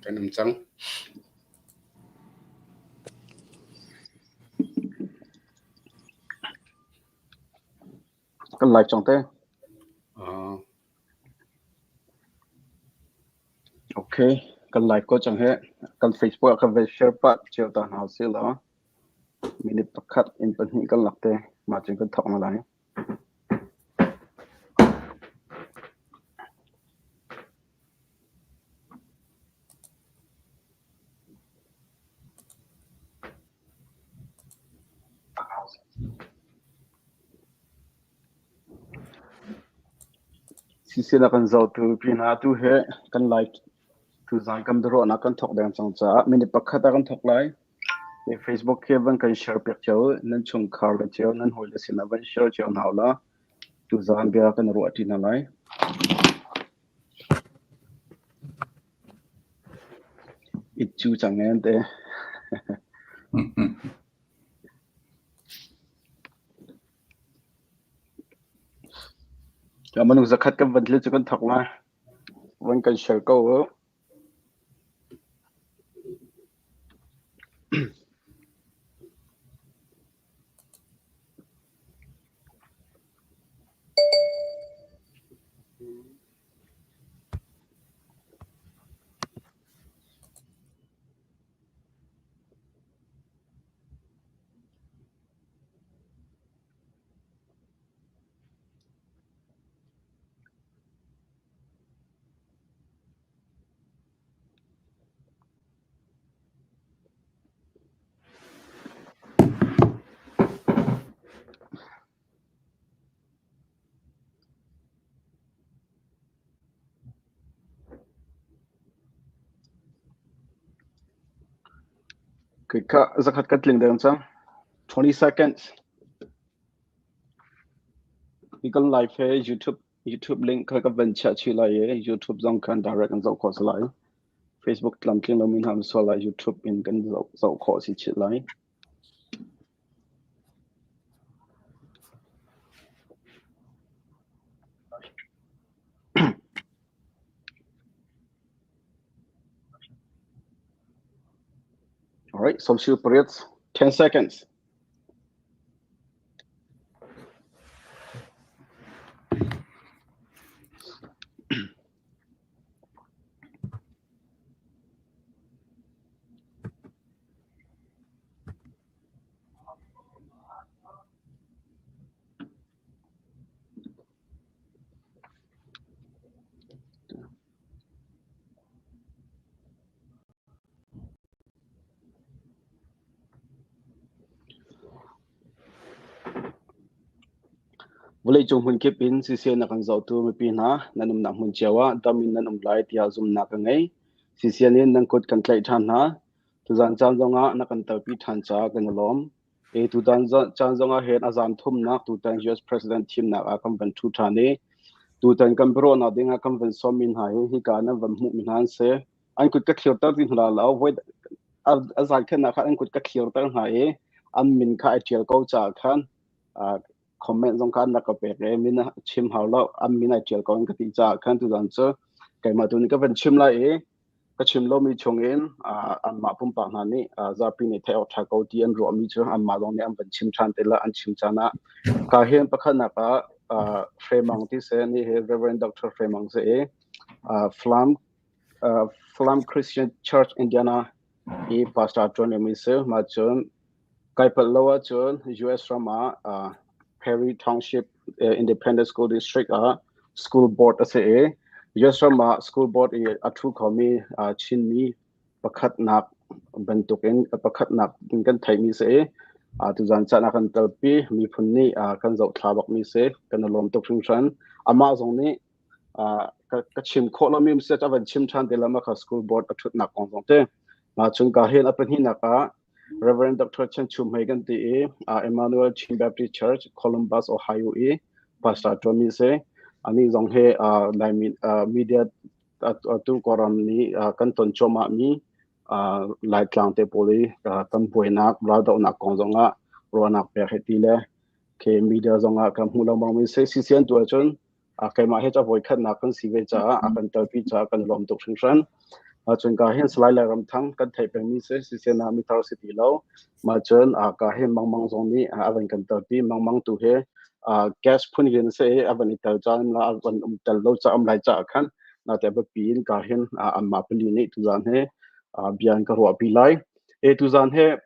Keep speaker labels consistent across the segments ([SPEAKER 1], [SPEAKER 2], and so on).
[SPEAKER 1] Kan um cang.
[SPEAKER 2] Kan live cang te. Okay, kan live ko cang he. Kan Facebook ah kan van share pah cio ta hna usih law. Minute pakhat in pahnih kan lak te. Mah cun kan thawk na lai. Siseh na kan zohtu pinah atu hi kan lai tuzaan kan biaruahnak kan thawk deng cang caah minute pakhat ah kan thawk lai. Facebook hi van kan share piak cio nan chungkhar le cio nan hawile sinah van share cio hna ulaw tuzaan bia kan ruah ṭi hna lai. It cu cang en te. Minung zakhat kan van thil cu kan thawk lai. Van kan share ko u. Kha zakhat kan tling deng cang. 20 seconds. Hi kan live he YouTube YouTube link kha ka van chiah chih lai i YouTube zong khan direct an zoh khawh si lai. Facebook tlamtling lomi hna sual lai YouTube in kan zoh zoh khawh si chih lai. All right, social periods, 10 seconds. Vawleicung hmunkip in CCN a kan zohtu mipi hna nan umnak hmun cio ah dam in nan um lai tiah zumhnak ka ngei. CCN in nan kut kan tlaih ṭhan hna. Tuzaan caan zongah na kan telpi ṭhan caah kan i lawm. E tutan caan zongah hin a zan thumnak tutan US President thimnak ah kan van ṭhu ṭhan i tutan kan biaruahnak ding ah kan van sawmmi hna hi hika nan van hmuhmi hna an si. An kut ka thlirter ti hna lo. Voi a zan khennak khan an kut ka thlirter hna i an min kha ai ṭial ko caah khan comment zong kha an rak ka pek i min chim hau lo an min ai ṭial ko an ka ti caah khan tuzan cu keimah tu nih ka van chim lai i ka chim lomi chungin anmah pumpak hna nih zapi nih theih awk ṭha ko ti an ruahmi cu anmah zong nih an van chim ṭhan te la an chim caan ah ka hin pakhatnak ah Hre Mang ti se ni hi Reverend Dr. Hre Mang se i Falam Falam Christian Church Indiana i pastor ṭuan mi si ma cun kai palh lo ahcun US ram ah Perry Township Independent School District ah school board a si i US ram ah school board i a ṭhu khomi Chinmi pakhatnak bantukin pakhatnak in kan theihmi si i tuzan caan ah kan telpi miphun nih kan zohthla bakmi si kan i lawm tuk hringhran. Amah zong nih ka chim khawh lomi um si a van chim ṭhan te lam kha school board a ṭhutnak kong zong te. Mah chung ka hin a pahnihnak ah Reverend Dr. Chen Chum Hmei kan ti i Emmanuel Chin Baptist Church, Columbus, Ohio i pastor ṭuanmi si. Anih zong hi Laimi media atu Kawlram nih kan ton cuahmahmi Laitlang te pawl i kan buainak, raldohnak kong zongah ruahnak pek hi ti le khi media zongah kan hmuh lengmangmi si. CCN tu ahcun keimah hi ca voikhatnak kan si ve caah a kan telpi caah kan lawm tuk hringhran. Cun ka hin Salai Lairam Thang kan theih pengmi si sisena mithar si ti lo. Mah cun ka hin Mangmang zong nih a van kan telpi. Mangmang tu hi gas phun in si i a van i tel caan la a van um tel lo ca um lai caah khan nate biapi in ka hin anmah pali nih tuzaan hi bia an ka ruahpi lai. E tuzaan hi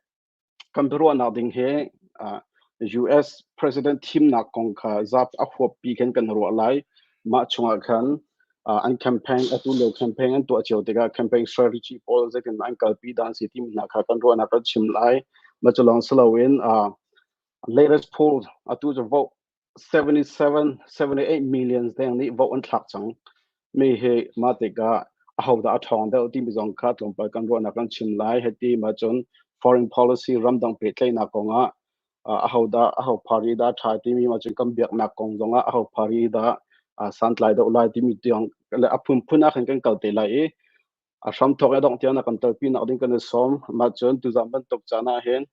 [SPEAKER 2] Kan biaruahnak ding hi US President thimnak kong kha zap a huappi khin kan ruah lai. Mah chungah khan an campaign atu lio campaign an tuah cio tikah campaign strategy pawl zeitin an kalpi dan si timi hna kha kan ruahnak kan chim lai. Mah cu lawng si loin latest poll atu cu vote 77, 78 million deng nih vote an thlak cang. Mi hi mah tikah ahodah a ṭhawng deuh timi zong kha tlawmpal kan ruahnak kan chim lai. Hiti ma cun foreign policy ramdang pehtlaihnak kongah ahodah aho party dah ṭha timi ma cun kan biaknak kong zongah aho party dah santlai deuh lai timi tiang le a phunphun ah khan kan kal te lai i A hramthawk i a dongh tiang na kan telpi nak ding kan i sawm. Mah cun tuzaan bantuk caan ah hin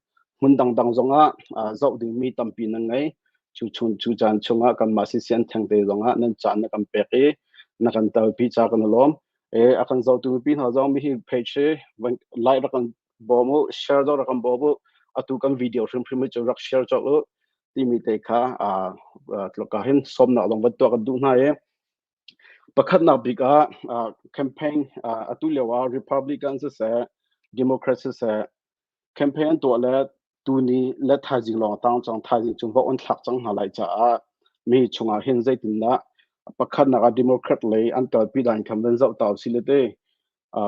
[SPEAKER 2] hmun dangdang zongah zoh dingmi tampi nan ngei. Cu chung cu caan chungah kanmah CCN thengte zongah nan caan na kan pek i na kan telpi ca kan i lawm. E, a kan zohtu mipi hna zong mihi page hi like rak kan bawm u, share zong rak kan bawm u. Atu kan video hrimhrim hi cu rak share cawk u timi te kha tluk ah hin sawmnak zong van tuah kan duh hna i Pakhatnak bik ah campaign atu lio ah Republican siseh, Democrat siseh campaign an tuah le tuni le thaizing lawng a tang cang. Thaizing cu vote an thlak cang hna lai caah mi chungah hin zeitindah pakhatnak ah Democrat lei an kalpi dan khan van zoh ta usih le ti.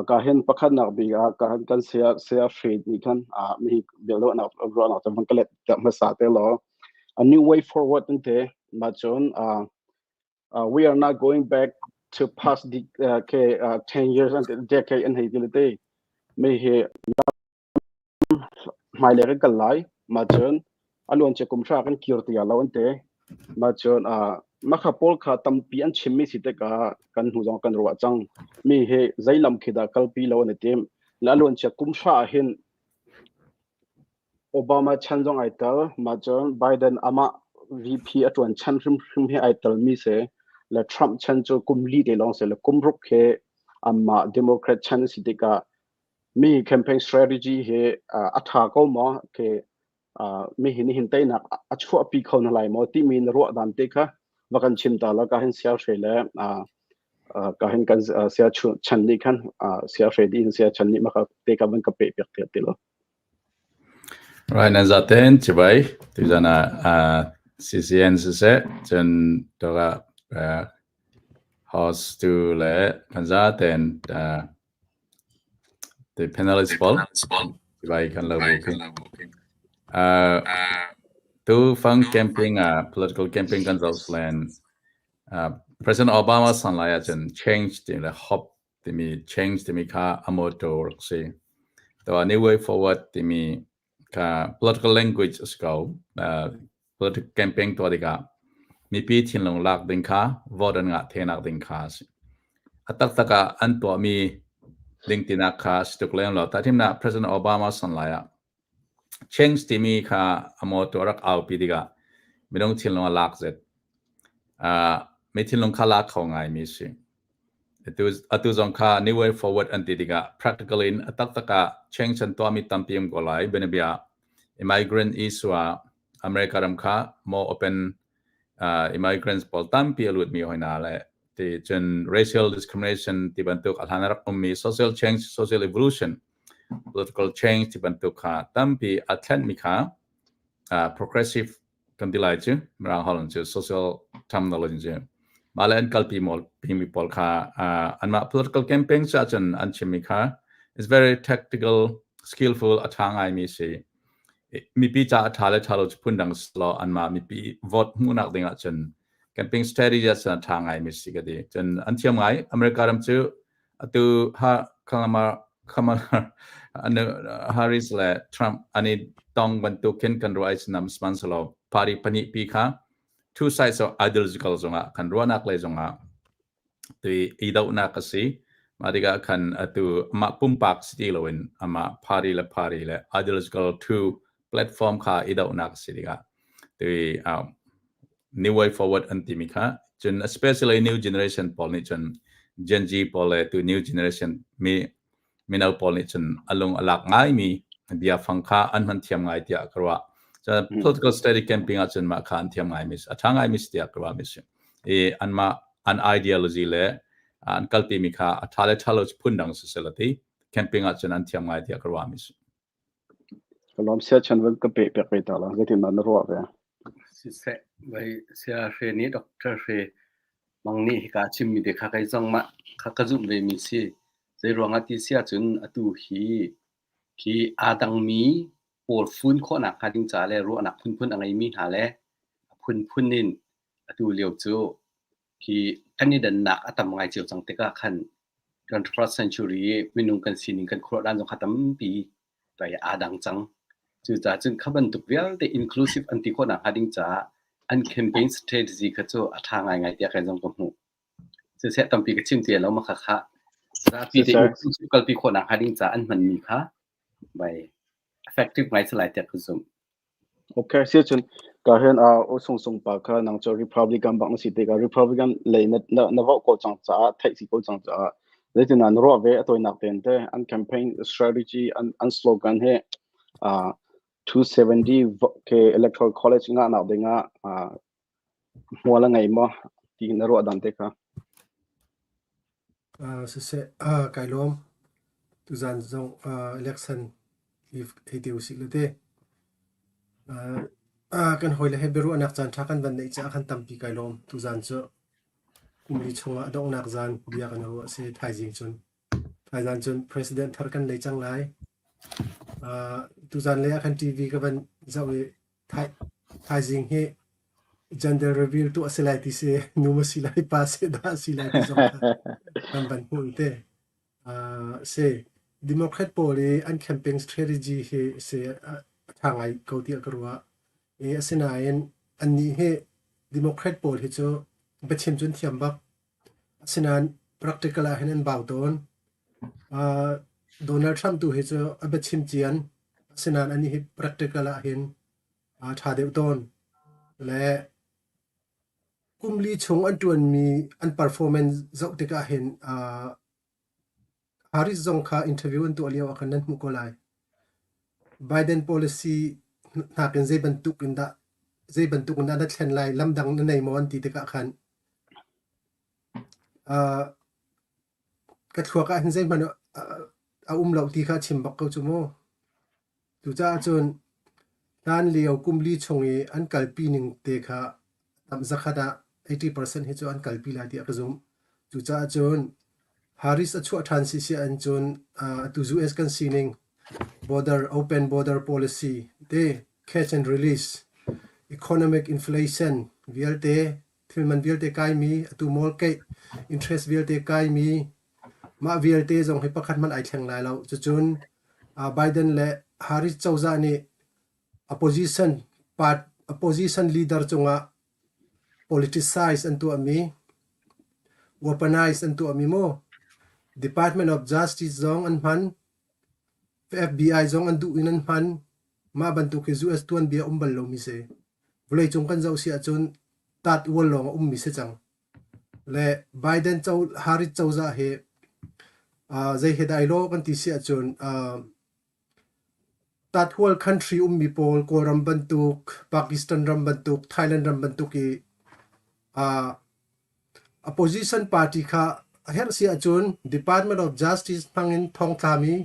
[SPEAKER 2] Ka hin pakhatnak bik ah ka kan saya saya Fred nih khan mi biaruahnak ruahnak cu van ka let hmasa te law a new way forward an ti. Mah cun we are not going back to past the okay, 10 years and decade an hei ti le te me he hmailei kan kal lai ma cun a luan che kum hra kan kir ti lo an te ma cun makha pawl kha tampi an chimmi si tikah kan hnu zong kan ruah cang mi he zeilam khi dah kalpi lo an i tim la luan che kum hra hin Obama chan zong ai tel. Mah cun Biden amah VP a ṭuan chan hrimhrim hi ai telmi si. Le Trump chan cu kum li te lawng si le kum ruk hi amah Democrat chan a si tikah mi campaign strategy hi a ṭha ko maw? Okay. Mi hi nihin teinak a chuahpi kho na lai maw timi na ruah dan te kha va kan chim ta la ka hin sial hre le ka hin kan sia chan nih khan sia hre di in sia chan nih maka te ka van ka pe piak te ti lo.
[SPEAKER 1] Right, nan zaten chibai tuzan ah CCN siseh cun tawka host tu le kan zaten the panelist pawl chibai kan lo bu khi. Tu fang camping political camping kan zoh len President Obama san lai ahcun change ti le hope timi change timi kha a motto rak si. To new way forward timi kha political language a si ko. Political campaign tuah tikah mipi thinlung lak ding kha vote an ngah thenak ding kha a si. A taktak ah an tuahmi ding tinak kha si tuk lem lo. Tahthimnak President Obama san lai ah change timi kha a motto rak aupi tikah minung thinlung a lak zet. Mi thinlung kha lak kho ngaimi si. Atu zong kha new way forward an ti tikah practical in a taktak ah change an tuahmi tampi um ko lai. Bianabia immigrant issue ah America ram kha more open immigrants pawl tampi a lutmi hoi hna le ti cun racial discrimination ti bantuk a hlan a rak ummi social change, social evolution, political change ti bantuk kha tampi a thlenmi kha progressive kan ti lai cu Mirang holh in cu social terminology cu mah le an kalpi mawl pimi pawl kha anmah political campaign cu ahcun an chimmi kha is very tactical skillful a ṭha ngaimi si mipi ca a ṭha le ṭha lo cu phundang law anmah mipi vote hmuhnak ding ahcun campaign strategy ahcun a ṭha ngaimi si ka ti cun an thiam ngai America ram cu Atu ha Kamala Kamala Harris le Trump an i tong bantuk khin kan ruah i nam sihmanhsehlaw party pahnih pi kha two sides of ideological zongah kan ruahnak lei zongah tui i dohnak a si. Mah tikah khan atu amah pumpak si ti loin amah party le party le ideological two platform kha i dohnak a si tikah tui new way forward an timi kha cun especially new generation pawl nih cun Gen Z pawl le tu new generation mi. mino pawl nih cun a lung a lak ngaimi biafang kha an hman thiam ngai tiah ka ruah. Cun political study camping ahcun mah kha an thiam ngaimi a ṭha ngaimi si tiah ka ruahmi si. I anmah an ideology le an kalpimi kha a ṭha le ṭha lo phun dang si seh ti camping ahcun an thiam ngai tiah ka ruahmi si.
[SPEAKER 2] Ka lawm sia chan van ka pe pek ve ta la zeitin dah na ruah ve?
[SPEAKER 3] Siseh, vai sia hre nih Dr. Hre Mang nih hika chimmi te kha kei zong mah kha ka zumh ve mi si. Zei ruangah ti si ahcun atu hi khi aa dangmi pawl fun khawhnak hnga ding ca le ruahnak phunphun a ngeimi hna le a phunphun in atu lio cu khi kan i dannak a tam ngai cio cang tikah khan 21st century i minung kan sining kan khuaruah dan zong kha tampi pei aa dang cang. Cucaah cun kha bantuk vialte inclusive an ti khawhnak hnga ding caah an campaign strategy kha cu a ṭha ngaingai tiah kei zong ka hmuh. Siseh tampi ka chim ti lo ma kha kha zapi te inclusive kalpi khawhnak hnga ding caah an hmanmi kha bai effective ngai salai tiah ka zumh.
[SPEAKER 2] Okay, si cun ka hen a o sung sung pa kha nang cho Republican bang si te ka Republican lei na na na vote ko chang cha theih si ko chang cha zeitin an ruah ve a toinak ten te an campaign strategy an an slogan he 270 ke electoral college nga nak dinga hmual a ngei maw ti na ruah dan te kha?
[SPEAKER 4] Siseh, kai lawm. Tuzan zong election hi hei te usih le te. Kan hawile he biaruahnak caan ṭha kan van neih caah khan tampi kai lawm. Tuzan cu kumli chungah a donghnak zan bia kan ruah a si thaizing cun. Thaizan cun president thar kan nei cang lai. Tuzan lei ah khan TV ka van zoh i Thaizing hi gender reveal tuah a si lai ti si, nu ma si lai, pa si dah si lai ti zong kha kan van hmuh te. Si, Democrat pawl i an campaign strategy hi si a ṭha ngai ko tiah ka ruah. I asinain annih hi Democrat pawl hi cu biachim cu an thiam bak. Asinain practical ah hin an bau tawn. Donald Trump tu hi cu a biachim cian. Asinain anih hi practical ah hin aa ṭha deuh tawn. Le kum li chung an ṭuanmi an performance zoh tikah hin Harris zong kha interview an tuah lio ah khan nan hmuh ko lai. Biden policy nakin zei bantuk in dah zei bantuk in dah na thlen lai, lamdang na nei maw an ti tikah khan ka thluak ah hin zeihmanh a um lo ti kha a chim bak ko cu mu. Cucaah cun hlan lio kum li chung i an kalpi ning te kha tam zakhat ah 80% hi cu an kalpi lai tiah ka zumh. Cucaah cun Harris a chuah ṭhan si si ahcun atu US kan sining border open border policy te catch and release economic inflation vialte thilman vialte kaimi atu mawlkeih interest vialte kaimi mah vialte zong hi pakhat hmanh ai thleng lai lo. Cucun Biden le Harris cozah nih opposition part opposition leader cungah politicize an tuahmi weaponize an tuahmi mu Department of Justice zong an hman FBI zong an duh in an hman. Mah bantuk hi US tuanbia um bal lomi si. Vawleicung kan zoh si ahcun tat ual lawng a ummi si cang. Le Biden co Harris cozah hi zei he dai law kan ti si ahcun tathual country ummi pawl Kawlram bantuk, Pakistan ram bantuk, Thailand ram bantuk i opposition party kha a herh si ahcun Department of Justice hmangin thongtlami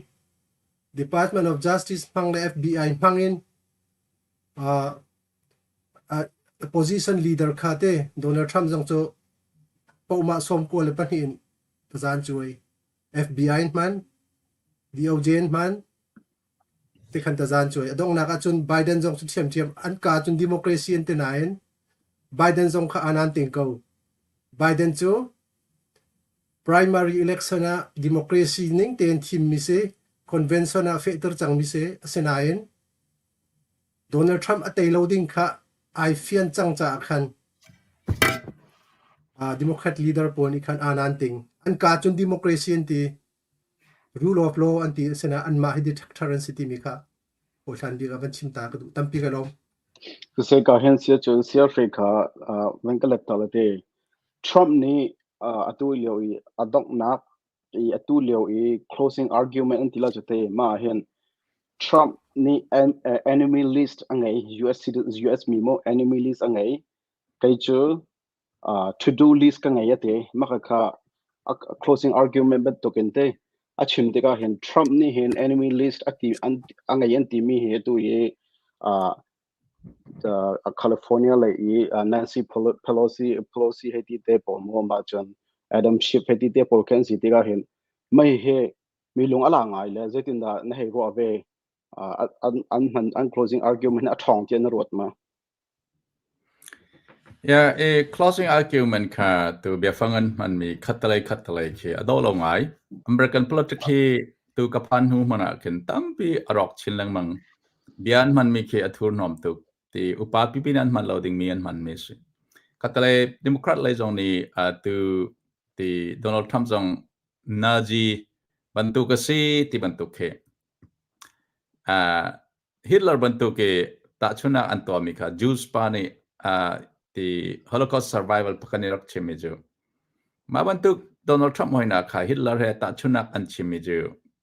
[SPEAKER 4] Department of Justice hmang le FBI hmangin opposition leader kha te Donald Trump zong cu pohmah 92 in tazan cuai. FBI in hman, DOJ in hman, tikhan tazan cuai. A donghnak ahcun Biden zong cu ṭhiamṭhiam an ka cun democracy an ti nain Biden zong kha anan ting ko. Biden cu primary election ah democracy ning tein thimmi si, convention ah fehter cangmi si. Asinain Donald Trump a tei lo ding kha ai fian cang caah khan Democrat leader pawl nih khan anan ting. An ka cun democracy an ti, rule of law an ti asinain anmah hi dictator an si timi kha hawihlan bik ah van chim ta ka duh. Tampi ka lawm.
[SPEAKER 2] Siseh ka hen sia cun siarhri kha van ka let ta la te. Trump nih atu lio i a donghnak I atu lio i closing argument an ti la cu te mah ah hin Trump nih enemy list a ngei US US mi maw enemy list a ngei kei cu to do list ka ngei a ti mah kha closing argument bantukin te a chim tikah hin Trump nih hin enemy list a ti an a ngei an timi hi atu hi California lei i Nancy Pelosi Pelosi hei ti te pawl maw mah cun Adam Schiff hei ti te pawl khi an si tikah hin mei hi mi lung a la ngai le zeitindah na hei ruah ve an an hman an closing argument a ṭhawng tiah na ruat ma?
[SPEAKER 1] Yeah, i closing argument kha tu biafang an hmanmi khattelei khattelei khi a dawh lo ngai. American politics hi tu ka phan hnu hmanh ah khin tampi a rawk chin lengmang. Bia an hmanmi khi a thurhnawm tuk. Ti upa pipi nih an hman lo dingmi an hmanmi a si. Khattelei Democrat lei zong nih tu ti Donald Trump zong Nazi bantuk a si ti bantuk khi. Hitler bantuk i tahchunhnak an tuahmi kha Jews pa nih ti Holocaust survival pakhat nih rak chimmi cu mah bantuk Donald Trump hoinak kha Hitler he tahchunhnak an chimmi cu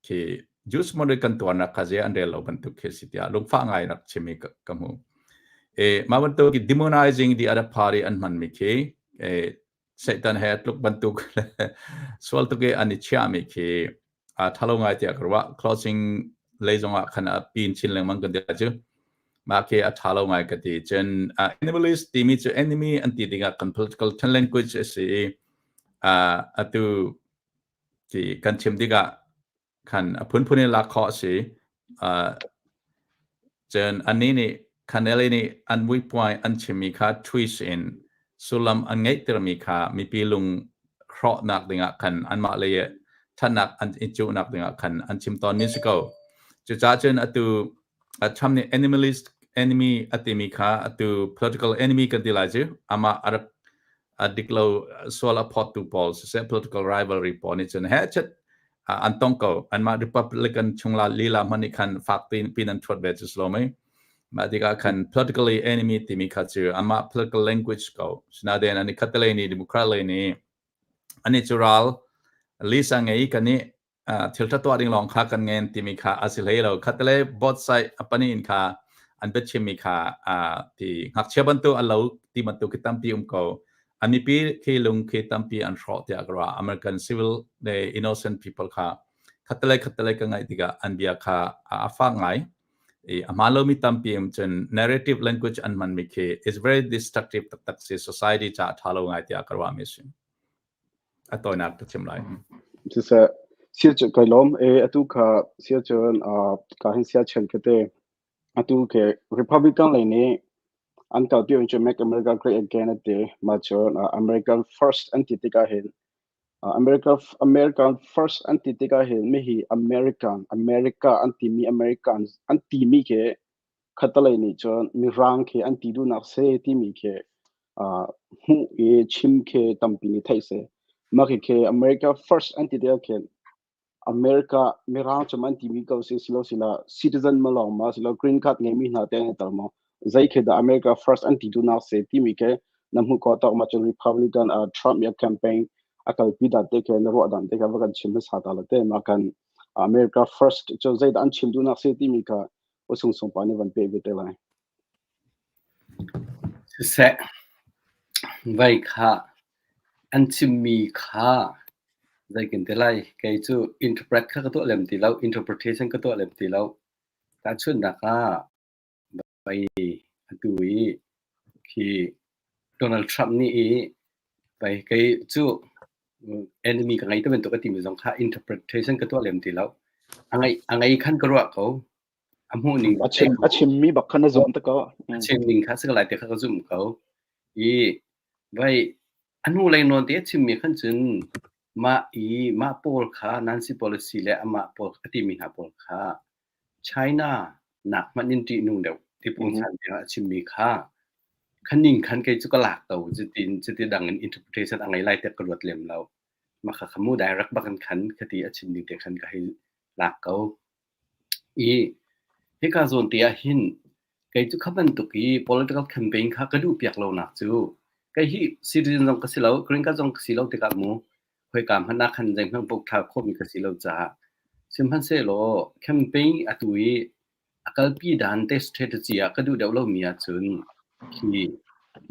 [SPEAKER 1] khi Jews model kan tuarnak kha zei an rel lo bantuk khi si tiah lungfah ngai rak chimmi ka hmu. E, mah bantuk demonizing the other party an hmanmi khi e, Satan he tluk bantuk sual tuk i an i chiahmi khi a ṭhalo ngai tiah ka ruah. Closing lei zongah khan a pin chin lengmang kan ti cu. Mah khi a ṭha lo ngai ka ti. Cun uh, animalist timi cu enemy an ti dingah kan political language a si i uh, atu ti kan chim tikah khan a phunphun in lak khawh a si. Uh, cun annih nih Khaneli nih an muipuai an chimmi kha twist in sullam an ngeihtermi kha mipi lung hrawhnak dingah khan anmah lei ṭhatnak an i cuhnak dingah khan an chim tawnmi si ko. Cucaah cun atu Trump nih animalist enemy a timi kha atu political enemy kan ti lai cu amah a rak a dik lo sual a phawttu pawl siseh political rivalry pawl nih cun hechet an tong ko anmah Republican chungla lila hmanh nih khan fak pin an thuat ve cu si lo mei mah tikah khan politically enemy timi kha cu amah political language ko sinain ani khatalei nih Democrat lei nih ani cu ral lisa ngei kan nih thil ṭha tuah ding lawng kha kan ngen timi kha a si hlei lo. Khatte both side a pani in kha an biachimmi kha ti ngakchia bantuk a lo ti bantuk khi tampi um ko. A mipi khi lung khi tampi an hrawh tiah ka ruah. American civil le innocent people kha khatte khatte ka ngaih tikah an bia kha a fak ngai. I a hmaan lomi tampi um cun narrative language an hmanmi khi is very destructive taktak si society caah ṭha lo ngai tiah ka ruahmi a si. A tawinak ka chim lai.
[SPEAKER 2] Siseh, sia cu kai lawm e atu kha sia cun ka hin sia chen kete atu ke Republican lei nih an kalpi un cu Make America Great Again ati ma cun American First an ti tikah hin America American First an ti tikah hin mi hi American America an timi American an timi ke khatalei nih cun mirang khi an ti duhnak se timi khi hmuh i chim khi tampi nih theih si. Mah khi America first an ti tikah khin America mirang cu an timi ko si silo sila citizen ma lawng ma silo green card ngeimi hna te an tel maw zei khi dah America first an ti duhnak si timi khi na hmuh khawh tawk ma cun Republican Trump ya campaign a kalpi dan te khi na ruah dan te kha va kan chim hmasa ta la te ma kan America first cu zei dah an chim duhnak si timi kha usung sung pa nih van pe ve te lai.
[SPEAKER 3] Siseh, vai kha an chimmi kha zei kan ti lai kei cu interpret kha ka tuah lem ti lo interpretation ka tuah lem ti lo tahchunhnak ah vai atu i khi Donald Trump nih i vai kei cu enemy ka ngei te bantuk a timi zong kha interpretation ka tuah lem ti lo a ngei khan ka ruah ko A hmuh ning
[SPEAKER 2] A chim a chimmi bak kha na zumh te ko.
[SPEAKER 3] A chim ning kha si lai te kha ka zumh ko. I vai a hnu lei nawn te a chimmi khan cun mah i mah pawl kha Nancy Pelosi le amah pawl a timi hna pawl kha China nak hmanh in ṭihnung deuh ti pungsan tiang a chimmi kha khaning khan kei cu ka lak ko cutin cuti dang in interpretation a ngei lai tiah ka ruat lem lo. Mah kha kha mu direct bak in khan khati a chim ding te khan ka hei lak ko. I hika zawn te ah hin kei cu kha bantuk i political campaign kha ka duhpiak lonak cu kei hi citizen zong ka si lo, green card zong ka si lo tikah mu. Khoika hmanh ah khan zeihmanh vote thlak khawhmi ka si lo caah. Sihmanhsehlaw campaign atu i a kalpi dan te strategy ah ka duh deuh lomi ahcun khi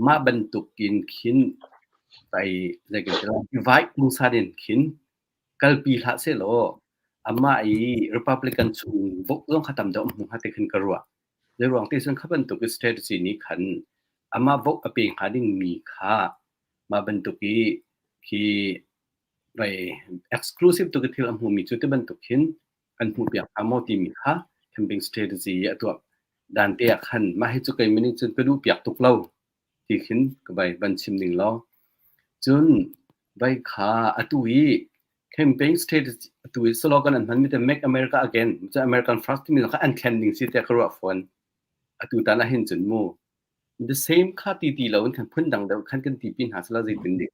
[SPEAKER 3] mah bantuk in khin tai zei kan ti lai divide pungsan in khin kalpi hlah sehlaw amah i Republican chung vote zong kha tam deuh a hmu hnga ti khin ka ruah. Zeiruang ti cun kha bantuk i strategy nih khan amah vote a pe hnga dingmi kha mah bantuk i khi vai exclusive tuk i thil a hmumi cu ti bantuk khin kan hmuhpiak hnga maw timi kha camping strategy i a tuah dan te ah khan mah hi cu keimah nih cun ka duhpiak tuk lo ti khin ka vai van chim ning law. Cun vai kha atu i campaign strategy atu i slogan an hmanmi te Make America Again cu American First timi kha an thlen ding si tiah ka ruah fawn. Atu tan ah hin cun mu the same kha ti ti lo in khan phun dang deuh khan kan ti pi hna sala zeitin dik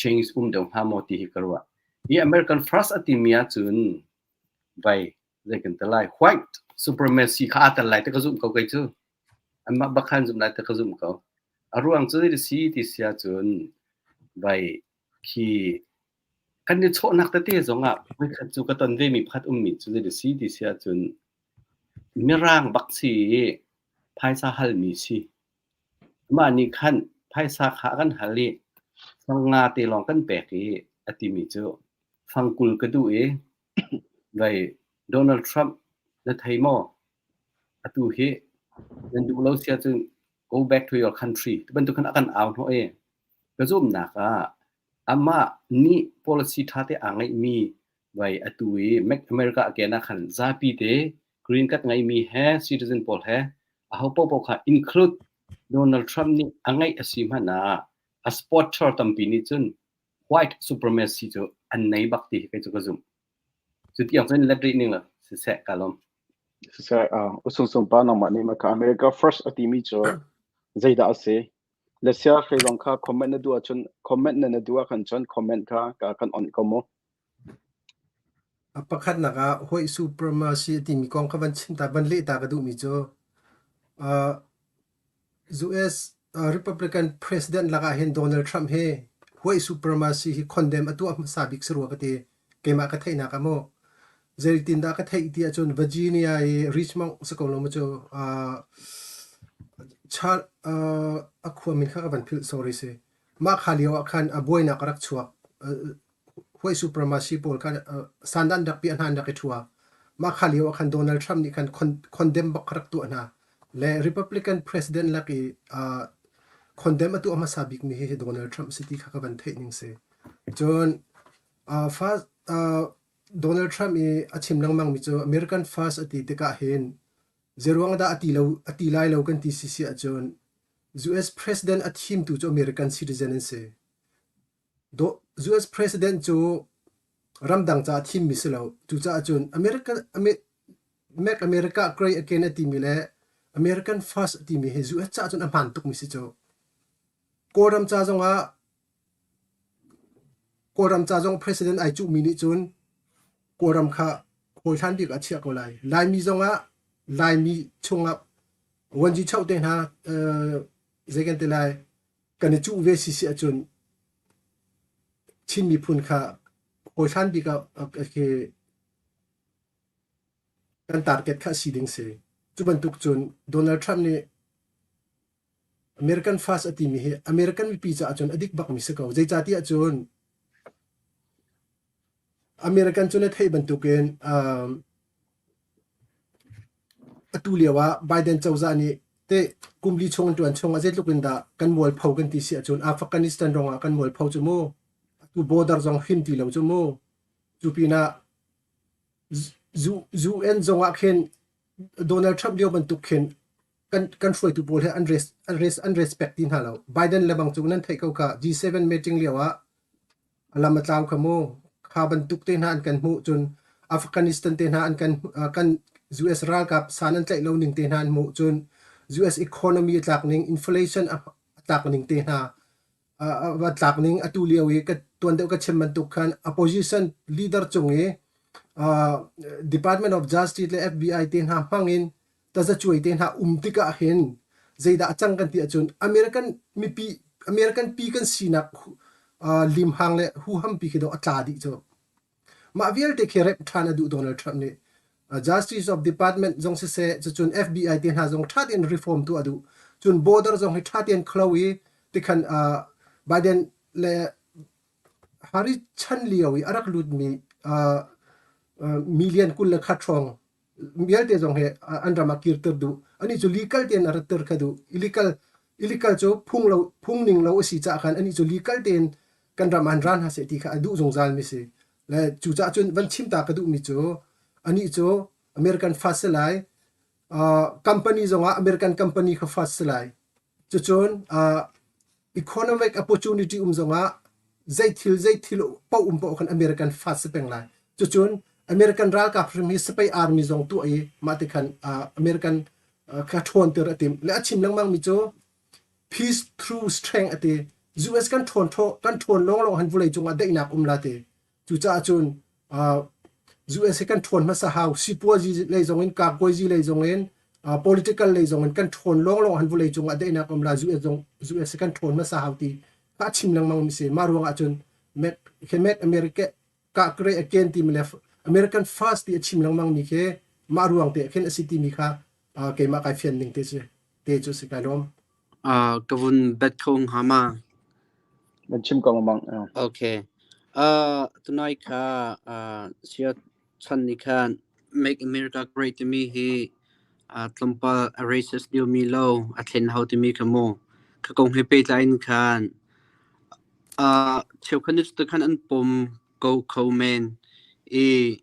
[SPEAKER 3] change um deuh hnga maw ti hi ka ruah. Hi American First a timi ahcun vai zei kan ti lai white supremacy kha aa tel lai te ka zumh ko kei cu. Anmah bak khan zumh lai te ka zumh ko. A ruang cu zei si ti si ahcun vai khi kan i chawhnak tete zong ah voikhat cu ka ton vemi pakhat ummi cu zei si ti si ahcun mirang bak si i phaisa halmi si. Mah nih khan phaisa kha a kan hal i fang nga te lawng kan pek i a timi cu fang 20 ka duh i vai Donald Trump na thei maw? Atu hi nan duh lo si ahcun go back to your country ti bantuk khan a kan au hnawh i ka zumhnak ah amah nih policy ṭha te aa ngeihmi vai atu i Make America Again ah khan zapi te green card ngeimi he citizen pawl he aho paohpaoh kha include Donald Trump nih a ngeih a si hmanh ah a supporter tampi nih cun white supremacy cu an nei bak ti hi kei cu ka zumh. Cu tiang cun let rih ning la siseh ka lawm.
[SPEAKER 2] Siseh, uh, usung sung pa nangmah nih maka America first a timi cu zeidah a si? Le sia hrei zong kha comment na duh ahcun comment na na duh ahkhan cun comment kha ka kan on ko mu.
[SPEAKER 4] A pakhatnak ah white supremacy timi kong kha van chim ta van leh ta ka duhmi cu uh, US Republican President lakah hin Donald Trump hi white supremacy hi condemn a tuah hmasa bik si rua ka ti. Keimah ka theihnak ah mu. Zeitindah ka theih ti ahcun Virginia i Richmond si ko lo maw cu uh, Char, uh, a khua min kha ka van philh sorry si. Mah kha lio ah khan a buainak a rak chuak. Uh, Huai supremacy pawl kha sandan rak piah hna an rak i ṭhua. Mah kha lio ah khan Donald Trump nih khan condemn bak kha rak tuah hna. Le Republican president lak i condemn a tuah hmasa bikmi hi Donald Trump si ti kha ka van theih ning si. Cun first, Donald Trump i a chim lengmangmi cu American first a ti tikah hin zeiruang dah a ti lo a ti lai lo kan ti si si ahcun US president a thimtu cu American citizen an si. US President cu ramdang caah thimmi si lo. Cucaah cun America, Make America Great Again a timi le American First a timi hi US caah cun a hmaan tukmi si cu. Kawlram ca zongah Kawlram ca zong President ai cuhmi nih cun Kawlram kha hawihlan bik ah a chiah ko lai. Laimi zongah Laimi chungah vuanci choh te hna zei kan ti lai kan i cuh ve si si ahcun Chin miphun kha hawihlan bik ah khi kan target kha si ding si. Cu bantuk cun Donald Trump nih American First a timi hi American mipi caah cun a dik bakmi si ko. Zeicahtiah cun American cu na theih bantukin um, atu lio ah Biden cozah nih teh kum li chung an ṭuan chung ah zeitluk in dah kan mualpho kan ti si ahcun Afghanistan rong ah kan mualpho cu mu. Atu border zong him ti lo cu mu. Cu pinah UN zong ah khin Donald Trump lio bantuk khin kan kan hruaitu pawl he an res, an res, an respect ti hna lo. Biden le bang cu nan theih ko ka G7 meeting lio ah A lam a tlau kha mu. Kha bantuk te hna an kan hmuh cun Afghanistan te hna an kan kan US ralkap san an tlaih lo ning te hna an hmuh cun US economy a tlak ning, inflation a tlak ning te hna a tlak ning atu lio i ka tuan deuh ka chim bantuk khan opposition leader cung i Department of Justice le FBI te hna hmang in tazacuai te hna um tikah hin zeidah a cang kan ti ahcun American mipi American pi kan sinak. limhang le huhampi khi dawh a tla dih cu. Mah vialte khi remh ṭhan a duh Donald Trump nih. Justice of Department zong siseh, cucun FBI te hna zong ṭha tein reform tuah a duh. Cun border zong hi ṭha tein khlo i tikhan Biden le Harris chan lio i a rak lutmi million 21 hrawng vialte zong hi an ram ah kirter duh. Anih cu legal tein a ratter kha duh. Illegal, illegal cu phung lo, phung ning lo a si caah khan anih cu legal tein kan ram ah an ra hna seh ti kha a duh zungzal mi si. Le cucaah cun van chim ta ka duhmi cu anih cu American first si lai. Company zongah American company kha first si lai. Cucun economic opportunity um zongah zeithil zeithil paoh um paoh khan American first si peng lai. Cucun American ralkap hrim hi Spain army zong tuah i mah ti khan American kha ṭhawnter a timh. Le a chim lengmang mi cu peace through strength a ti. US kan ṭhawn kan ṭhawn lawnglawng han vawlei cungah daihnak um la ti. Cucaah cun US hi kan ṭhawn hmasa hau. Sipuazi lei zong in, kakuaizi lei zong in, political lei zong in kan ṭhawn lawnglawng han vawlei cungah daihnak um la. US zong US hi kan ṭhawn hmasa hau ti kha a chim lengmang mi si. Mah ruangah cun Make, Make America great again timi le American first ti a chim lengmang mi khi mah ruang te khin a si timi kha keimah kai fian ning te si te cu si kai lawm.
[SPEAKER 5] Ka vun bet kho hnga ma?
[SPEAKER 2] Nan chim ko mang.
[SPEAKER 5] Okay. Tunai kha sia chan ni khan Make America Great timi hi tlawmpal a racist deuhmi lo a thlen hau timi kha mu. Kha kong he pehtlai in khan cheukhat nih cuti khan an pom ko kho men i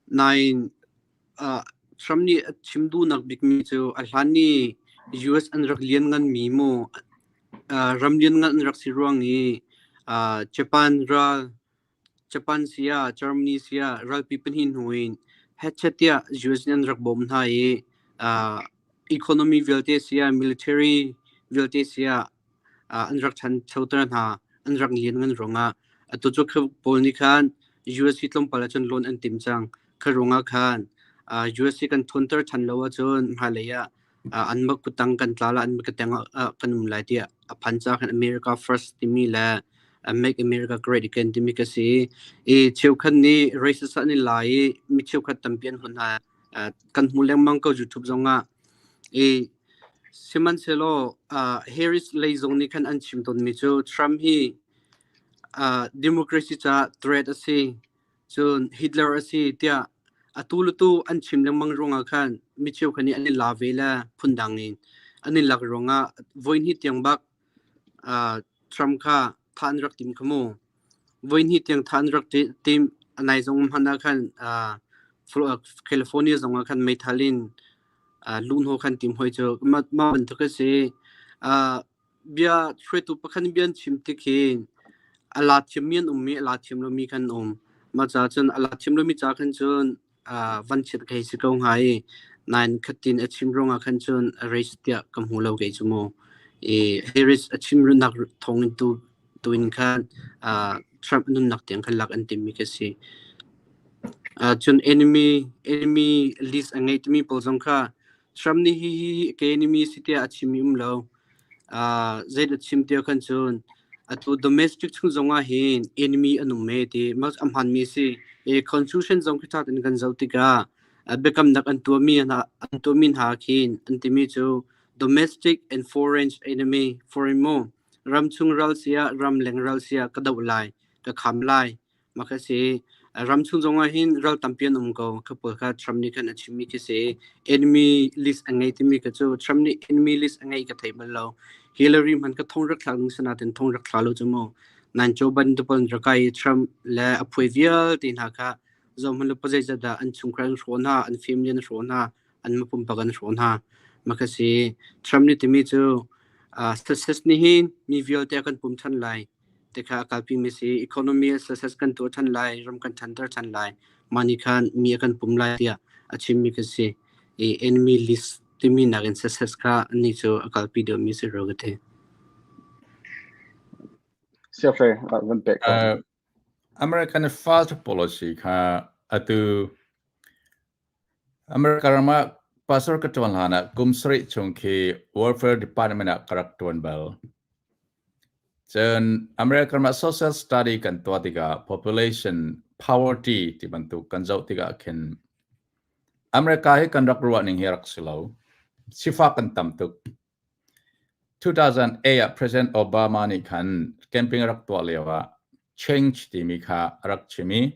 [SPEAKER 5] nain Trump nih a chim duhnak bikmi cu a hlan i US an rak liannganmi mu ram lianngan an rak si ruang i Japan ral Japan si ah Germany si ah ralpi pahnih hnu in hetchet tiah US nih an rak bawmh hna i economy vialte si ah military vialte si ah an rak ṭhanchoter hna, an rak lianngan ruangah atu cu khi pawl nih khan US hi tlawmpal ahcun loan an tim cang. Kha ruangah khan US hi kan ṭhawnter ṭhan lo ahcun hmailei ah anmah kuttang kan tla lai, anmah kutang ah kan um lai tiah a phan caah khan America First timi le Make America Great Again timi ka si. I cheukhat nih racist an i la i mi cheukhat tampi an hun hna. Kan hmu lengmang ko YouTube zongah. I Sihmanhsehlaw Harris lei zong nih khan an chim tawnmi cu Trump hi democracy caah threat a si, cun Hitler a si tiah atu le tu an chim lengmang ruangah khan mi cheukhat nih an i la ve le phundang in an i lak ruangah voihnih tiang bak Trump kha thah an rak tim kha mu. Voihnih tiang thah an rak tim. A nai zong hmanh ah khan California zong ah khan meithal in luhhnawh khan tim hoi cu mah bantuk a si. Bia hruaitu pakhat nih bia an chim tik hin a la thiammi an um i a la thiam lomi kan um. Mah caah cun a la thiam lomi ca khan cun vanchiat ka hei si ko hnga i nain khatin a chim ruangah khan cun a race tiah ka hmu lo kei cu mu. I Harris a chim nak thawng in tu tuin khan Trump nunnak tiang khan lak an timmi ka si. Cun enemy enemy list a ngei timi pawl zong kha Trump nih hi hi ka enemy si tiah a chimmi um lo. Zei a chim tiah khan cun atu domestic chung zong ah hin enemy an um me ti mas a hmanmi si. E constitution zong khi ṭha tein kan zoh tikah biakamnak an tuahmi hna an tuahmi hna khin an timi cu domestic and foreign enemy foreign mu ramchung ral sia ramleng ral sia ka doh lai ka kham lai Mah kha si. Ram chung zong ah hin ral tampi an um ko. Kha pawl kha Trump nih khan a chimmi khi si. Enemy list a ngei timi kha cu Trump nih enemy list a ngei ka thei bal lo. Hillary hmanh ka thong rak thlak ding sinain thong rak thla lo cu mu. Nan Joe Biden te pawl rak kai i Trump le a phuai vialte hna kha zohhmanh lu pazeizat dah an chungkhar an hrawh hna, an family an hrawh hna, an pumpak an hrawh hna. Mah kha si. Trump nih timi cu success nih hin mi vialte a kan pum than lai. Te kha a kalpimi si. Economy success kan tuah ṭhan lai, ram kan ṭhanter ṭhan lai. Mah nih khan mi a kan pum lai tiah a chimmi ka si. I enemy list timi nakin success kha anih cu a kalpi deuhmi si rua ka ti.
[SPEAKER 2] Siafre, van pek ko.
[SPEAKER 1] American first policy kha atu America ram ah pastor ka ṭuan hlan ah kum sarih chung khi Welfare Department ah ka rak ṭuan bal. Cun American ram ah social study kan tuah tikah population poverty ti bantuk kan zoh tikah khin America hi kan rak ruah ning hi rak si lo. Sifak kan tam tuk. 2008 ah President Obama nih khan camping a rak tuah lio ah change timi kha a rak chim i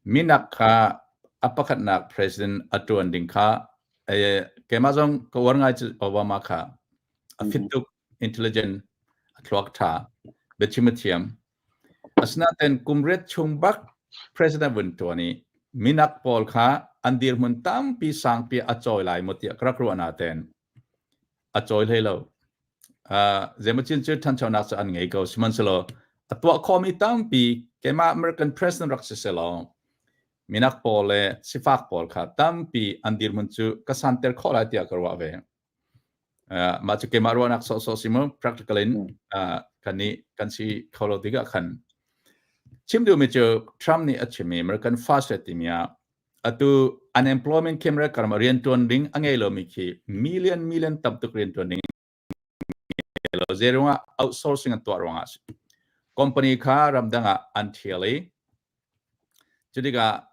[SPEAKER 1] minak kha a pakhatnak president a ṭuan ding kha keimah zong ka uar ngai cu Obama kha a fit tuk, intelligent, a thluak ṭha, biachim a thiam. Asinain kum riat chung bak president vun ṭuan i minak pawl kha an dirhmun tampi sangpi a cawi lai maw tiah ka rak ruah natein a cawi hlei lo. Zeimawcin cu ṭhanchonak cu an ngei ko. Sihmanhsehlaw a tuah khawhmi tampi keimah American president rak si sehlaw minak pawl le sifak pawl kha tampi an dirhmun cu ka santer khawh lai tiah ka ruah ve. Mah cu keimah ruahnak sawhsawh si mu, practical in kan nih kan si kho lo tikah khan chim duhmi cu Trump nih a chimmi American First timi ah atu unemployment khi America ram ah rianṭuan ding a ngei lomi khi million million tam tuk rianṭuan ding ngei lo. Zeiruangah outsourcing an tuah ruangah a si. Company kha ramdang ah an ṭhial i cutikah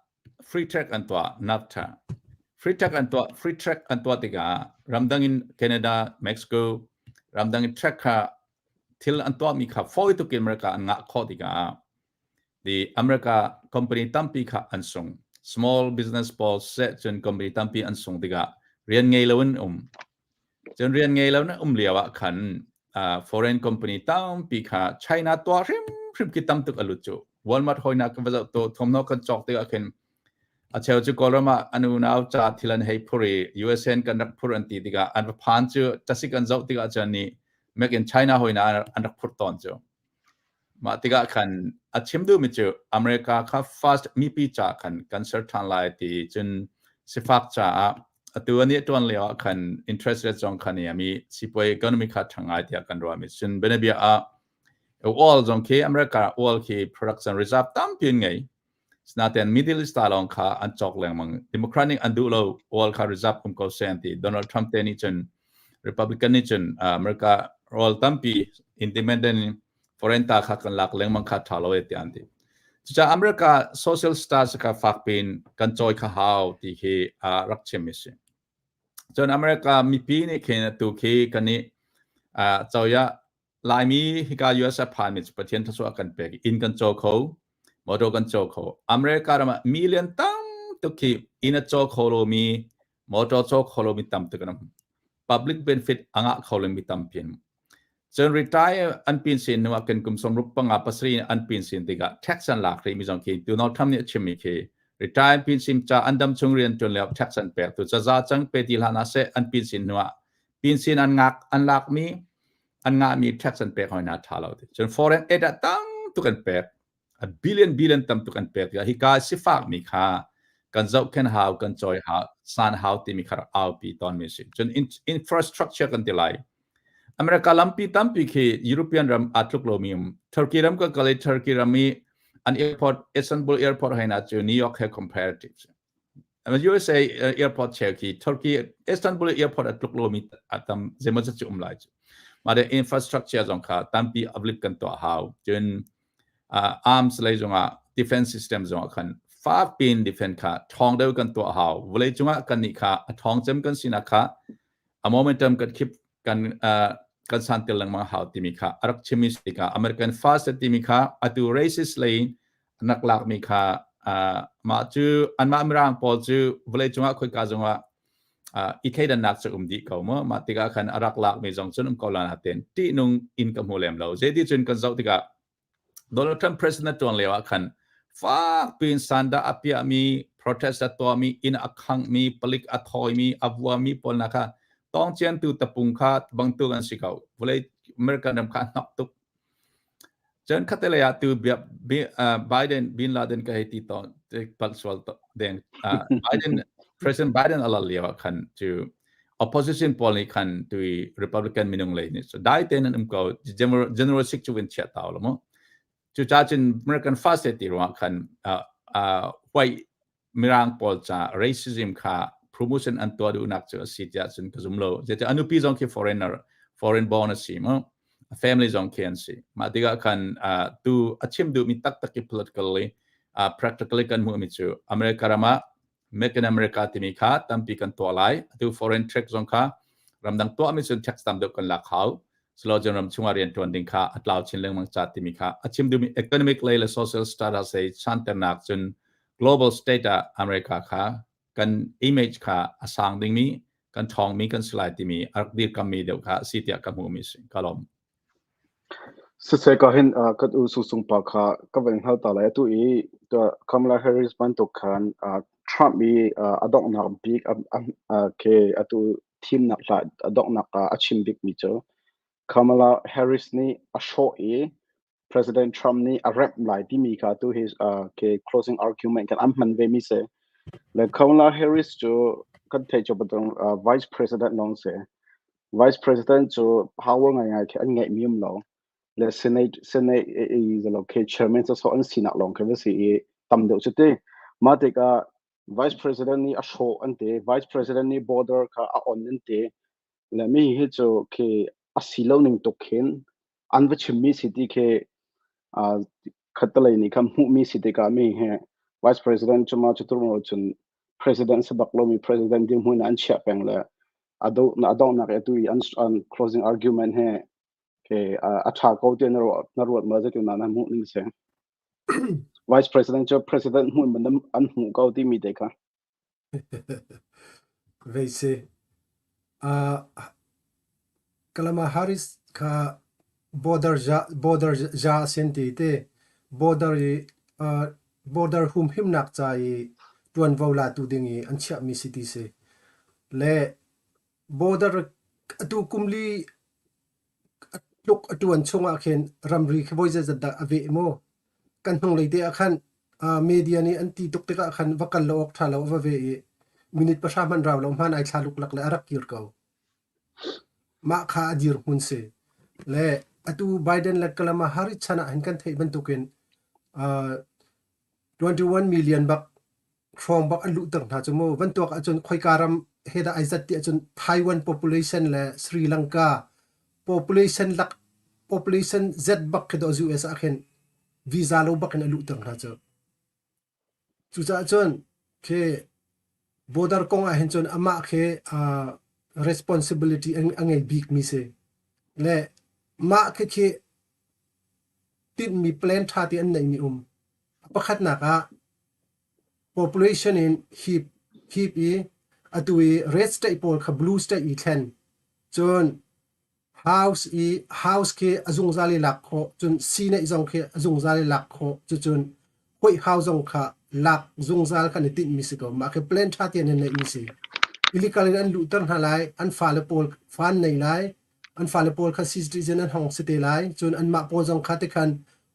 [SPEAKER 1] free trade an tuah NAFTA. Free trade an tuah free trade an tuah tikah ramdang in Canada, Mexico ramdang in trade kha thil an tuahmi kha fawi tuk in America an ngah khawh tikah The America company tampi kha an sung. Small business pawl seh cun company tampi an sung tikah rian ngei lo in um. Cun rian ngei lo in um lio ah khan foreign company tampi kha China tuah hrimhrim khi tam tuk a lut cu. Walmart hoina kan va zoh to thawmhnaw kan cawk tikah khin a cheu cu Kawlram ah an unau ca thil an hei phur i USA in kan rak phur an ti tikah an va phan cu tasik an zoh tikah cun nih make in China hoina an rak phur tawn cu. Mah tikah khan a chim duhmi cu America kha first mipi ca khan kan ser ṭhan lai ti cun sifak caah atu an i ṭuan lio ah khan interest rate zong khan i mi sipuai economy kha ṭhang ngai tiah kan ruahmi cun bianabia ah oil zong khi America oil khi production reserve tampi an ngei. Sinain Middle East ta lawng kha an cawk lengmang. Democrat nih an duh lo, oil kha reserve um ko seh an ti. Donald Trump te nih cun Republican nih cun America oil tampi independent foreign ta kha kan lak lengmang kha tha lo e tiah an ti. Cucaah America social stars kha fak piin kan cawi kha hau ti khi rak chim mi si. Cun America mipi nih khin atu khi kan i coyah Laimi hika US a phanmi cu Pathian thluachuah a kan pek i inn kan caw kho, motor kan caw kho. America ram ah million tam tuk khi inn a caw kho lomi, motor caw kho lomi tam tuk an um. Public benefit a ngah kho lomi tampi an um. Cun retire an pin sin hnu ah kan kum sawmruk panga pasarih an pin sin tikah tax an lak rih mi zong khi Donald Trump nih a chimmi khi retire pin sim ca an dam chung rian ṭuan lio tax an pek tu caza cang pe ti hlah na seh an pin sin hnu ah pin sin an ngak an lakmi an ngahmi tax an pek hoi hna ṭha lo ti. Cun foreign aid ah tam tuk an pek. A billion billion tam tuk an pek tikah hika sifakmi kha kan zohkhenh hau, kan cawi hau, san hau timi kha rak aupi tawnmi a si. Cun infrastructure kan ti lai. America lampi tampi khi European ram aa tluk lomi um. Turkey ram kan kal i Turkey ram i an airport Istanbul airport hei na cu New York he comparative. USA airport cheu khi Turkey Istanbul airport a tluk lomi a tam zeimawzat cu um lai cu. Mah de infrastructure zong kha tampi uplift kan tuah hau. Cun arms lei zongah defense system zongah khan fak piin defense kha ṭhawng deuh kan tuah hau. Vawlei cungah kan nih kha a ṭhawng cem kan sinak kha a momentum kan keep kan kan santer lengmang hau timi kha a rak chimmi si kha American first timi kha atu racist lei nak lakmi kha mah cu anmah mirang pawl cu vawlei cungah khoika zongah i thleidannak cu um dih ko mu. Mah tikah khan a rak lakmi zong cun um ko la natin ṭihnung in ka hmu lem lo. Zeiti cun kan zoh tikah Donald Trump president tuan lio ah khan fak piin sanda a piahmi, protest a tuahmi, inn a khanghmi, palik a thawimi, a vuami pawl hna kha tawngciantu tapung kha bangtuk an si ko. Vawlei American ram kha a hnok tuk. Cun khatte ah tu Biden Bin Laden ka hei ti tawn palh sual deng. Biden President Biden a lal lio ah khan cu opposition pawl nih khan tu Republican minung lei nih so dai tein an um ko General General Sik cu vin chia tau lo mu. Cucaah cun American first ti ruangah khan white Mirang pawl ca racism kha promotion an tuah duhnak cu a si tiah cun ka zum lo. Zeicah a nupi zong khi foreigner, foreign born a si mu. A family zong khi an si. Mah tikah khan tu a chim duhmi taktak i politically practically kan hmuhmi cu America ram ah Make in America timi kha tampi kan tuah lai. Atu foreign trade zong kha ramdang tuahmi cun tax tam deuh kan lak hau. Silo ram chungah rian ṭuan ding kha a tlau chin lengmang ca timi kha a chim duhmi economic lei le social status lei chanternak cun global state ah America kha kan image kha a sang dingmi kan ṭhawngmi kan si lai timi a rak dirkammi deuh kha si tiah ka hmuhmi si. Ka lawm.
[SPEAKER 2] Siseh ka hin kan u Sung pa kha ka van hngal ta lai. Atu i Kamala Harris bantuk khan Trump i a donghnak bik ke atu thimnak hla a donghnak ah a chim bikmi cu Kamala Harris nih a hrawh i President Trump nih a remh lai timi kha atu hi ke closing argument kan an hman ve mi si. Le Kamala Harris cu kan theih cu bantuk Vice President lawng si. Vice President cu power ngaingai khi an ngeihmi um lo. Le Senate Senate i zalo khi chairman sawsawh an sinak lawng khi va si i tam deuh cu ti. Mah tikah Vice President nih a hrawh an ti. Vice President nih border kha a on an ti. Le mi hi cu khi a si lo ning tuk khin an va chimmi si ti khi khattelei nih khan hmuhmi si tikah mi hi Vice President cu ma cu tur cun President si bak lomi President dirhmun ah an chiah peng le a do a donghnak i atu i an, an closing argument he ke a ṭha ko tiah na ruat na ruat ma zeitin na hmuh ning si Vice President cu President hmuh man an hmuh ko timi te kha
[SPEAKER 4] Vei si. Uh, Kalama Harris kha border ja border ja sin ti te border i uh, border humhimnak ca i ṭuanvo latu ding i an chiahmi si ti si. Le border atu kumli a tluk a ṭuan chungah khin ramri khi voi zeizat dah a veh mu. Kan hnunglei te ah khan uh, media nih an ti tuk tikah khan va kal lo awk ṭha lo a va ve i minute pahra hmanh rau lo hman ai thla luklak le a rak kir ko. Mah kha a dirhmun si. Le atu Biden le Kamala Harris chan ah hin kan theih bantukin uh, 21 million bak hrawng bak an luhter hna cu mu. Van tuak ahcun khoika ram he dah ai zat ti ahcun Taiwan population le Sri Lanka population lak population Z bak khi dawh US ah khin visa lo bak in a luhter hna cu. Cucaah cun khi border kong ah hin cun amah khi uh, responsibility a ngei bik mi si. Le mah khi khi tinhmi plan ṭha te an neihmi um. Pakhatnak ah population in hip hip i atu i red state pawl kha blue state i thlen. Cun house i house khi a zungzal i lak khawh cun sii zong khi a zungzal i lak khawh cucun White House zong kha lak zungzal kan i tinhmi si ko. Mah khi plan ṭha tein an neihmi si. Illegal in an luhter hna lai, an fale pawl fa an nei lai, an fale pawl kha citizen an hong si te lai, cun anmah pawl zong kha tikhan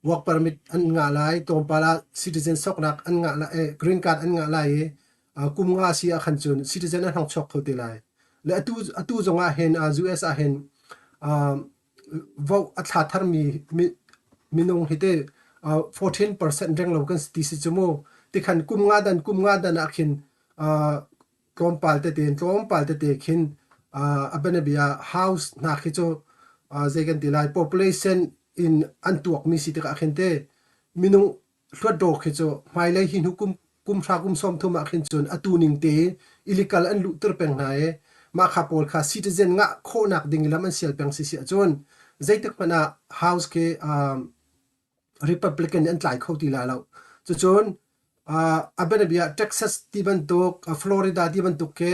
[SPEAKER 4] work permit an ngah lai, tlawmpal ah citizen soknak an ngah lai, eh, green card an ngah lai i kum nga si ah khan cun citizen an hong chuak kho te lai. Le atu atu zong ah hin US ah hin vote a thla tharmi minung hi te 14% reng lo kan ti si cu mu. Tikhan kum nga dan kum nga dan ah khin tlawmpal tete in tlawmpal tete khin a bianabia house hna khi cu zei kan ti lai population in an tuakmi si tikah khin te minung hluatdaw khi cu hmailei hi hnu kum kum hra kum 30 ah khin cun atu ning te illegal an luhter peng hna i mah kha pawl kha citizen ngah khawhnak ding lam an sial peng si si ahcun zeitik hmanh ah house khi Republican nih an tlai kho ti lai lo. Cucun a bianabia Texas ti bantuk Florida ti bantuk khi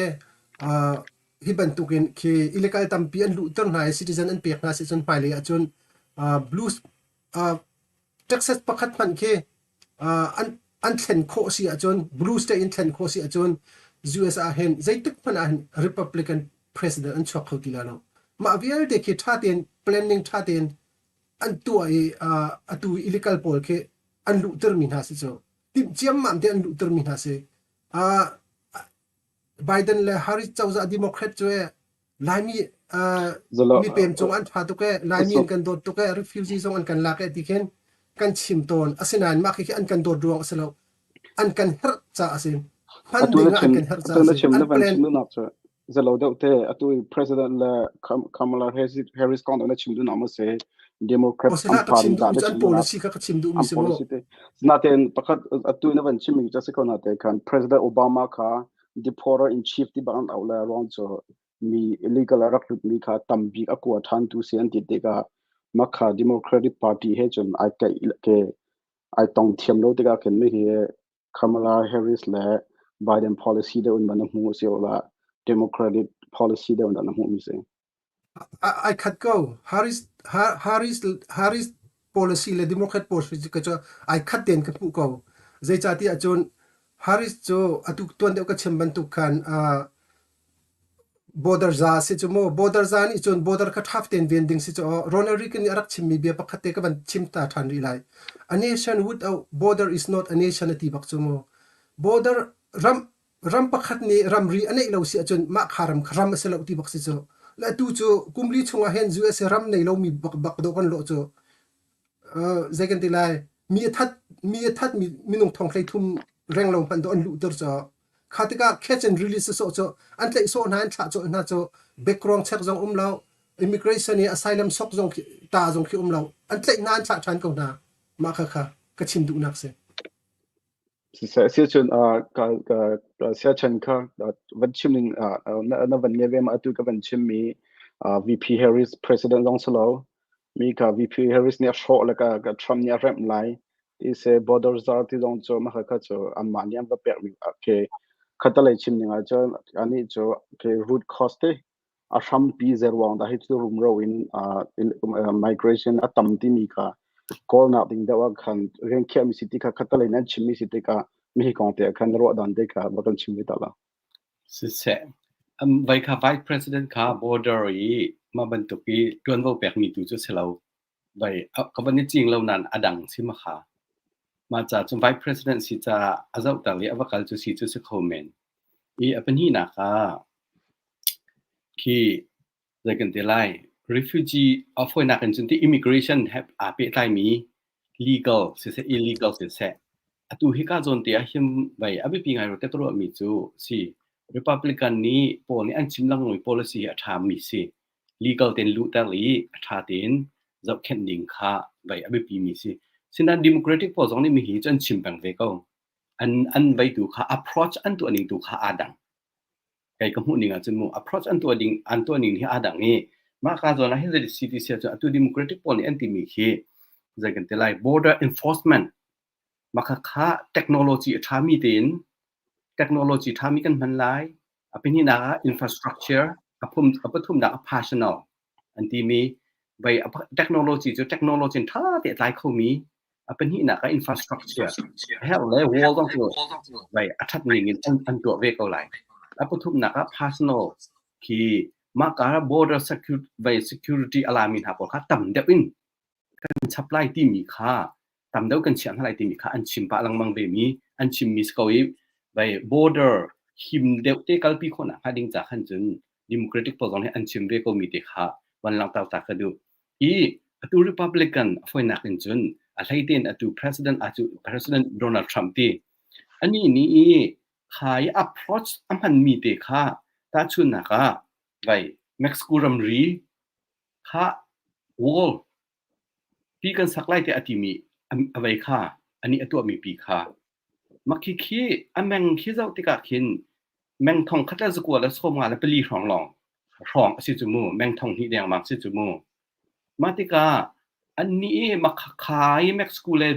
[SPEAKER 4] hi bantuk in khi illegal tampi an luhter hna i citizen an pek hna si cun hmailei ahcun blue Texas pakhat hmanh khi an an thlen khawh si ahcun blue state in thlen khawh si ahcun US ah hin zeitik hmanh ah hin Republican president an chuak kho ti lai lo. Mah vialte khi ṭha tein planning ṭha tein an tuah i atu illegal pawl khi an luhtermi hna si cu timh ciammam te an luhtermi hna si. Biden le Harris cozah Democrat cu Laimi mipem cung an ṭha tuk ee, Laimi an kan dawt tuk ee, refugee zong an kan lak ee ti khin kan chim tawn. Asinain mah khi an kan dawt ruang a si lo. An kan herh caah a si. Hman ding ah an kan herh caah a si. An plan.
[SPEAKER 2] Zalo deuh te atu i President le Kamala Harris kong na chim duh na si Democrat
[SPEAKER 4] an party da na chim policy kha ka chim duh mi si
[SPEAKER 2] mu. Natein pakhat atu na van chim mi cha si ko na te khan President Obama kha deporter in chief ti bang au le ruang chu mi illegal a rak lut mi kha tam bik a kua than tu si an ti tikah makha Democratic Party he chun ai kai ke ai tong thiam lo tikah khin mi hi Kamala Harris le Biden policy deuh in man a hmu si la Democratic policy deuh in na hmuh mi si.
[SPEAKER 4] Ai khat ko. Harris Harris Harris policy le Democrat policy ka cu ai khat ten ka hmuh ko. Zeicahtiah cun Harris cu atu tuan deuh ka chim bantuk khan Border za si cu mu. Border za nih cun border kha ṭhaf tein ven ding si cu aw. Ronald Reagan nih a rak chimmi bia pakhat te ka van chim ta ṭhan rih lai. A nation without border is not a nation a ti bak cu mu. Border ram ram pakhat nih ramri a neih lo si ahcun mah kha ram kha ram a si lo ti bak si cu. Le atu cu kum li chungah hin USA ram nei lomi bak bak dawh kan lawh cu. Zei kan ti lai mi a that mi a that mi minung thong 13 reng lo hmanh dawh an luhter cu kha tikah catch and release sawh cu an tlaih sawh hna an thlah cawh hna cu background check zong um lo, immigration i asylum sok zong khi ta zong khi um lo, an tlaih hna an thlah ṭhan ko hna. Mah kha kha ka chim duhnak si.
[SPEAKER 2] Siacun ka siachan kha van chim ning na van nge ve ma atu ka van chim mi VP Harris president zong si lo mi kha VP Harris nih a hrawh le ka Trump nih a remh lai ti se border czar ti zong cu mah kha cu anmah nih an va pek mi ke khatalei chim ning ah cun anih cu ke root cause te a hrampi zeruang dah hi cu rumro in migration a tam timi kha kawlnak ding deuh ah khan rian khiahmi si ti kha khatalei nan chimmi si tikah mi hi kong te ah khan ruah dan te kha va kan chim ve ta la.
[SPEAKER 3] Siseh, vai kha Vice President kha border i mah bantuk i ṭuanvo pekmi tu cu si lo. Vai ka van i cing lo nain a dang si ma kha. Mah ca cun Vice President si caah a zohter i a va kal cu si cu si kho men. I a pahnihnak ah khi zei kan ti lai refugee a fawinak in cun ti immigration he aa pehtlaimi legal siseh illegal siseh atu hika zawn te ah hin vai a biapi ngai rua te ka ruahmi cu si Republican nih pawl nih an chim lengmang policy hi a ṭhami si legal tein luhter i a ṭha tein zohkhenh ding kha vai a biapi mi si. Sinain Democratic pawl zong nih mihi cu an chim peng ve ko. An vei tu kha approach an tuah ning tu kha aa dang. Kei ka hmuh ning ahcun mu approach an tuah ding an tuah ning hi aa dang i mah ka zawn ah hin zei CTC ahcun atu Democratic pawl nih an timi khi zei kan ti lai border enforcement mah kha kha technology a ṭhami tein technology ṭhami kan hman lai. A pahnihnak ah infrastructure a phum a pathumnak ah personal an timi vei technology cu technology in ṭha te a tlai khomi a pahnihnak ah infrastructure a herh le wall zong cu vei a ṭhat ning in an tuah ve ko lai. A pathumnak ah personal khi mah ka border security vei security a lami hna pawl kha tam deuh in kan chap lai timi kha tam deuh kan chiah hna lai timi kha an chim pah lengmang ve mi an chimmi si ko i vai border him deuh te kalpi khawhnak hnga ding ca khan cun Democratic pawl zong nih an chim ve ko mi te kha van langhter ta ka duh i atu Republican a foinak in cun a hlei tein atu president atu President Donald Trump ti ani nih i kha i approach a hman mi te kha tahchunnak ah vai Mexico ramri kha wall pi kan sak lai tiah a timi a vei kha anih a tuahmi pi kha mah khi khi a meng khi zoh tikah khin meng thong khat le zakua le sawm nga le pali hrawng lawng hrawng a si cu mu meng thong hnih dengmang si cu mu mah tikah annih i mah kha i Mexico le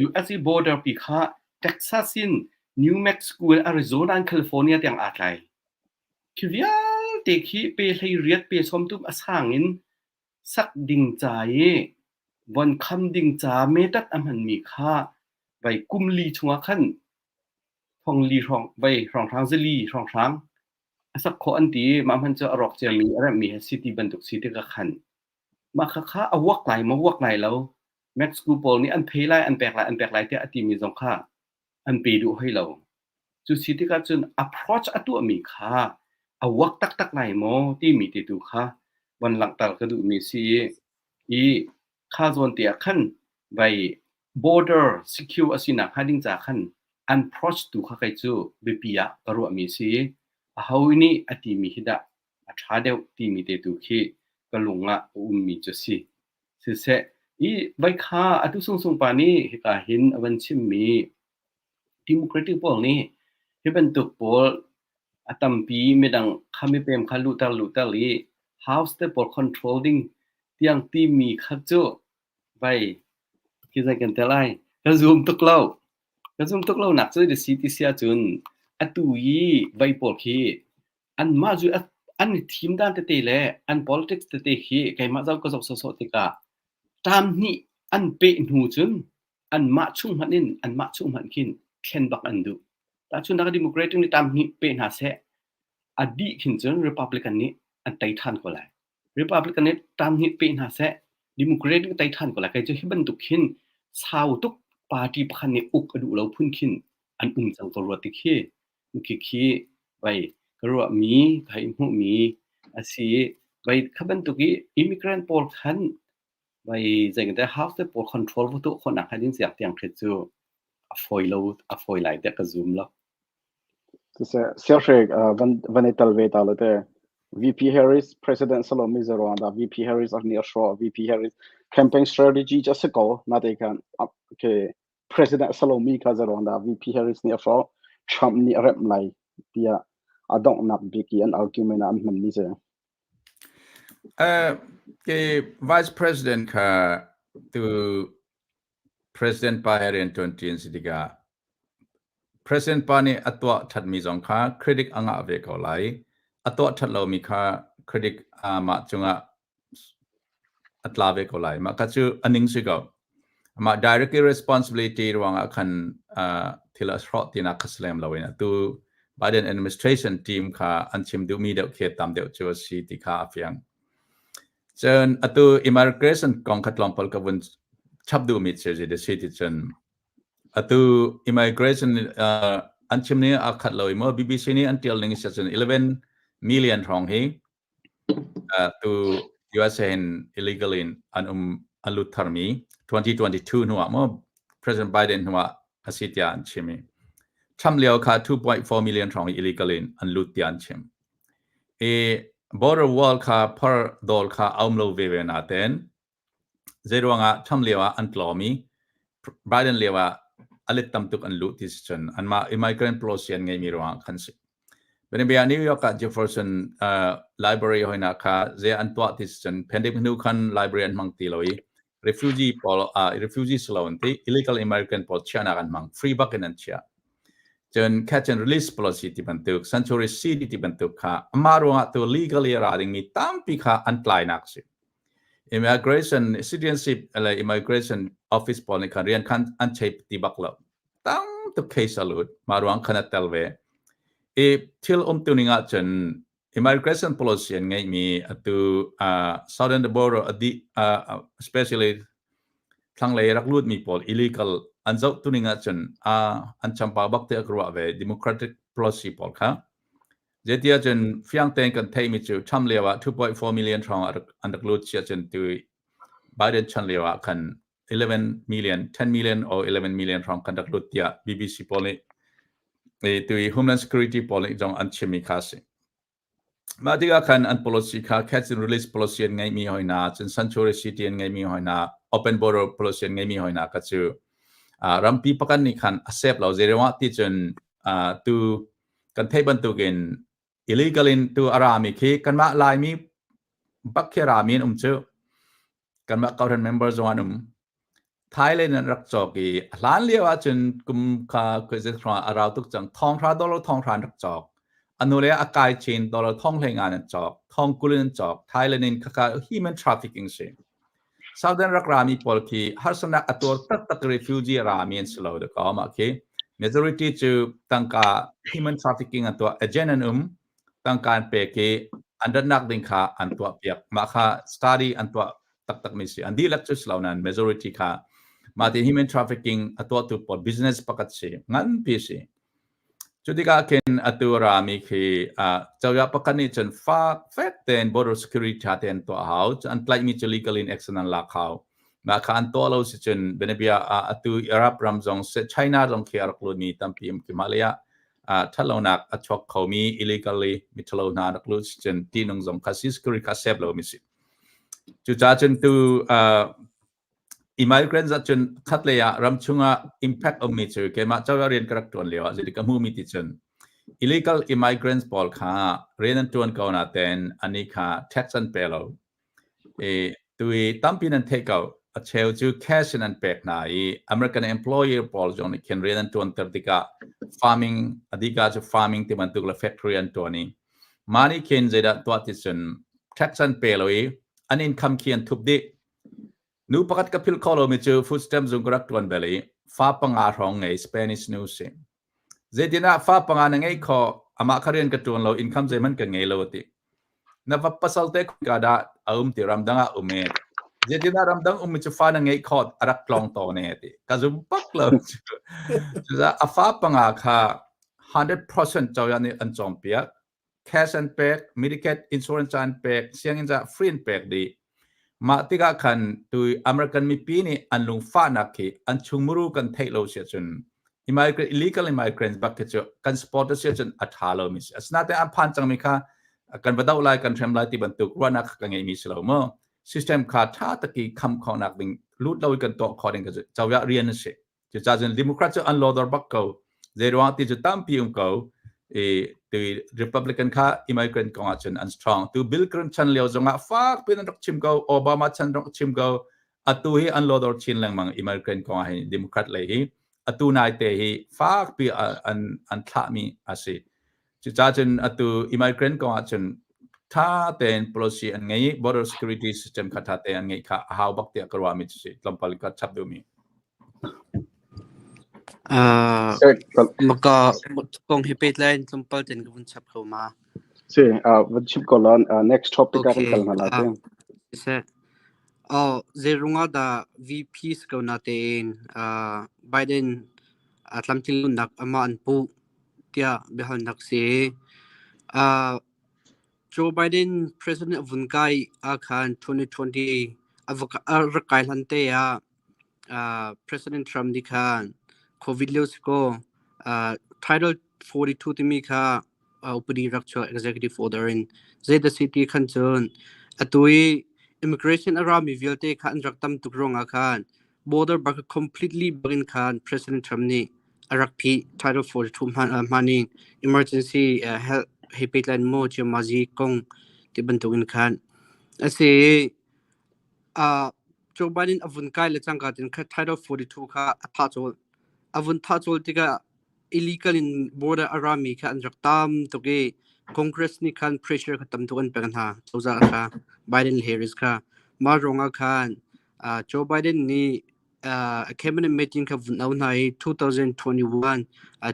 [SPEAKER 3] US i border pi kha Texas in New Mexico in Arizona in California tiang aa tlai. Khi vialte khi pe 18 pe 30 a sang in sak ding ca i von kham ding ca metat a hmanmi kha vai kum li chungah khan thong li hrawng vai hrawnghrang zali hrawnghrang a sak khawh an ti i mah hmanh cu a rawk ciami a remhmi he si ti bantuk si tikah khan mah kha kha a uak lai maw uak lai lo Mexico pawl nih an phei lai an pek lai an pek lai tiah a timi zong kha an pe duh hoi lo. Cu si tikah cun approach a tuahmi kha a uak taktak lai maw timi te tu kha von langhter ka duhmi si i kha zawn te ah khan vai border secure a sinak hnga ding ca khan an approach tu kha kei cu biapi ah ka ruahmi si. Aho nih a timi hi dah a ṭha deuh timi te tu khi ka lung ah a ummi cu si. Siseh, i vai kha atu Sungsung pa nih hika hin a van chimmi Democratic pawl nih hi bantuk pawl a tampi midang kha mipem kha luhter luhter i House te pawl control ding tiang timi kha cu vai khi zei kan te lai ka zum tuk lo. Ka zum tuk lo nak cu si ti si ahcun atu i vai pawl khi anmah cu an i thim dan tete le an politics tete khi keimah zoh ka zoh sawhsawh tikah term hnih an peh hnu cun anmah chung hmanh in anmah chung hmanh khin thlen bak an duh. Tahchunhnak ah Democratic nih term hnih peh hna seh a dih khin cun Republican nih an tei ṭhan ko lai. Republican nih term hnih peh hna seh Democratic nih tei ṭhan ko lai. Kei cu hi bantuk hin sau tuk party pakhat nih uk a duh lo phun khin an um cang ko rua ti khi Khikhi vai ka ruahmi, ka hei hmuhmi a si i vai kha bantuk i immigrant pawl khan vai zeitindah house te pawl control va tuah khawhnak hnga ding siang tiang khi cu a fawi lo, a fawi lai tiah ka zum lo.
[SPEAKER 2] Siseh, siahrek van van i tel ve ta lo te. VP Harris President Salome Zeruang VP Harris nih a hrawh VP Harris campaign strategy cu a si ko nate khan okay President a si lomi kha zeiruang dah VP Harris nih a hrawh, Trump nih a remh lai tiah a donghnak bik i an argument ah an hmanmi si.
[SPEAKER 1] Ke Vice President kha tu President pa he rian ṭuan ṭi an si tikah President pa nih a tuah ṭhatmi zong kha critic a ngah ve ko lai. A tuah ṭhat lomi kha critic amah cungah a tla ve ko lai. Mah kha cu a ning si ko. Mah directly responsibility ruangah khan thil a hrawh tinak kha si lem loin atu Biden administration team kha an chim duhmi deuh khi tam deuh cu a si ti kha a fiang. Cun atu immigration kong kha tlawmpal ka vun chap duhmi cu zei si ti cun atu immigration an chim ning aa khat lo i maw BBC nih an tial ning si cun 11 million hrawng hi Tu USA in illegal in an um an lut tharmi 2022 hnu ah maw President Biden hnu ah a si tiah an chim i Trump lio kha 2.4 million hrawng illegal in an lut tiah an chim. I border wall kha phar dol kha a um lo ve ve natein Zeiruangah Trump lio ah an tlawm i Biden lio ah a let tam tuk an luh ti si cun anmah immigrant policy an ngeihmi ruangah khan si. Bianabia New York ah Jefferson Library hoina kha zei an tuah ti si cun pandemic hnu khan library an hmang ti lo i refugee pawl refugee si lo an ti illegal immigrant pawl chiahnak an hmang free bak in an chiah. Cun catch and release policy ti bantuk sanctuary city ti bantuk kha amah ruangah tu legally a ra dingmi tampi kha an tlainak si. Immigration citizenship le immigration office pawl nih khan rian khan an chei ti bak lo. Tam tuk case a lut. Mah ruang khan a tel ve. I thil umtu ning ahcun immigration policy an ngeihmi atu southern border adi especially thlanglei rak lutmi pawl illegal an zoh tu ning ahcun an champa bak te ka ruah ve democratic policy pawl kha. Zeiti ahcun fiang tein kan theihmi cu Trump lio ah 2.4 million hrawng an rak lut si ahcun tu Biden chan lio ah khan 11 million, 10 million or 11 million hrawng kan rak lut tiah BBC pawl nih tu i Homeland Security pawl nih zong an chimmi kha a si. Mah tikah khan an policy kha catch and release policy an ngeihmi hoi hna, cun sanctuary city an ngeihmi hoi hna, open border policy an ngeihmi hoi hna kha cu rampi pakhat nih khan a sep lo. Zeiruangah ti cun tu kan theih bantukin illegal in tu a rami khi kanmah Laimi bak khi a rami an um cu. Kanmah Kawhran member zong an um. Thailand an rak cawk i a hlan lio ahcun kum kha a rau tuk cang. Thonghra dollar thonghra an rak cawk. A nu le a kai chin dollar thong hlei nga an cawk. Thong kul in an cawk. Thailand in khakha human trafficking si. Southern rak rami pawl khi harsatnak a tuar taktak refugee a rami an si lo dakaw mah khi majority cu tangka human trafficking an tuah agent an um tangka an pek i an ratnak ding kha an tuah piak mah kha study an tuah taktak mi si an dihlak cu si lo nain majority kha mah ti human trafficking a tuahtu pawl business pakhat si nganpi si Cu tikah khin atu rami khi cozah pakhat nih cun fak fek tein border security ṭha tein tuah a hau. An tlaihmi cu legal in action an lak hau. Mah kha an tuah lo si cun bianabia ah atu Arab ram zong China zong khi a rak lutmi tampi um khi mah lei ah Thatlonak a chuak khomi illegally mithalo hna rak lut cun tihnung zong kha security kha sep lo mi si. Cucaah cun tu immigrants ahcun khatlei ah ram chungah impact ummi cu keimah cozah rian ka rak ṭuan lio ah zeitik ka hmuhmi ti cun illegal immigrants pawl kha rian an ṭuan ko natein anih kha tax an pe lo. I tui tampi nan theih ko. A cheu cu cash in an pek hna i American employer pawl zong nih khin rian an ṭuanter tikah farming adika cu farming ti bantuk le factory an ṭuan i mah nih khin zeidah tuah ti cun tax an pe lo i an income khi an thup dih. Nu pakhat ka philh kho lomi cu food stamp zung ka rak ṭuan bel i fa panga hrawng ngei Spanish nu si. Zeitin ah fa panga na ngeih khawh, amah kha rian ka ṭuan lo, income zeihmanh ka ngei lo a ti. Na va pasal te ka dah a um ti ramdang ah um e. Zeitin ah ramdang um mi cu fa na ngeih khawh a rak tlawng tawn e ti. Ka zum bak lo. Cucaah a fa panga kha 100% cozah nih an cawmpiak. Cash an pek, Medicaid insurance an pek, sianginn ca free an pek dih. Mah tikah khan tu American mipi nih an lungfahnak khi an chungmuru kan theih lo si ahcun immigrant illegal immigrants bak khi cu kan support a si ahcun a ṭha lomi si. Asinain an phan cangmi kha kan va doh lai, kan hrem lai ti bantuk ruahnak kha ka ngeihmi si lo mu. System kha ṭha tak i kham khawhnak ding lut lo i kan tuah khawh ding kha cu cozah rian a si. Cucaah cun Democrat cu an lawdor bak ko. Zeiruang ti cu tampi um ko. I tu Republican kha immigrant kong ah cun an strong. Tu Bill Clinton chan lio zongah fak piin an rak chim ko. Obama chan rak chim ko. Atu hi an lawdor chin lengmang immigrant kong ah hin Democrat lei hi atu nai te hi fak pi an an thlahmi a si. Cucaah cun atu immigrant kong ah cun tha tein policy an ngei i border security system kha tha tein an ngeih kha a hau bak tiah ka ruahmi cu si. Tlawmpal ka chap duhmi.
[SPEAKER 5] Maka kong hi pehtlai in tlawmpal ten ka vun chap kho ma.
[SPEAKER 2] Si, van chim ko lan next topic ah kan kal hna lai te.
[SPEAKER 5] Seh. Oh, zeirung ah dah VP si ko na tein Biden tlamtlinlonak amah an puh tiah biahalnak si. Joe Biden president a vun kai ah khan 2020 a rak kai hlan te ah President Trump nih khan COVID lio si kaw Title 42 timi kha upadi rak chuah executive order in zeidah si ti khan cun atu i immigration a rami vialte kha an rak tam tuk ruangah khan border bak completely bakin khan President Trump nih a rak phih. Title 42 hman in emergency health he pehtlai in maw ciamazi kong ti bantukin khan a si. Joe Biden a vun kai le cangka tin kha Title 42 kha a thah cawl. A vun thah cawl tikah illegal in border a rami kha an rak tam tuk i Congress nih khan pressure kha tam tuk an pek hna cozah kha Biden le Harris kha. Mah ruangah khan Joe Biden nih a cabinet meeting kha vun au hna i 2021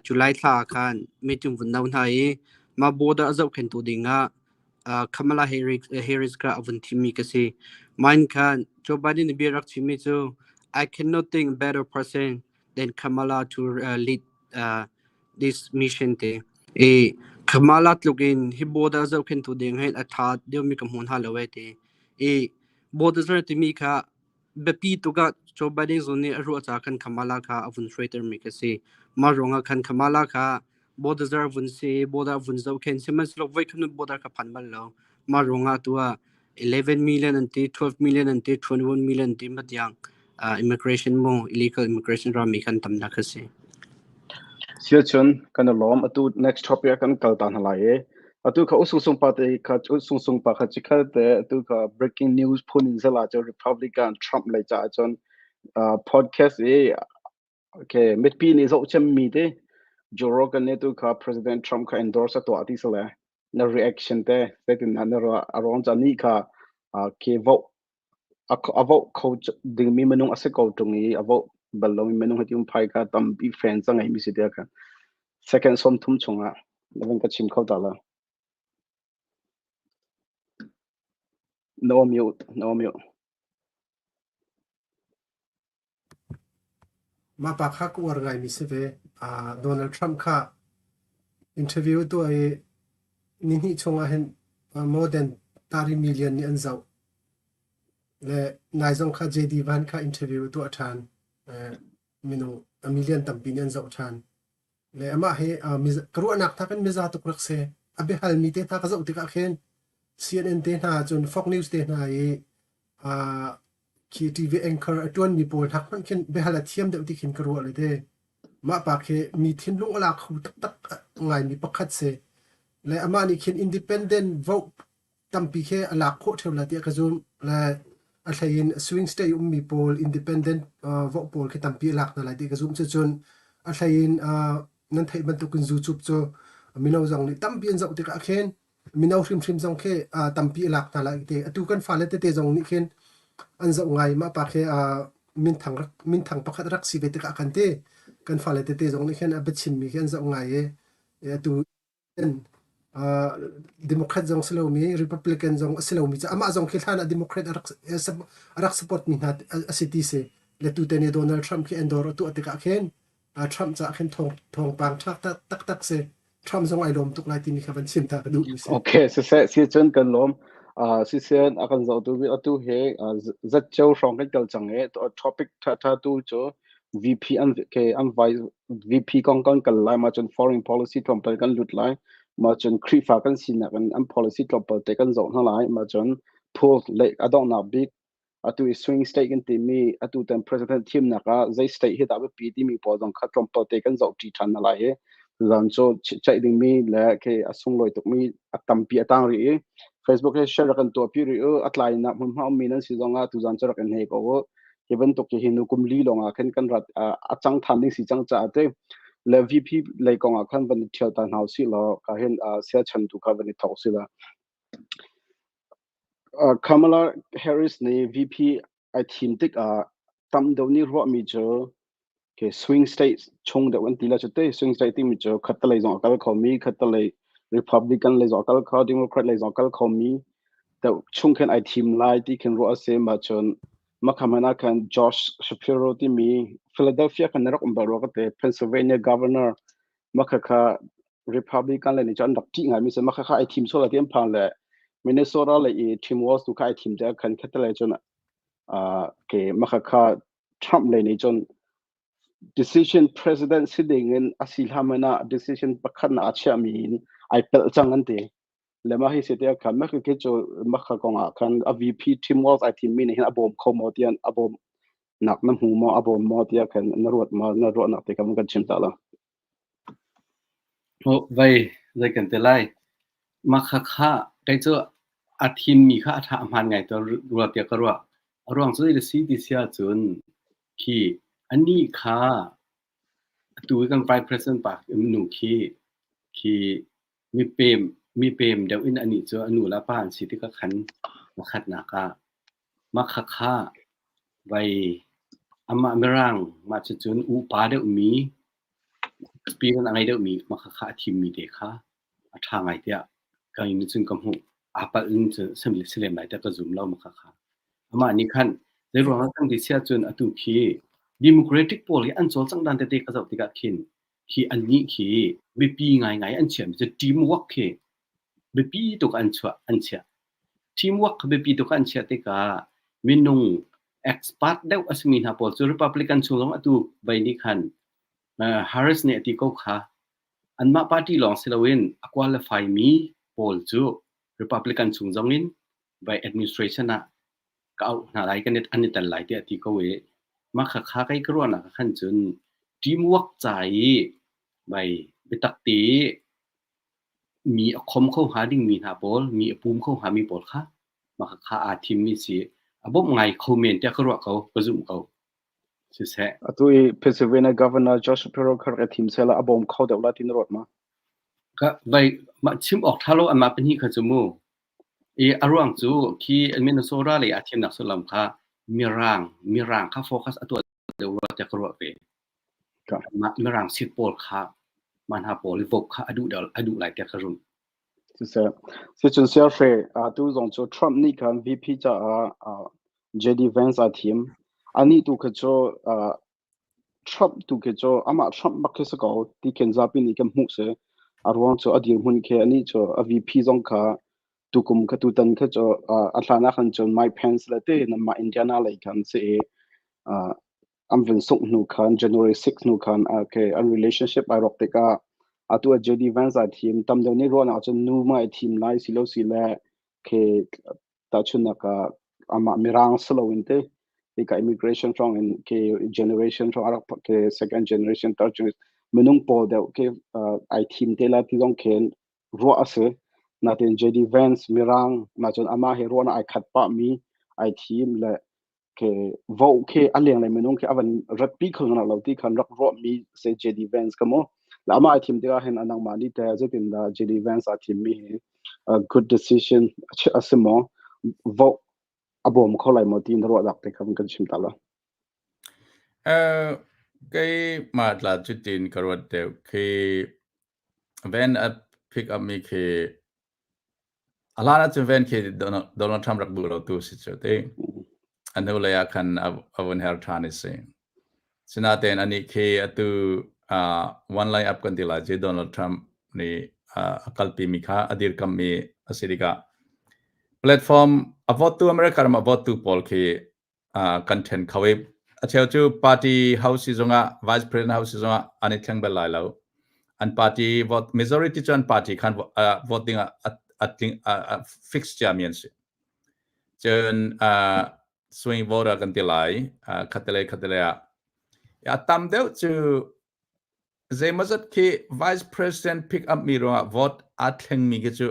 [SPEAKER 5] July thla ah khan meeting vun au hna i mah border a zohkhenhtu dingah Kamala Harris kha a vun thimmi ka si. Mine khan Joe Biden nih bia rak chimmi cu I cannot think better person than Kamala to lead this mission te. I Kamala tluk in hi border zohkhenhtu ding hin a ṭha deuhmi ka hmu hna lo ai ti. I border timi kha biapi tuk ah Joe Biden zong nih a ruah caah khan Kamala kha a vun hruaitermi ka si. Mah ruangah khan Kamala kha border vun si, border vun zohkhenh sihmanhsehlaw voikhat border kha phan bal lo. Mah ruangah tu ah 11 million an ti, 12 million an ti, 21 million an ti ma tiang immigration mu illegal immigration rami khan tamnak kha si.
[SPEAKER 2] Siacun kan i lawm. Atu next topic ah kan kal ta hna lai i atu kha usung sung pa te kha usung sung pa kha chikhal te atu kha breaking news phun in zela cu Republican Trump lei caah cun podcast i okay mitpi nih zoh cem mi te Joe Rogan nih tu kha President Trump kha endorse a tuah ti sale na reaction te zeitin na ruah a ruang ca ni kha ke vote a vote kho dingmi minung a si ko ṭung i a vote bal lomi minung hi ti um phai kha tampi fans a ngeimi si tiah kha second 30 chungah na van ka chim kho ta la. No mute, no mute.
[SPEAKER 4] Mah pa kha ka uar ngaimi si ve. Donald Trump kha interview tuah i nihnih chung ah hin more than 30 million nih an zoh. Le nai zong kha JD Vance kha interview tuah ṭhan. Minung a million tampi nih an zoh ṭhan. Le amah hi ka ruahnak hna kan miza tuk rak si. A biahalmi te hna ka zoh tikah khin CNN te hna cun Fox News te hna i khi TV anchor a ṭuanmi pawl hnak hmanh khin biahal a thiam deuh ti khin ka ruah le te. Mah pa khi mi thinlung a la kho taktak ngaimi pakhat si. Le amah nih khin independent vote tampi khi a lak khawh ṭheo lai tiah ka zumh. Le a hlei in swing state ummi pawl independent vote pawl khi tampi a lak hna lai ti ka zumh. Cucun a hlei in nan theih bantukin YouTube cu mino zong nih tampi an zoh tikah khin mino hrimhrim zong khi tampi a lak hna lai ti. Atu kan fale tete zong nih khin an zoh ngai. Mah pa khi minthang rak minthang pakhat rak si ve tikah kan ti. Kan fale tete zong nih khin a biachimmi khi an zoh ngai i atu Democrat zong si lomi Republican zong a si lomi cu amah zong khi hlan ah Democrat a rak a rak support mi hna a si ti si. Le tute nih Donald Trump khi endorse a tuah tikah khin Trump caah khin thawng thawngpang ṭha taktak si. Trump zong ai lawm tuk lai timi kha van chim ta ka duh mi si.
[SPEAKER 2] Okay, siseh si cun kan lawm. Siseh a kan zohtu bi atu he zatceo hrawng kan kal cang i topic ṭha ṭha tu cu VP an ke an vice VP kong kan kal lai ma cun foreign policy tlawmpal kan lut lai ma cun Khrihfa kan sinak in an policy tlawmpal te kan zoh hna lai ma cun poll le a donghnak bik atu i swing state kan timi atu tan president thimnak ah zei state hi dah biapi timi pawl zong kha tlawmpal te kan zoh ṭi ṭhan hna lai i zan cu ceih dingmi le ke a sunglawi tukmi a tampi a tang rih i Facebook he share kan tuah pi rih u a tlainak hmunhma ummi nan si zong ah tuzan cu rak in hei ko u hi bantuk hi nu kum li lawng ah khin kan rat a cang than ding si cang caah te le VP lei kong ah khan van i thial ta hna usih law ka hin sia chan tu kha van i thok si la Kamala Harris nih VP ai thim tik ah tam deuh nih ruahmi cu ke swing state chung deuh an ti la cu te swing state timi cu khattelei zong a kal khomi khattelei Republican lei zong a kal kho Democrat lei zong a kal khomi deuh chung khin ai thim lai ti khin ruah a si ma cun Makhaman ah khan Josh Shapiro timi Philadelphia khan na rak um bal rua ka te Pennsylvania governor makha kha Republican le nih cun an rak ṭih ngaimi si makha kha ai thim sual ti an phang le Minnesota le i Tim Walz tu kha ai thim te khan khatalei cun ke makha kha Trump lei nih cun decision president si ding in a si hlan man ah decision pakhat na a chiahmi in ai pelh cang an ti. Le mah hi si te khan mah khi cu mah kong ah khan a VP Tim Walz ai thimmi nih hin a bawm kho maw tian a bawm nak na hmu maw a bawm maw tiah khan na ruat maw na ruahnak te kha kan chim ta la.
[SPEAKER 3] Oh, vai zei kan te lai. Mah kha kha kei cu a thimmi kha a ṭha a hmaan ngai to rua tiah ka ruah. A ruang cu zei si ti si ahcun khi anih kha atu i kan vice president pa nu khi khi mipem mipem deuh in anih cu a nu le a pa an si tikah khan pakhatnak ah mah kha kha vai amah mirang mah cucun upa deuhmi experience a ngei deuhmi mah kha kha a thimmi te kha a ṭha ngai tiah ka in cun ka hmuh. Aa palh in cun si lem lai tiah ka zum lo mah kha kha. Amah nih khan zeiruang ah kan ti siah cun atu khi Democratic pawl hi an cawlcangh dan tete ka zoh tikah khin khi annih khi biapi ngaingai an chiahmi cu teamwork khi biapi tuk an chuah an chiah. Teamwork kha biapi tuk an chiah tikah minung expert deuh a simi hna pawl cu Republican chung zong atu vei nih khan Harris nih a ti ko kha anmah party lawng si loin a qualify mi pawl cu Republican chung zong in by administration ah ka auh hna lai kan an i tel lai tiah a ti ko i mah kha kha kei ka ruahnak ah khan cun teamwork ca i by biatak te mi a khom kho hnga dingmi hna pawl mi a pum kho hnga mi pawl kha mah kha aa thimmi si a bawmh ngai kho men tiah ka ruah ko ka zumh ko siseh
[SPEAKER 2] Atu i Pennsylvania Governor Josh Shapiro kha rak i thim sehla a bawm kho deuh la ti na ruat ma?
[SPEAKER 3] Ka vai mah chim awk ṭha lo anmah pahnih kha cu mu I a ruang cu khi Minnesota lei ah thimnak sullam kha Mirang Mirang kha focus a tuah deuh rua tiah ka ruah ve. Mah Mirang seat pawl kha mah hna pawl i vote kha a duh a duh lai tiah ka zumh.
[SPEAKER 2] Siseh. Sicun Sialhre, atu zong cu Trump nih khan VP caah JD Vance aa thim. Anih tu kha cu Trump tu khi cu amah Trump bak khi si ko ti khin zapi nih kan hmuh si. A ruang cu a dirhmun khi anih cu a VP zong kha tukum kha tutan kha cu a hlan ah khan cun Mike Pence le te mah Indiana lei khan si i. An vun sungh hnu khan January 6 hnu khan okay, an relationship ai rawk tikah atu ah JD Vance ai thim. Tam deuh nih ruahnak ahcun nu ma ai thim lai si lo si le khi tahchunhnak ah amah mirang si loin te hika immigration hrawng in khi generation hrawng a rak khi second generation third generation minung pawl deuh khi ai thim te la ti zong khin ruah a si. Natin JD Vance mirang ma cun amah he ruahnak ai khat pah mi ai thim le khi vote khi a lenglei minung khi a van ratpi kho hna lo ti khan rak ruahmi se JD Vance ka mu. La amah ai thim tikah hin nangmah nih te zeitindah JD Vance aa thimmi hi a good decision a si maw? Vote a bawm kho lai maw ti na ruah dak te kha kan chim ta la.
[SPEAKER 1] Uh, keimah tla cutin ka ruat deuh khi Van a pick up mi khi A hlan ahcun ven khi Donald Trump rak duh lotu si cu ti. A hnulei ah khan a vun her ṭhan i si. Sinain anih khi atu uh, one line up kan ti lai cu Donald Trump nih uh, a kalpimi kha a dirkammi a si tikah platform a vote tu America ram a vote tu pawl khi kan ṭhen kho i a cheu cu party house zongah vice president house zongah an i thleng bal lai lo. An party vote majority cu an party khan vote ding ah a tling fix ciami an si. Cun swing voter kan ti lai khattelei khattelei ah a tam deuh cu zeimawzat khi vice president pick up mi ruangah vote aa thlengmi khi cu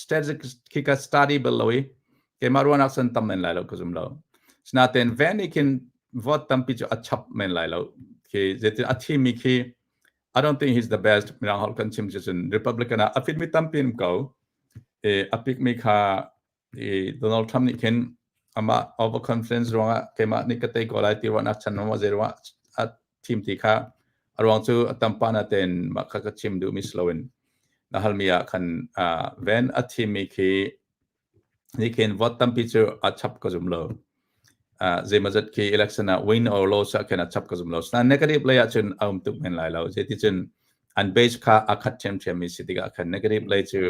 [SPEAKER 1] strategic khi ka study bal lo i keimah ruahnak san tam men lai lo ka zum lo. Sinain Van nih khin vote tampi cu a chap men lai lo. Khi zeitin a thimi khi I don't think he's the best. Mirang holh kan chim cun Republican ah a fit mi tampi an ko. E a pick mi kha i Donald Trump nih khin amah overconfidence ruangah keimah nih ka tei ko lai ti ruahnak chan maw zei ruangah a thim ti kha a ruang cu a tampa na ten mah kha ka chim duh mi si loin na halmi ah khan ven a thimmi khi nih khin vote tampi cu a chap ka zum lo. Zeimawzat khi election ah win or lose ah khin a chap ka zum lo. Sinain negative lei ah cun a um tuk men lai lo. Zeiticun an base kha a khat ṭhiamṭhiam mi si tikah khan negative lei cu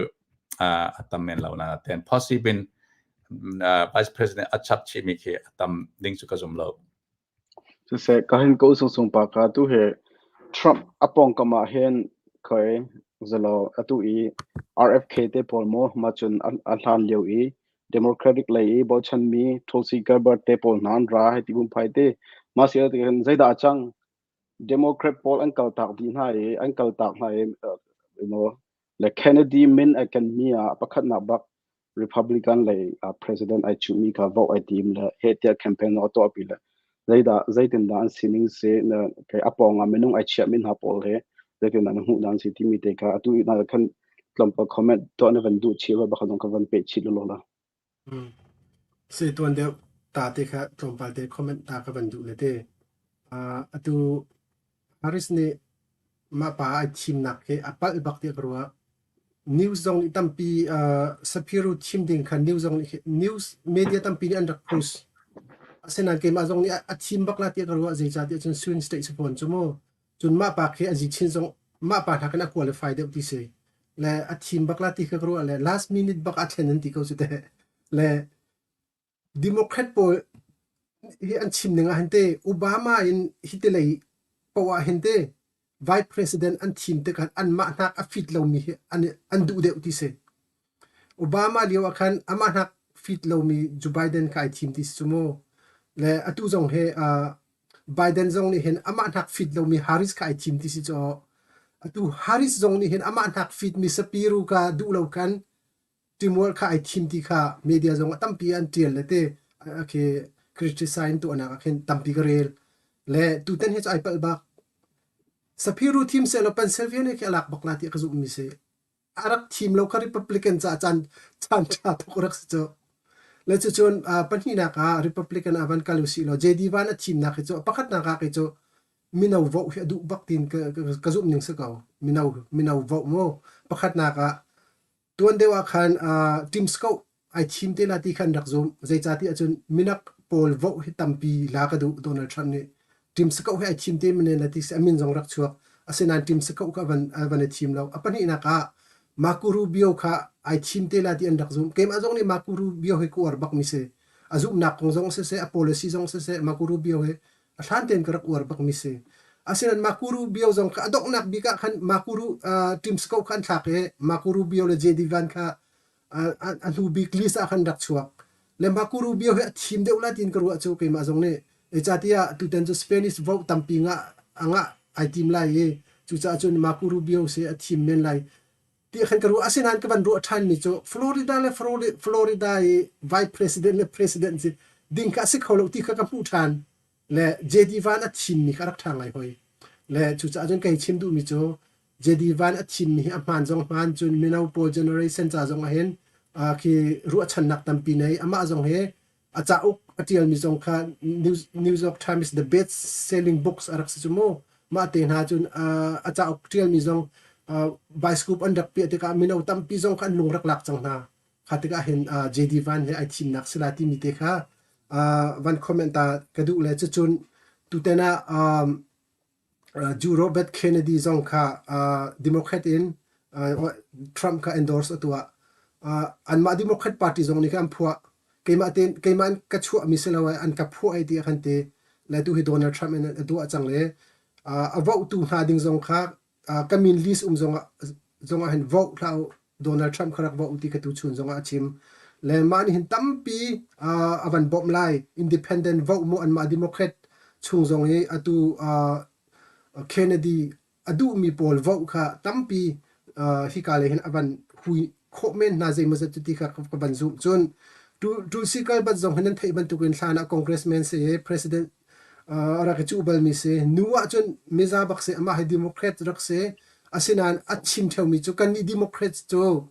[SPEAKER 1] a tam men lo na ten possible in vice president a chap chihmi khi a tam ding cu ka zum lo.
[SPEAKER 2] Siseh, ka hin ko sungsung pa ka tu hi Trump a pawngkam ah hin khoi zalaw atu i RFK te pawl maw ma cun a hlan lio i Democratic lei i bochanmi Tulsi Gabbard te pawl hna an ra hei ti phunphai te. Mah si ah hin zeidah a cang? Democrat pawl an kaltak dih hna i an kaltak hna i you know, le Kennedy min a kenmi ah pakhatnak bak Republican lei president ai cuhmi kha vote ai tim le heh tiah campaign a tuahpi le zeidah zeitindah an sining si na kei a pawng ah minung ai chiahmi hna pawl he zeitindah na hmuh dan si timi te kha atu na khan tlawmpal comment tuah na van duh chih rua bakha zong ka van peh chih lolo la.
[SPEAKER 4] Si tuan deuh ta te kha tlawmpal te comment ta ka van duh le te. Atu Harris nih mah pa ai thimnak hi a palh bak tiah ka ruah. News zong nih tampi Shapiro thim ding kha news zong nih news media tampi nih an rak post. Asinain keimah zong nih a thim bak la tiah ka ruah zeicahtiah cun swing state si fawn cu mu. Cun mah pa khi a zi chin zong mah pa hna khan a qualify deuh ti si. Le a thim bak la ti kha ka ruah le last minute bak a thlen an ti ko cu teh. Le Democrat pawl hi an chim ning ah hin te Obama in hiti lei poah ah hin te Vice President an thim tikah anmah hnak a fit lomi hi an duh deuh ti si. Obama lio ah khan amah hnak fit lomi Joe Biden kha ai thim ti si cu mu. Le atu zong hi Biden zong nih hin amah hnak fit lomi Harris kha ai thim ti si cu. Atu Harris zong nih hin amah hnak fit mi Shapiro kha duh lo khan Timual kha ai thim ti kha media zong ah tampi an ṭial le te khi criticize an tuahnak ah khin tampi ka rel. Le tutan hi cu ai palh bak. Saphiru thim sehlaw Pennsylvania khi a lak bak la ti ka zumhmi si. A rak thim lo kha Republican caah caan caan ṭha tuk rak si cu. Le cucun pahnihnak ah Republican ah van kal usih law JD Van a thimnak hi cu pakhatnak ah kei cu mino vote hi a duh bak tiin ka, ka, ka zumh ning si ko. Mino mino vote mu. Pakhatnak ah Tuan deuh ah khan team scout ai thim te la ti khan rak zum. Zeicahtiah cun minak pawl vote hi tampi la ka duh Donald Trump nih. Team scout hi ai thim te men la ti si a min zong rak chuak. Asinain team scout kha van van i thim lo. A pahnihnak ah Marco Rubio kha ai thim te la ti an rak zum. Keimah zong nih Marco Rubio hi ka uar bak mi si. A zumhnak kong zong siseh, a policy zong siseh, Marco Rubio hi. A hlan tein ka rak uar bakmi si. Asinain Marco Rubio zong kha a donghnak bik ah khan Marco Ru, Tim Scott kha an thlak i Marco Rubio le JD Vance kha a hnu bik list ah khan rak chuak. Le Marco Rubio hi a thim deuh lai tiin ka ruah cu keimah zong nih. Zeicahtiah tutan cu Spanish vote tampi ngah a ngah ai tim lai i cucaah cun Marco Rubio si a thim men lai ti khan ka ruah. Asinain ka van ruah ṭhanmi cu Florida le Florida i vice president le president si ding kha a si kho lo ti kha ka hmuh ṭhan. Le JD Van a thimmi kha a rak ṭha ngai hoi. Le cucaah cun kei chim duhmi cu JD Van a thimmi hi a hmaan zong hmaan cun mino pawl generation ca zong ahhin khi ruahchannak tampi nei. Amah zong hi a cauk a ṭialmi zong kha New York Times the best selling books a rak si cu mu. Mah te hna cun a cauk ṭialmi zong bioscope an rak piah tikah mino tampi zong kha an lung rak lak cang hna. Kha tikah hin JD Van he ai thimnak si lai timi te kha van comment ta ka duh le cucun tuten ah Jew Robert Kennedy zong kha Democrat in Trump kha endorse a tuah. Anmah Democrat Party zong nih khan an phuah. Keimah tein keimah in ka chuahmi si lo an ka phuah ai ti a kan ti. Le tu hi Donald Trump in a tuah cang le a vote-tu hna ding zong kha ka min list um zongah zongah hin vote hlah u Donald Trump kha rak vote ti ka tu chun zongah a chim. Le mah nih hin tampi a van bawmh lai. Independent vote mu anmah Democrat chung zong hi atu Kennedy a duhmi pawl vote kha tampi hika lei hin a van hui khawh men hna zeimawzat cu ti kha ka van zumh. Cun Tulsi Gabbard zong hi nan theih bantukin hlan ah congressman si i president a rak i cuh balmi si. Nu ahcun miza bak si, amah hi Democrat rak si. Asinain a chim ṭheumi cu kannih Democrats cu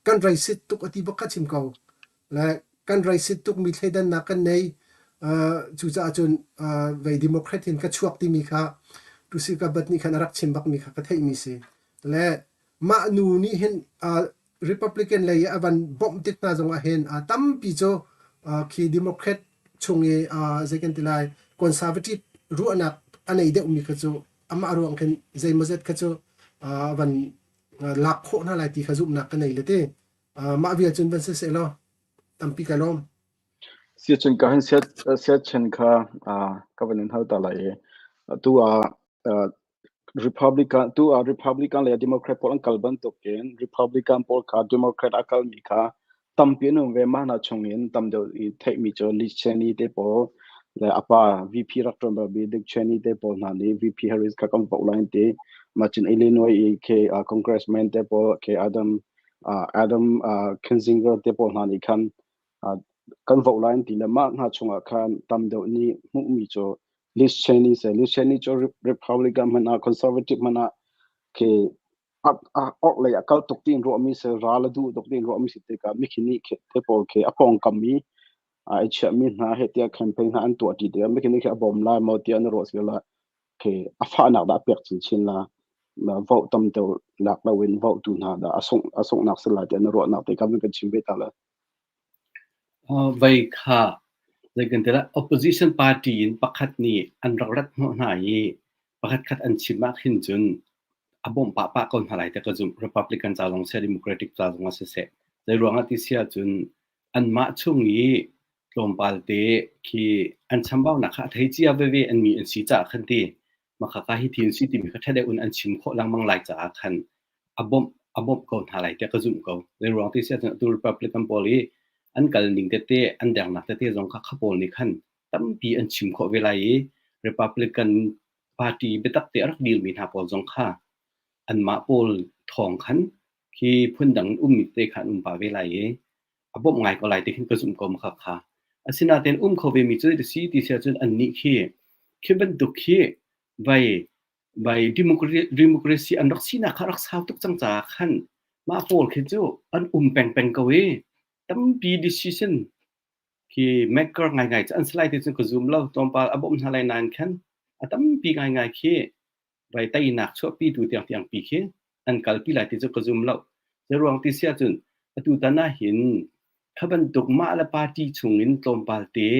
[SPEAKER 4] kan racist tuk a ti bak kha chim ko. Le kan racist tukmi thleidannak kan nei. Cucaah cun vei Democrat in ka chuak timi kha Tulsi Gabbard nih khan a rak chim bakmi kha ka theihmi si. Le mah nu nih hin Republican lei i a van bawmh tik hna zongah hin tampi cu khi Democrat chung i zei kan ti lai conservative ruahnak a nei deuhmi kha cu amah ruang khin zeimawzet kha cu van lak khawh hna lai ti kha zumhnak ka nei le ti. Mah vial cun van si seh law tampi ka lawm.
[SPEAKER 2] Siacun ka hin siachen kha ka van in hal ta lai i atu ah Republican tu ah Republican le Democrat pawl an kal bantukin Republican pawl kha Democrat a kalmi kha tampi an um ve. Mah hna chungin tam deuh i theihmi cu Liz Cheney te pawl le a pa VP rak ṭuan balmi Dick Cheney te pawl hna nih VP Harris kha kan vote lai an ti. Mah cun Illinois i khi Congressman te pawl khi Adam Adam Kinzinger te pawl hna nih khan kan vote lai an ti le mah hna chungah khan tam deuh nih hmuhmi cu Liz Cheney se Liz Cheney cu Republican hmanh ah Conservative hmanh ah khi orhlei a kal tuk tiin ruahmi si ral a duh tuk tiin ruahmi si tikah mikhi nih te pawl khi a pawngkam i ai chiahmi hna he tiah campaign hna an tuah ṭi tikah mikhi nih khi a bawm lai maw tiah na ruah si la khi a fahnak dah a pek chinchin la vote tam deuh lak loin vote tu hna dah a sunghnak si lai tiah na ruahnak te kan kan chim ve ta la.
[SPEAKER 3] Vei kha zei kan ti lai opposition party in pakhat nih an rak rat hnawh hna i pakhat khat an chim ah khin cun a bawmh pah pah ko hna lai tiah ka zumh. Republican ca zong seh, Democratic ca zong ah siseh. Zei ruangah ti si ahcun anmah chung i tlawmpal te khi an chambaunak kha a thei cia veve an mi an si caah khan ti makhaka hi thi an si timi kha ṭha deuh in an chim khawh lengmang lai caah khan a bawmh a bawmh ko hna lai tiah ka zumh ko. Zei ruang ti si ahcun atu Republican pawl i an kal ning tete an dernak tete zong kha kha pawl nih khan tampi an chim khawh ve lai i Republican party biatak te a rak dilmi hna pawl zong kha anmah pawl thawng khan khi phundang ummi te kha an um pah ve lai i a bawmh ngai ko lai ti khin ka zumh ko makha kha. Asinain um kho vemi cu si ti si ahcun annih khi khi bantuk khi vai vai democracy an rak sinak kha rak sau tuk cang caah khan mah pawl khi cu an um peng peng ko i tampi decision khi maker ngaingai cu an si lai ti cun ka zum lo. Tlawmpal a bawmh hna lai nain khan a tampi ngaingai khi vai teinak chuahpitu tiangtiang pi khi an kalpi lai ti cu ka zum lo. Zeiruang ti si ahcun atu tan ahhin kha bantuk mah le party chungin tlawmpal te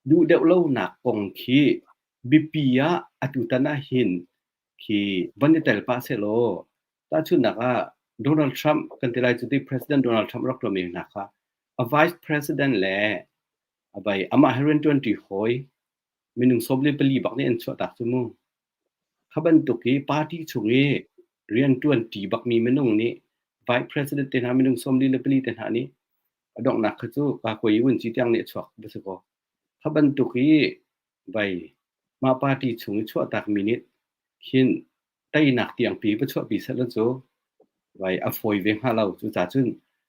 [SPEAKER 3] duh deuh lonak kong khi biapi ah atu tan ahhin khi van i tel pah sehlaw tahchunhnak ah Donald Trump kan ti lai cu ti President Donald Trump rak tuahmi hna kha a vice president le a vai amah he rianṭuanṭi hawi. Minung 14 bak nih an chuahtak cu mu. Kha bantuk i party chung i rianṭuan ṭi bakmi minung nih vice president te hna minung 44 te hna nih a donghnak kha cu kakuai vunci tiang nih a chuak va si kaw. Kha bantuk i vai mah party chung i chuahtakmi nih khin teinak tiangpi va chuahpi sehlaw cu vai a fawi ve hnga lo. Cucaah cun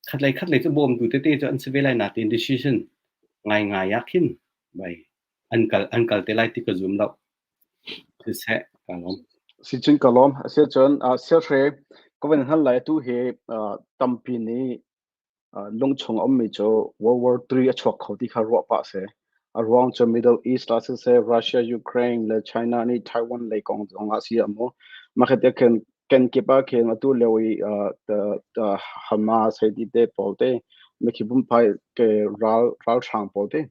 [SPEAKER 3] khatlei khatlei cu bawmtu tete cu an si ve lai nain decision ngaingai ah khin vai an kal te lai ti ka zum lo. Siseh, ka lawm.
[SPEAKER 2] Sicun ka lawm. Asiahcun siahre ka van hngal lai atu hi tampi nih lungchung a ummi cu World War III a chuak kho ti kha ruah pah si. A ruang cu Middle East ah siseh, Russia, Ukraine le China nih Taiwan lei kong zong ah si ah mu. Mah khi tiah khin kenkip ah khin atu lio i Hamas hei ti te pawl te, mikhi pumpai ke ral ralhrang pawl te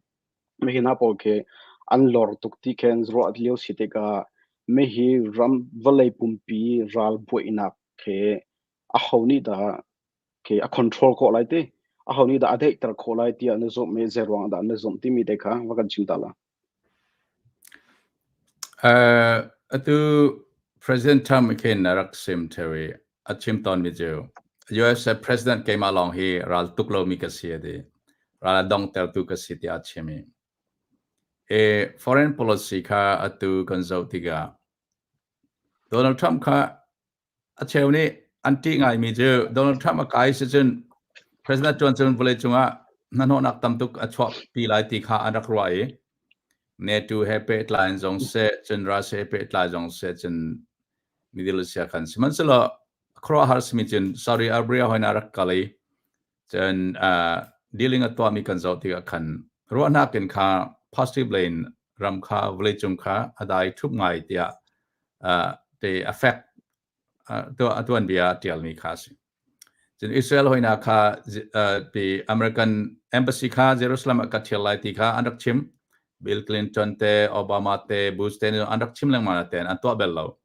[SPEAKER 2] Mihi hna pawl khi an lor tuk ti khin ruah lio si tikah mihi ram vawlei pumpi ral buainak khi aho nih dah khi a control khawh lai ti aho nih dah a daihter khawh lai tiah na zumh i zeiruang dah na zumh timi te kha va kan chim ta la.
[SPEAKER 1] Atu President Trump khin a rak sim theo i a chim tawnmi cu US President keimah lawng hi ral tuk lomi ka si a ti. Ral a donghtertu ka si tiah a chim i. Foreign policy kha atu kan zoh tikah Donald Trump kha A cheu nih an ṭih ngaimi cu Donald Trump a kai sicun President ṭuan cun vawleicung ah hnahnawhnak tam tuk a chuahpi lai ti kha an rak ruah i NATO he pehtlai in zong seh, cun Russia he pehtlai zong seh, cun Middle East khan sihmanhsehlaw khuaruahhar simi cun Saudi Arabia hoin a rak kal i cun dealing a tuahmi kan zoh tikah khan ruahnak in kha positive lei in ram kha vawleicung kha a dai ṭhup ngai tiah te affect a tuanbia a ṭialmi kha a si. Cun Israel hoina kha ti American embassy kha Jerusalem ah ka ṭhial lai ti kha an rak chim. Bill Clinton te, Obama te, Bush te an rak chim lengmang natein an tuah bel lo.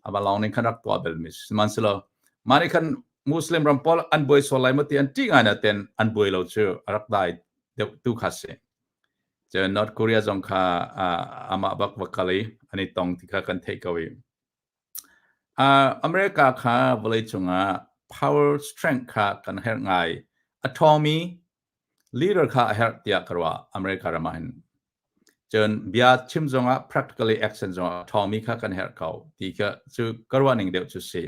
[SPEAKER 1] Ava lawng ning khan rak tuah bel mi sihmanhsehlaw mah nih khan Muslim ram pawl an buai sual lai maw ti an ṭih ngai natein an buai lo cu a rak dai deuh tu kha si. Cun North Korea zong kha amah bak va kal i an i tong ti kha kan theih ko i America kha vawleicung ah power strength kha kan herh ngai. A ṭhawngmi leader kha a herh tiah ka ruah America ram ah hin. Cun bia chim zongah practically action zongah a ṭhawngmi kha kan herh ko ti kha cu ka ruah ning deuh cu si.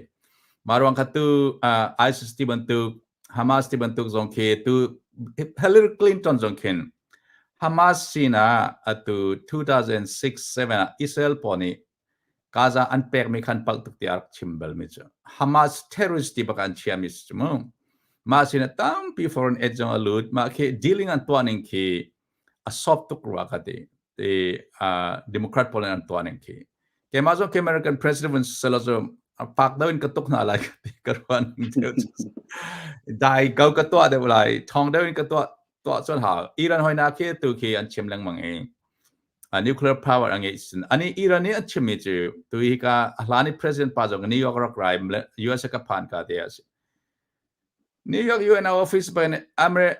[SPEAKER 1] Mah ruang kha tu ISIS ti bantuk Hamas ti bantuk zong khi tu Hillary Clinton zong khin Hamas sinah atu 2006-7 ah Israel pawl nih Gaza an pekmi khan palh tuk tiah a rak chim balmi cu Hamas terrorist ti bak an chiami si cu mu. Mah sinah tampi foreign aid zong a lut. Mah khi dealing an tuah ning khi a soft tuk rua ka ti. Ti Democrat pawl an tuah ning khi. Keimah zong American president vun selo cu pak deuh in ka tuk hna lai ka ti ka ruah ning deuh. Dai ko ka tuah deuh lai. Thong deuh in ka tuah tuah cun hau. Iran hoina khi tu khi an chim lengmang i nuclear power a ngeih sin ani Iran nih a chimmi cu tu hi ka a hlan i president pa zong New York rak rai USA ka phan ka te a si New York UN office pa in Amre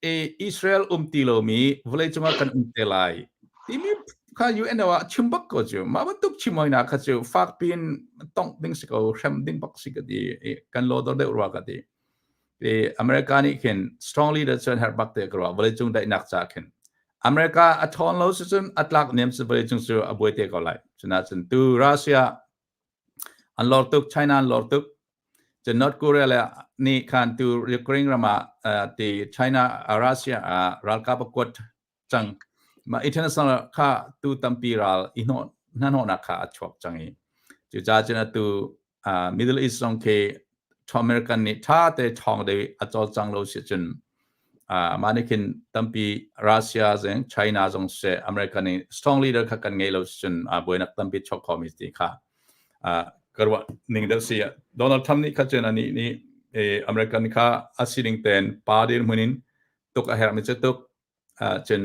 [SPEAKER 1] Israel um ti lomi vawlei cungah kan um te lai timi kha UN ah chim bak ko cu mah bantuk chim hoina kha cu fak pin tong ding si ko hrem ding bak si ka ti kan lo dor deuh rua ka ti ti America nih khin strong leader cun herh bak te ka ruah vawlei cung daihnak ca khin America a ṭhawn lo si cun a tlak niam si vawlei cung cu a buai te ko lai cuna cun tu Russia an lor tuk China an lor tuk cun North Korea le nih khan tu Ukraine ram ah ti China Russia ralkap a kuat cang mah international kha tu tampi ral i hnawh hnahnawhnak kha a chuak cang i cucaah cun atu Middle East zong khi American nih ṭha te ṭhawng deuh a cawlcang lo si cun mah nih khin tampi Russia zong China zong seh American nih strong leader kha kan ngei lo si cun buainak tampi chuak khomi ti kha ka ruah ning deuh si Donald Trump nih kha cun anih nih American kha a sining ten pa dirhmun in tuk a herhmi cu tuk cun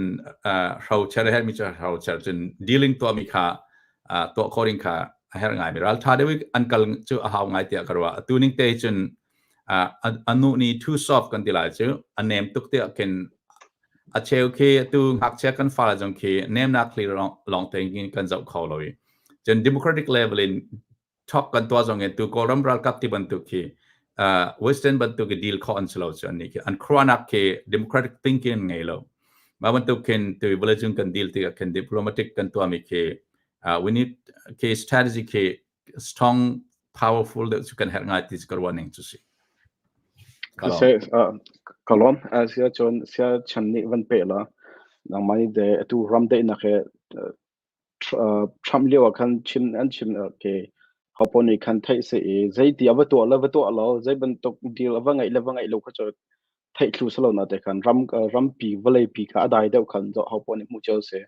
[SPEAKER 1] hrocer a herhmi cu hrocer cun dealing tuahmi kha tuah khawh ding kha a herh ngaimi ral ṭha deuh an kal cu a hau ngai tiah ka ruah atu ning te cun anu ni too soft kan ti lai cu a nem tuk tiah khin. A cheu khi atu ngakchia kan fale zong khi nemnak thli lawng tein kan zoh kho lo i cun democratic level in talk kan tuah zong in tu Kawlram ralkap ti bantuk khi Western bantuk i deal khawh an si lo cu an nih khi an khuaruahnak khi democratic thinking an ngei lo. Mah bantuk khin tu vawleicung kan deal tikah khin diplomatic kan tuahmi khi we need khi strategy khi strong powerful deuh cu kan herh ngai ti cu ka ruah ning cu si.
[SPEAKER 2] Siseh, ka lawm. Sia cun sia chan nih van pe la nangmah nih de atu ram daihnak he Trump lio ah khan chim an chim ke hopo nih khan theih si i zeiti a va tuah le va tuah lo zei bantuk deal a va ngeih le va ngeih lo kha cu theih thlu si lo na te khan ram rampi vawleipi kha a dai deuh khan zoh hopo nih hmuh cio si.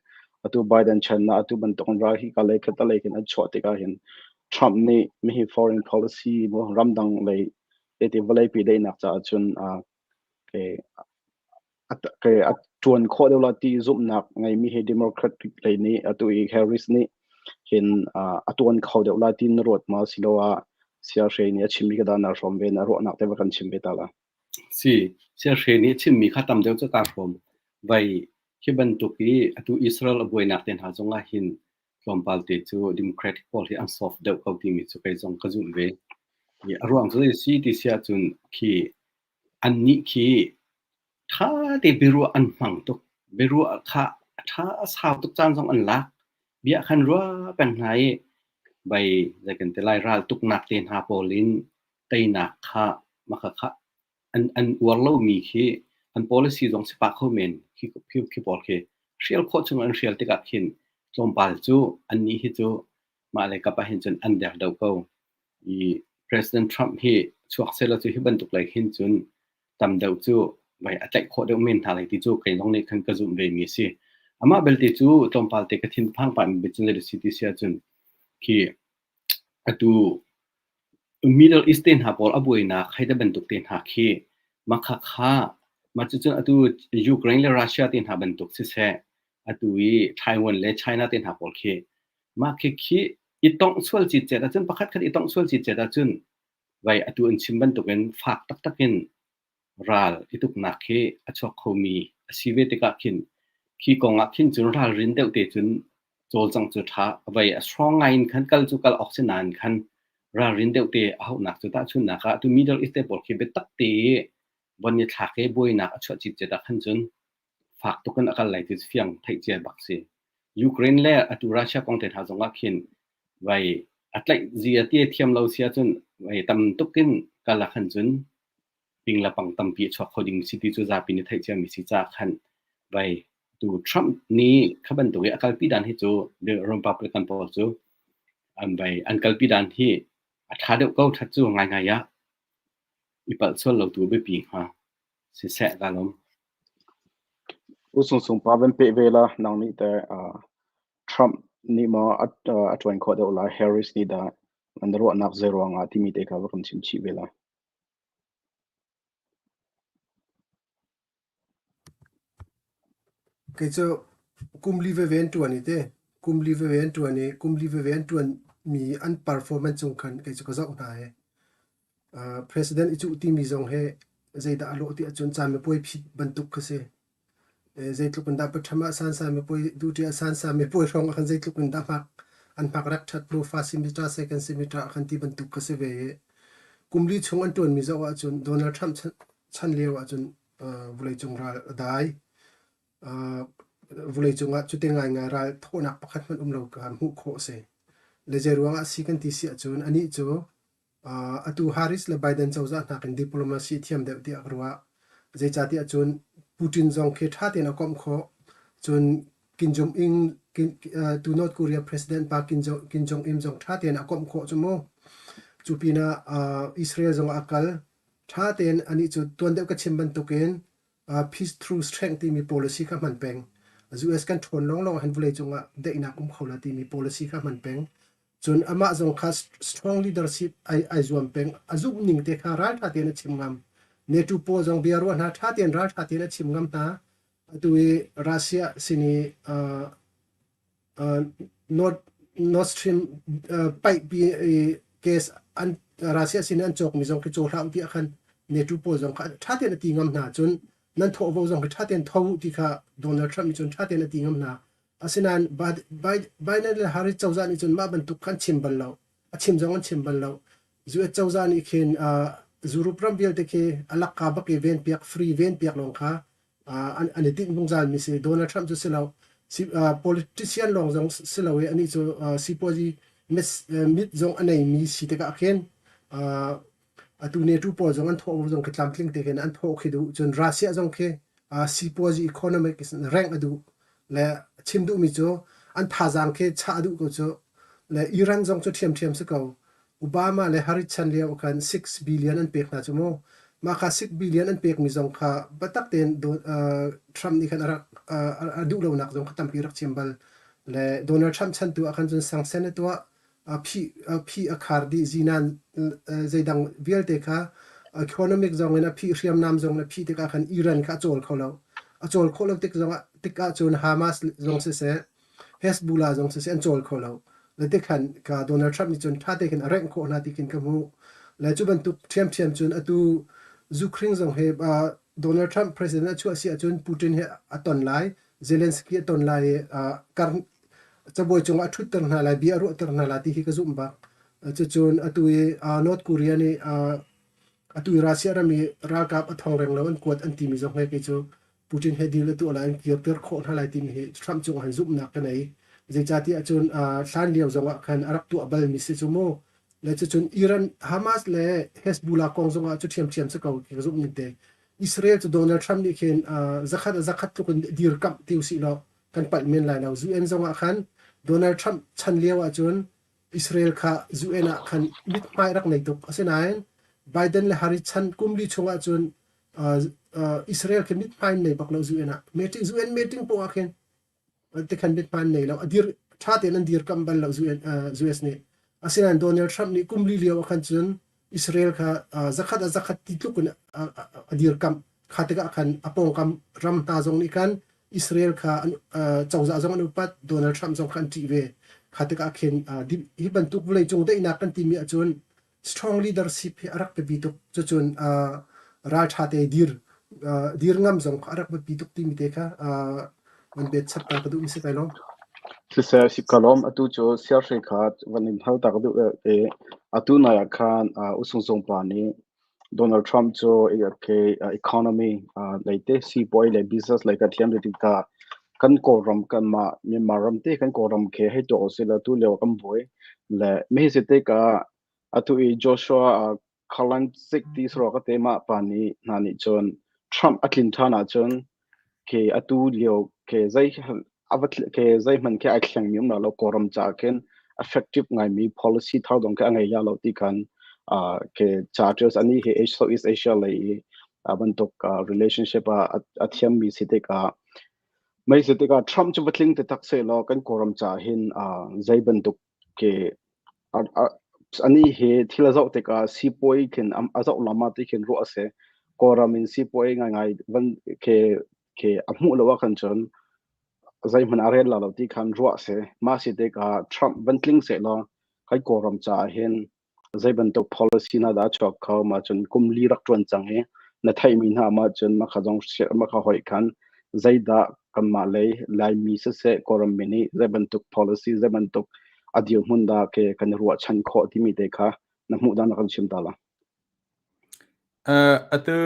[SPEAKER 2] Atu Biden chan na atu bantuk in ral hi ka lei khat a lei khin an chuah tikah hin Trump nih mihi foreign policy mo ramdang lei te vawleipi daihnak caah cun ke ke a ṭuan khawh deuh la ti zumhnak ngeimi hi Democratic lei nih atu i Harris nih hin a tuan kho deuh la ti na ruat ma siloah Siahre nih a chimmi ka dah na hrawm ve na ruahnak te va kan chim ve ta la.
[SPEAKER 3] Si, Siahre nih a chimmi kha tam deuh cu kaa hrawm. Vai hi bantuk i atu Israel a buainak te hna zongah hin tlawmpal te cu Democratic pawl hi an soft deuh ko timi cu kei zong ka zumh ve. I a ruang cu zei si ti si ahcun khi annih khi ṭha te biaruah an hmang tuk. Biaruah kha a ṭha a sau tuk caan zong an lak. Bia khan ruah peng hna i vai zei kan ti lai ral tuknak te hna pawl in teinak kha maka kha an an uar lomi khi an policy zong si pah kho men khi khi khi pawl khi hrial khawh chung an hrial tikah khin tlawmpal cu annih hi cu mah le kap ah hin cun an der deuh ko. I President Trump hi chuak sehla cu hi bantuk lei hin cun tam deuh cu vai a tlaih khawh deuh men hna lai ti cu kei zong nih khan ka zumh ve mi a si. Amah belte cu tlawmpal te ka thin phang pah mi bia cun zei si ti si ahcun khi atu Middle East te hna pawl a buainak hei ti bantuk te hna khi mah kha mah cucun atu Ukraine le Russia te hna bantuk siseh atu i Taiwan le China te hna pawl khi mah khi khi i tongh sual citcet ahcun pakhat khat i tongh sual citcet ahcun vai atu an chim bantukin fak taktak in ral i tuknak khi a chuak khomi a si ve tikah khin khi kong ah khin cun ralrin deuh te cun cawlcangh cu ṭha vai a strong ngai in khan kal cu kal awk si nain khan ralrin deuh te a hauhnak cu tahchunhnak ah tu Middle East te pawl khi biatak te i von i thlak i buainak a chuah citcet ah khan cun fak tuk in a kal lai ti cu fiang theih cia bak si. Ukraine le atu Russia kong te hna zong ah khin vai a tlaih zia ti thiam lo si ahcun vai tam tuk in kal ah khan cun ping le pang tampi a chuak kho ding si ti cu zapi nih theih ciami si caah khan vai tu Trump nih kha bantuk i a kalpi dan hi cu Republican pawl cu an vai an kalpi dan hi a ṭha deuh ko ṭhat cu ngaingai ah i palh sual lo tu biapi hnga siseh ka lawm.
[SPEAKER 2] U Sung Sung pa van peh ve la nang nih teh Trump nih maw a ṭuan khawh deuh lai Harris nih dah an ruahnak zei ruangah timi te kha va kan chim chih ve la.
[SPEAKER 4] Kei cu kum li veve an ṭuan i ti. Kum li veve an ṭuan i kum li veve an ṭuanmi an performance cung khan kei cu ka zoh hna i president i cuh timi zong hi zeidah a lawh ti ahcun camipuai phit bantuk kha si. Zeitluk in dah paṭham ah sansa mipuai duty ah sansa mipuai hrawng ah khan zeitluk in dah hmak an hmak rak ṭhat hnu first semester second semester ah khan ti bantuk kha si ve i kum li chung an ṭuanmi zoh ahcun Donald Trump chan lio ahcun vawleicung ral a dai. Vawleicung ah cute ngaingai ral thawhnak pakhat hmanh um lo kha hmuh khawh a si. Le zei ruangah a si kan ti si ahcun anih cu atu Harris le Biden cozah nakin diplomacy thiam deuh tiah ka ruah. Zeicahtiah cun Putin zong khi ṭha tein a komh khawh. Cun Kim Jong-un tu North Korea President pa Kim Jong-un zong ṭha tein a komh khawh cu mu. Cu pinah Israel zong a kal. Ṭha tein anih cu tuan deuh ka chim bantukin peace through strength timi policy kha hman peng. US kan ṭhawn lawnglawng ahhin vawleicung ah daihnak um kho la timi policy kha hman peng. Cun amah zong kha strong leadership ai zuam peng. A zumh ning te kha ralṭha tein a chim ngam. NATO pawl zong bia ruah hna ṭha tein ralṭha tein a chim ngam hna. Atu i Russia sin i Nord Nord Stream pipe gas an Russia sin an cawkmi zong khi caw hlah u tiah khan NATO pawl zong kha ṭha tein a ti ngam hna. Cun Nan thawhvo zong hi ṭha tein tho u ti kha Donald Trump nih cun ṭha tein a ti ngam hna. Asinain Biden le Harris cozah nih cun mah bantuk kha an chim bal lo. A chim zong an chim bal lo. US cozah nih khin Europe ram vialte khi a lakka bak i venpiak free venpiak lawng kha an i tinh zungzal mi si. Donald Trump cu si lo. Politician lawng zong si lo i anih cu sipuazi mit zong a neimi si tikah khin atu NATO pawl zong an thawh zong khi tlamtling te khin an thawh khi duh. Cun Russia zong khi sipuazi economic rank a duh le chim duhmi cu an thazaang khi chah a duh ko cu. Le Iran zong cu ṭhiamṭhiam si ko. Obama le Harris chan lio khan 6 billion an pek hna cu mu. Mah kha 6 billion an pekmi zong kha biatak tein Trump nih khan a rak a duh lonak zong kha tampi rak chim bal. Le Donald Trump chan tu ah khan cun sanction a tuah, phih a khar dih, zinan zeidang vialte kha economic zong in a phih, hriamnam zong in a phih tikah khan Iran kha a cawl kho lo. A cawl khawh lo tik zong ah tikah cun Hamas zong siseh, Hezbollah zong siseh an cawl kho lo. Le tikhan ka Donald Trump nih cun ṭha te khin a rengh khawh hna ti khin ka hmuh. Le cu bantuk ṭhiamṭhiam cun atu Ukraine zong hi Donald Trump president a chuah si ahcun Putin he a ton lai, Zelensky a ton lai i kar cabuai cungah a ṭhutter hna lai, bia a ruahter hna lai ti hi ka zumh bak. Cucun atu i North Korea nih atu i Russia ram i ralkap a thong reng lo an kuat an timi zong he kei cu Putin he deal a tuah lai, an kirter khawh hna lai timi hi Trump cungah hin zumhnak ka nei. Zeicahtiah cun hlan lio zongah khan a rak tuah balmi si cu mu. Le cucun Iran, Hamas le Hezbollah kong zongah cu ṭhiamṭhiam si ko ka zumh ning te. Israel cu Donald Trump nih khin zakhat a zakhat tluk in dirkamh ti usih law kan palh men lai lo. UN zongah khan Donald Trump chan lio ahcun Israel kha UN ah khan mithmai rak nei tuk. Asinain Biden le Harris chan kum li chung ahcun Israel khi mithmai nei bak lo UN ah. Meeting UN meeting poah ah khin tikhan mithmai nei lo. A dir ṭha tein an dirkamh bal lo UN, US nih. Asinain Donald Trump nih kum li lio ah khan cun Israel kha zakhat a zakhat ti tluk in a dirkamh. Kha tikah khan a pawngkam ram hna zong nih khan Israel kha an cozah zong an upat, Donald Trump zong kha an ṭih ve. Kha tikah khin hi bantuk vawleicung daihnak kan timi ahcun strong leadership hi a rak biapi tuk. Cucun ralṭha te dir dir ngam zong kha a rak biapi tuk timi te kha van bet chap ta ka duh mi si kai lo.
[SPEAKER 2] Siseh si ka lawm atu cu siarhri kha van in hal ta ka duh i atu nai ah khan usung pa nih Donald Trump cu economy lei te sipuai le business lei ka thiam ti ka kan Kawlram kanmah Myanmar ram te kan Kawlram khi hei tuah usih law tu lio kan buai le mi si tikah atu i Joshua Kalancic ti sawh ka te mah pa nih hna nih cun Trump a tlin ṭhan ahcun khi atu lio khi zei ke zeihmanh khi ai thlengmi um lo Kawlram caah khin effective ngaimi policy thar dong khi a ngei lo ti khan ke ca ṭial ani hi Southeast Asia lei i bantuk relationship ah a thiammi si tikah mei si tikah Trump cu va tling te tak seh law kan Kawlram caah hin zei bantuk ke ani hi thil a zoh tikah sipuai khin a zoh lam ah ti khin ruah a si Kawlram in sipuai ngaingai van ke ke a hmuh lo ah khan cun zeihmanh a rel la lo ti khan ruah a si. Mah si tikah Trump van tling sehlaw kan Kawlram caah hin zei bantuk policy hna dah a chuak kho mah cun kum li rak ṭuan cang i na theihmi hna mah cun mah kha zong mah kha hoih khan zeidah kanmah lei Laimi siseh Kawlram mi nih zei bantuk policy zei bantuk a dirhmun dah ke kan i ruahchan khawh timi te kha na hmuh dan na kan chim ta la.
[SPEAKER 1] Atu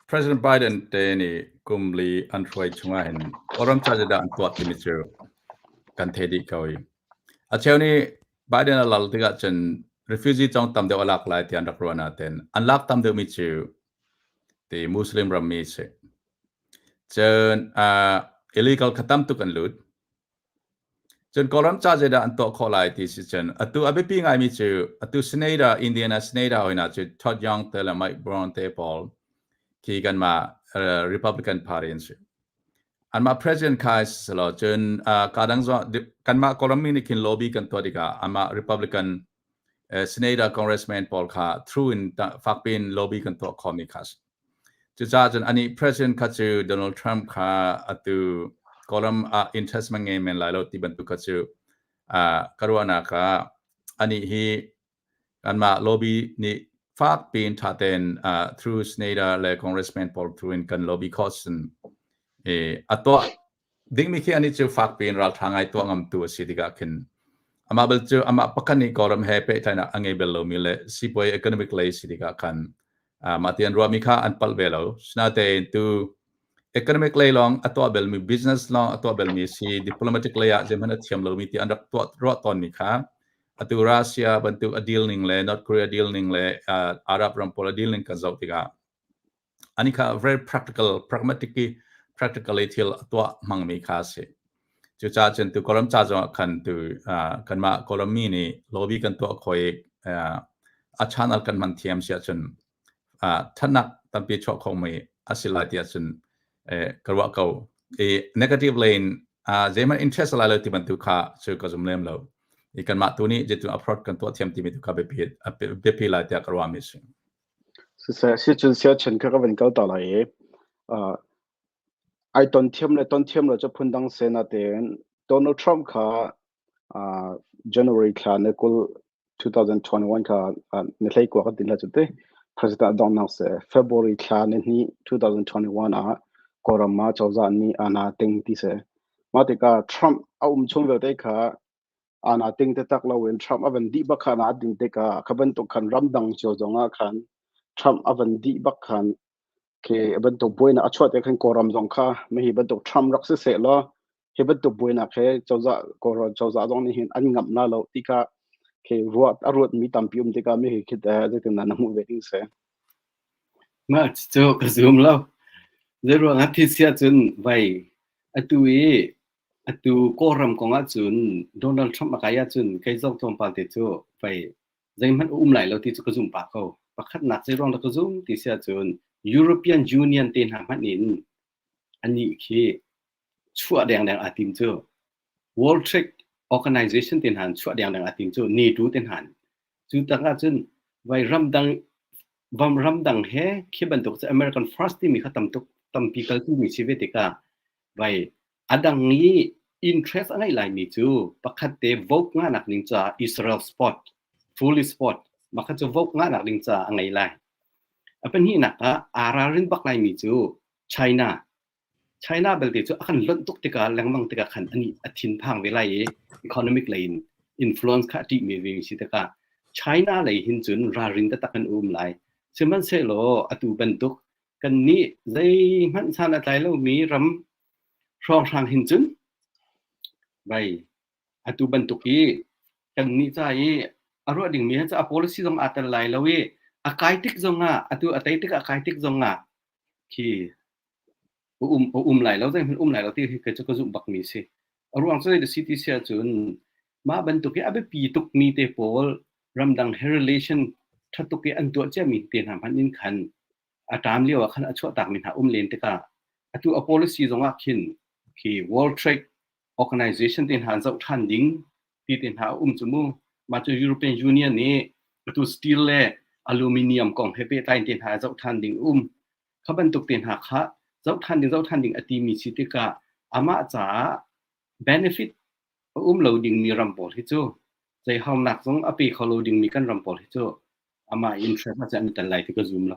[SPEAKER 1] President Biden te nih kum li an hruai chungah hin Kawlram ca zeidah an tuah timi cu kan thei dih ko i a cheu nih Biden a lal tikah cun refugee cong tam deuh a lak lai ti an rak ruah nain an lak tam deuhmi cu ti Muslim rammi si. Cun illegal kha tam tuk an lut. Cun Kawlram ca zeidah an tuah khawh lai ti si cun atu a biapi ngaimi cu atu Senator Indiana Senator hoi cu Todd Young te le Mike Braun te pawl khi kanmah Republican Party an si. Anmah President kha silo cun kadang zong kanmah Kawlram mi nih khin lobby kan tuah tikah amah Republican Senator Congressman pawl kha through in fakpi in lobby kan tuah khawhmi kha si. Cucaah cun anih president kha cu Donald Trump kha atu Kawlram ah interest man ngei men lai lo ti bantuk kha cu ka ruahnak ah anih hi kanmah lobby nih Fak piin ṭha tein through Senator le Congressman pawl through in kan lobby khawh cun a tuah dingmi khi anih cu fak piin ralṭha ngai tuah ngamtu a si tikah khin amah bel cu amah pakhat nih Kawlram he pehtlaihnak a ngei bel lomi le sipuai economic lei si tikah khan mah ti an ruahmi kha an palh ve lo. Sinatein tu economic lei lawng a tuah belmi business lawng a tuah belmi si diplomatic lei ah zeihmanh a thiam lomi ti an rak tuah ruah tawnmi kha atu Russia bantuk a deal ning le North Korea deal ning le Arab ram pawl a deal ning kan zoh tikah ani kha very practical pragmatic practically thil a tuah hmangmi kha a si. Cucaah cun tu Kawlram ca zongah khan tu kanmah Kawlram mi nih lobby kan tuah khawh i a channel kan hman thiam si ahcun thatnak tampi chuah khomi a si lai tiah cun ka ruah ko. I negative lane zeihmanh interest lai lo ti bantuk kha cu ka zum lem lo. I kanmah tu nih zeitin approach kan tuah thiam timi tu kha biapi lai tiah ka ruahmi a si.
[SPEAKER 2] Siseh, sicun siachen kha ka van kal ta lai i ai ton thiam le ton thiam lo cu phundang se natein Donald Trump kha January thla ni 20 2021 kha ni 19 kan ti la cu te president donghnak se February thla ni 2 2021 ah Kawlram ah cozah nih ana ting ti se mah tikah Trump a um chung vialte kha ana ting te tak loin Trump a van dih bak khan a ding tikah kha bantuk khan ramdang cio zongah khan Trump a van dih bak khan khi bantuk buainak a chuah te khan Kawlram zong kha hi bantuk Trump rak si seh law hi bantuk buainak he cozah Kawlram cozah zong nih hin an ngamh na lo ti kha khi ruat a ruat mi tampi um tikah mi hi khi zeitin na hmuh ve ding si.
[SPEAKER 3] Mah cu ka zum lo. Zeiruang ah thi sia cun vai atu i atu Kawlram kong ah cun Donald Trump a kai ahcun kei zong tlawmpal te cu vai zeihmanh a um lai lo ti cu ka zumh pah ko. Pakhatnak zeiruang dah ka zum ti si ahcun European Union te hna hmanh in anih khi chuah dengdeng aa tim cu. World Trade Organization te hna in chuah dengdeng aa tim cu NATO te hna in. Cu tak ahcun vai ramdang vam ramdang he khi bantuk cu American First timi kha tam tuk tampi kalpi mi si ve tikah vai A dang i interest a ngeih laimi cu pakhat te vote ngahnak ding caah Israel support, fully support, mah kha cu vote ngahnak ding caah a ngei lai. A pahnihnak ah aa ralrin bak laimi cu China. China belte cu a kan lonh tuk tikah lengmang tikah khan ani a thinphang ve lai i economic lei in influence kha a ṭihmi ve mi si tikah China lei hin cun ralrin taktak in a um lai. Sihmanhsehlaw atu bantuk kannih zeihmanh san a tlai lomi ram hrawnghrang hin cun vai atu bantuk i kannih ca i a ruah dingmi hi cu a policy zong aa tel lai lo i a kai tik zongah atu a tei tikah a kai tik zongah khi a um lai lo zeihmanh um lai lo ti hi kei cu ka zumh bakmi si. A ruang cu zei si ti si ahcun mah bantuk hi a biapi tukmi te pawl ramdang he relation ṭha tuk i an tuah ciami te hna hmanh in khan a ṭam lio ah khan a chuahtakmi hna um len tikah atu a policy zongah khin khi World Trade Organization te hna zoh ṭhan ding ti te hna a um cu mu. Mah cu European Union nih atu steel le aluminium kong he pehtlai te hna zoh ṭhan ding um. Kha bantuk te hna kha zoh ṭhan ding zoh ṭhan ding a timi si tikah amah caah benefit a um lo dingmi ram pawl hi cu zei harnak zong a pe kho lo dingmi kan ram pawl hi cu amah interest ah cun an i tel lai ti ka zum lo.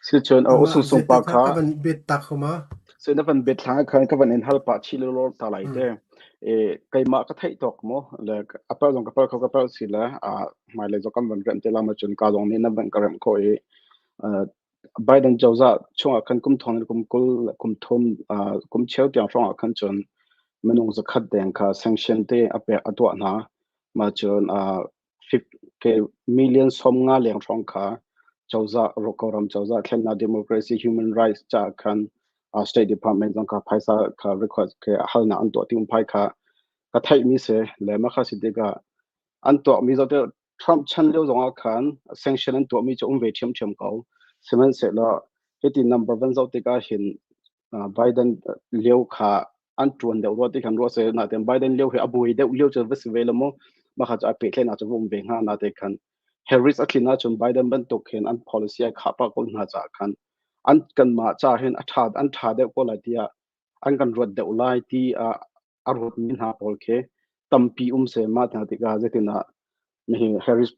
[SPEAKER 2] Sicun a
[SPEAKER 4] Amah
[SPEAKER 2] usung sung pa
[SPEAKER 4] zeite kha
[SPEAKER 2] kha
[SPEAKER 4] ka van bet tak homa.
[SPEAKER 2] So na van bet thlang khan ka van in hal pah chi lor ta lai te. E keimah ka theih tawk mo le apal zong ka pal kho ka pal si la a hmai le zong kan van rem te la ma chun ka zong nih na van ka rem kho i Biden cozah chungah khan kum thong kum 20 kum thum kum cheu tiang hrawng ah khan cun minung zakhat deng kha sanction te a pek a tuah hna ma cun million 50 leng hrawng kha cozah Kawlram cozah thlennak democracy human rights caah khan State Department zong kha phaisa kha request ke halnak an tuah ti um phai kha ka theihmi si le mah kha si tikah an tuahmi zoh Trump chan lio zongah khan sanction an tuahmi cu um ve ṭhiamṭhiam ko. Sihmanhsehlaw hiti number van zoh tikah hin Biden lio kha an ṭuan deuh rua ti khan ruah seh nain Biden lio hi a buai deuh lio cu va si ve lo mu. Mah kha cu a pehtlaihnak cu va um ve hnga nate khan Harris a tlin ahcun Biden bantuk hin an policy ai khah pah ko hna caah khan an kanmah ca hin a ṭha an ṭha deuh ko lai tiah an kan ruat deuh lai ti a ruatmi hna pawl khi tampi um seh mah hna tikah zeitinah nihin Harris.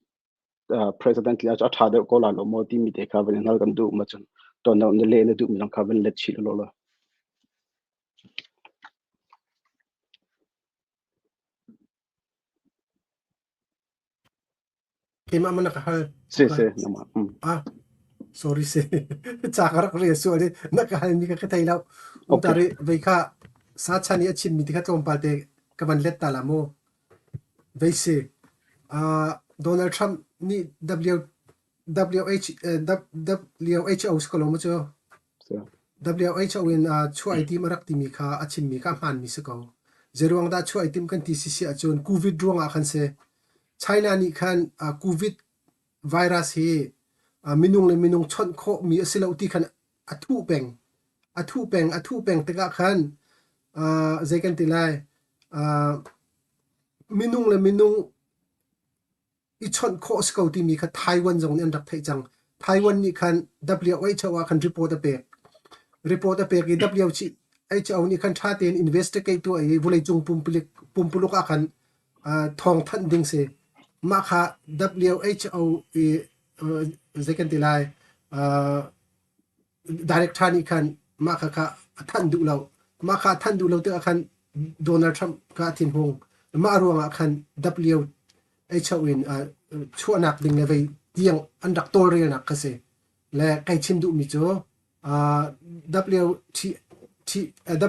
[SPEAKER 2] President le a ṭha deuh ko lai lo maw timi te kha van in hal kan duh ma cun tuan deuh na leh na duhmi zong kha van let chih law law.
[SPEAKER 4] Keimah man na ka hal.
[SPEAKER 2] Si si nama.
[SPEAKER 4] Ah, sorry si. Ca ka rak rel sual i na ka halmi ka ka thei lo. Um
[SPEAKER 2] Okay.
[SPEAKER 4] tari vei kha sa chan i a chimmi ti kha tlawmpal te ka van let ta la mu. Vei si. Uh, Donald Trump nih W WH WHO si ko lo maw cu? WHO in chuah ai tim a rak timi kha a chimmi kha a hmaanmi si ko. Zeiruang dah chuah ai tim kan ti si si ahcun COVID ruangah khan si. China nih khan COVID virus hi minung le minung chawnh khawhmi a si lo ti khan a thuh peng. A thuh peng, a thuh peng tikah khan zei kan ti lai, minung le minung i chawnh khawh a si ko timi kha Taiwan zong nih an rak theih cang. Taiwan nih khan WHO ah khan report a pek. Report a pek i WHO nih khan ṭha tein investigate tuah i vawleicung pumpuluk, pumpuluk ah khan thawng thanh ding si. Mah kha WHO i zei kan ti lai director nih khan mah kha kha a thanh duh lo. Mah kha a thanh duh lo tikah khan Donald Trump kha a thinhung. Mah ruangah khan WHO in chuahnak ding le vei tiang an rak tawlrelnak kha si. Le kai chim duhmi cu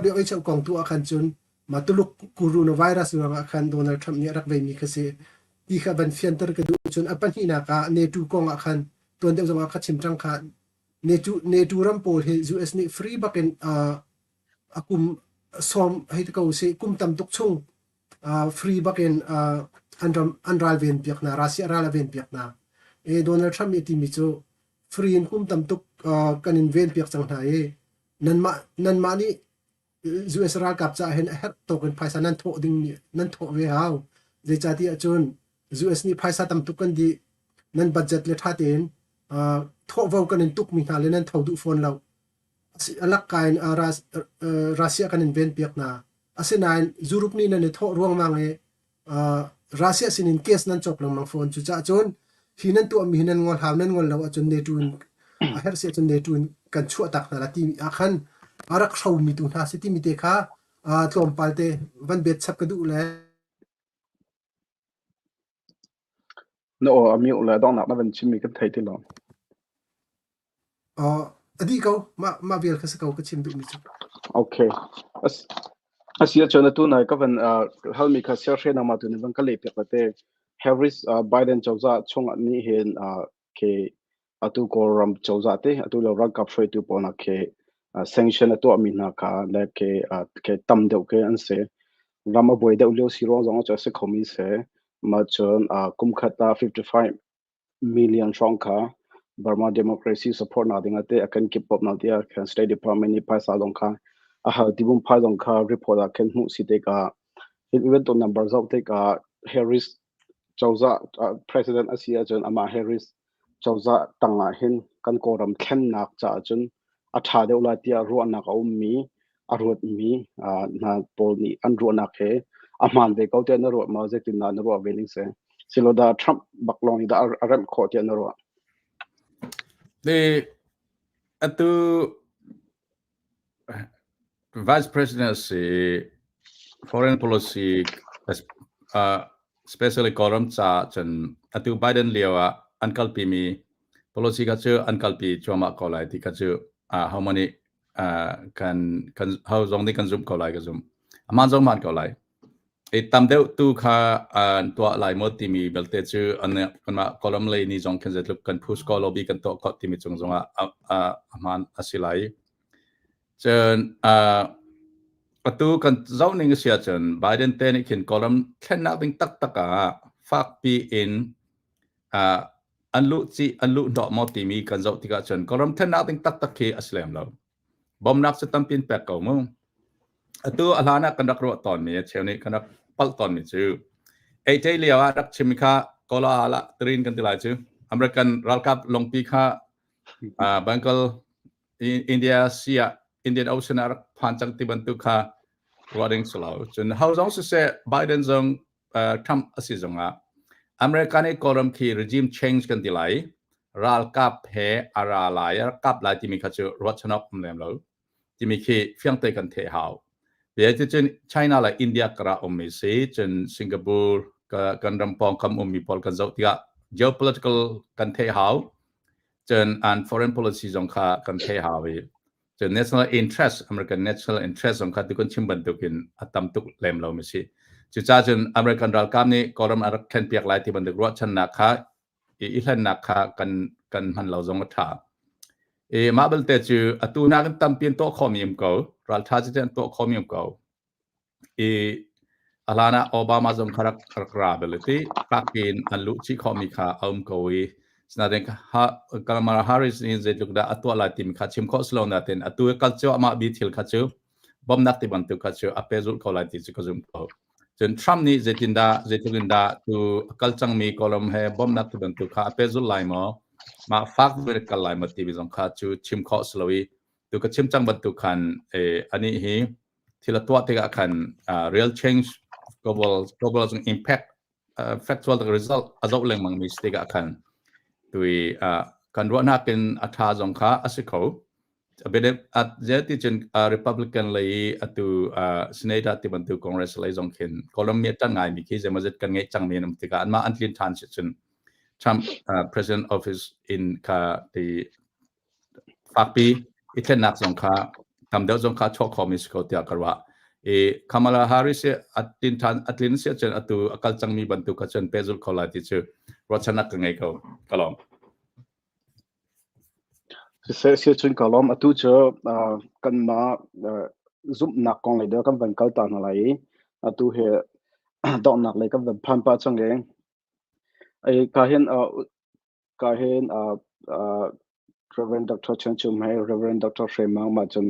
[SPEAKER 4] WHO kong tu ah khan cun mah Tuluk coronavirus ruangah khan Donald Trump nih a rak veimi kha si. Ti kha van fianter ka duh cun a pahnihnak ah NATO kong ah khan tuan deuh zongah ka chim cang kha NATO ram pawl hi US nih free bak in a kum sawm hei ti ko sih kum tam tuk chung free bak in an ram an ral ven piak hna Russia ral a ven piak hna. E Donald Trump nih timi cu free in kum tam tuk kan in ven piak cang hna i nanmah nanmah nih US ralkap caah hin a herh tawk in phaisa nan thawh ding nan thawh ve hau. Zeicahtiah cun US nih phaisa tam tuk kan dih. Nan budget le ṭha tein thawhvo kan in tukmi hna le nan tho duh fawn lo. A lakka in Russia kan in venpiak hna. Asinain Europe nih nan i thawh ruangmang i Russia sinin case nan cawk lengmang fawn. Cucaah cun hi nan tuahmi hi nan ngol hau, nan ngol lo ahcun NATO in a herh si ahcun NATO in kan chuahtak hna la timi ah khan a rak hromi tu hna si timi te kha tlawmpal te van bet chap ka duh le
[SPEAKER 2] Na aw a mute le donghnak na van chimmi kan thei ti lo.
[SPEAKER 4] A dih ko. Mah mah vial kha si ko ka chim duhmi cu.
[SPEAKER 2] Okay. As asi ahcun atu nai ka van halmi kha siahre nangmah tu nih van ka leh piak te. Harris Biden cozah chungah nih hin ke atu Kawlram cozah te atu lo ralkap hruaitu pawl nak ke sanction a tuahmi hna kha le ke ke tam deuh ke an si. Ram a buai deuh lio si ruang zong ah cu a si khomi si. Mah cun kum khat ah 55 million hrawng kha Burma democracy support nak ding ah teh a kan kip pop nak tiah khan State Department nih phaisa zong kha a hal tibum phai zong kha report ah khan hmuh si tikah hi bantuk number zoh tikah Harris cozah president a si ahcun amah Harris cozah tang ah hin kan Kawlram thlennak caah cun a ṭha deuh lai tiah ruahnak a ummi a ruatmi hna pawl nih an ruahnak he a hmaan ve ko tiah na ruah maw zeitindah na ruah ve ning si silo dah Trump bak lawng nih dah a remh khawh tiah na ruah
[SPEAKER 1] The atu Vice President si foreign policy especially Kawlram ca cun atu Biden lio ah an kalpi mi policy kha cu an kalpi cuahmah ko lai ti kha cu ho nih kan kan ho zong nih kan zumh ko lai ka zumh. Aman zong hmaan ko lai. I tam deuh tu kha an tuah lai maw timi belte cu an kanmah Kawlram lei nih zong khin zeitluk kan push ko lobby kan tuah khawh timi cung zongah a hmaan a si lai. Cun atu kan zoh ning a si ahcun Biden te nih khin Kawlram thlennak ding taktak ah fakpi in an luh cih an luh hnawh maw timi kan zoh tikah cun Kawlram thlennak ding taktak khi a si lem lo. Bawmnak cu tampi in pek ko mu. Atu a hlan ah kan rak ruah tawnmi a cheu nih kan rak palh tawnmi cu eiṭei lio ah rak chim kha Kawla la tirin kan ti lai cu American ralkap longpi kha Bengal India Sea ah Indian Ocean ah rak phan cang ti bantuk kha ruah ding si lo. Cun ho zong siseh Biden zong Trump a si zongah America nih Kawlram khi regime change kan ti lai. Ralkap he a ra lai, a kap lai timi kha cu ruahchan awk um lem lo. Timi khi fiangte kan theih hau. Bia cun China le India kara ummi si, cun Singapore kan ram pawngkam ummi pawl kan zoh tikah geopolitical kan theih hau. Cun an foreign policy zong kha kan theih hau i cun national interest American national interest zong kha tu kan chim bantukin a tam tuk lem lo mi si. Cucaah cun American ralkap nih Kawlram a rak thlenpiak lai ti bantuk ruahchannak kha i hlennak kha kan kan hman lo zong a ṭha. I mah belte cu atu nakin tampi an tuah khawhmi um ko. Ralṭha cu an tuah khawhmi um ko. I a hlan ah Obama zong kha rak rak ra bel ti fakin an luh chih khawhmi kha a um ko i sinain Kamala Harris nih zeitluk dah a tuah lai timi kha chim khawh si lo nain atu i kal cuahmah bi thil kha cu bawmhnak ti bantuk kha cu a pehzulh ko lai ti cu ka zumh ko. Cun Trump nih zeitindah zeitluk in dah tu a kal cangmi Kawlram he bawmhnak ti bantuk kha a pehzulh lai maw mah fak deuh in kal lai maw timi zong kha cu chim khawh si lo i tu ka chim cang bantuk khan eh, anih hi thil a tuah tikah khan uh, real change global global impact uh, factual result a zoh lengmang mi si tikah khan tui uh, kan ruahnak in a tha zong kha a si kho a ti cun Republican lei atu senator ti bantuk Congress lei zong khin Colombia tan ngai mi khi zeimawzet kan ngeih cang mi an um tikah anmah an tlin ṭhan si cun Trump president office in kha ti fakpi i thlennak zong kha tam deuh zong kha chuah khawh mi si ko tiah ka ruah. I Kamala Harris a tlin ṭhan a tlin si ahcun atu a kal cangmi bantuk kha cun pehzulh kho lai ti cu ruahchannak ka ngei ko. Ka lawm.
[SPEAKER 2] Siseh siacun ka lawm. Atu cu kanmah zumhnak kong lei deuh kan van kal ta hna lai i atu hi donghnak lei kan van phan pah cang i ka hin ka hin Reverend Dr. Chen Chum he Reverend Dr. Hre Mang mah cun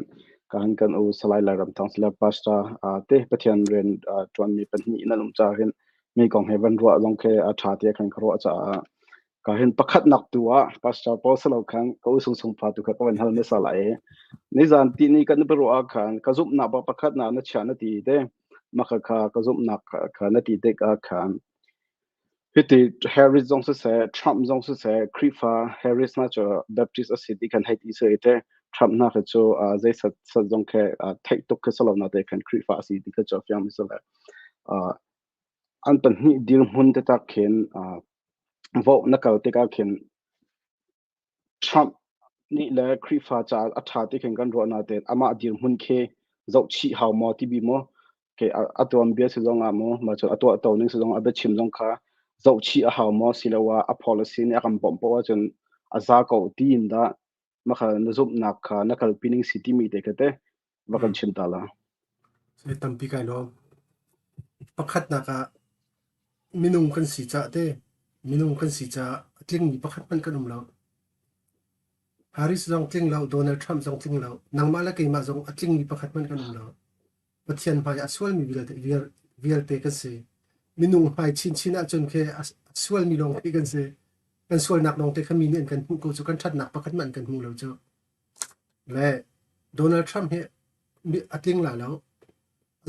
[SPEAKER 2] ka hin kan u Salai Lairam Thang Sile Pastor te Pathian rian ṭuanmi pahnih nan um caah hin mi kong he van ruah zong khi a ṭha tiah khan ka ruah caah Ka hin pakhatnak tu ah Pastor Paul salo khan ka u sung sung fa tu kha ka van hal hmasa lai i nizan ti ni kan biaruah ah khan ka zumhnak bak pakhat na na chia na ti te maka kha ka zumhnak kha na ti tik ah khan hiti Harris zong siseh Trump zong siseh Khrihfa Harris na cu Baptist a si ti khan hei ti se te Trump na kha cu zei sat sat zong khe theih tuk kha salo na te khan Khrihfa a si ti kha cu fiang mi sile an pahnih dirhmun te tak khin vote na kal tikah khin Trump nih le Khrihfa caah a ṭha ti khin kan ruah nain amah dirhmun khi zohchih hau maw ti bi maw ke a tuanbia si zong ah maw mah cu a tuahto ning si zong a biachim zong kha zohchih a hau maw siloah a policy nih a kan bawmh poah ahcun a za ko tiin dah maka na zumhnak kha na kalpi ning si timi te kha te va kan chim ta la.
[SPEAKER 4] Sai tampi kai lawm. Pakhatnak ah minung kan si caah te minung kan si caah a tlingmi pakhat hmanh kan um lo. Harris zong tling lo, Donald Trump zong tling lo, nangmah le keimah zong a tlingmi pakhat hmanh kan um lo. Pathian hmai a sualmi vialte, vialte kan si. Minung hmai chinchin ahcun khi a sualmi lawng khi kan si. Kan sualnak lawng te kha mi nih an kan hmuh ko cu kan ṭhatnak pakhat hmanh an kan hmu lo cu. Le Donald Trump hi a tling la lo.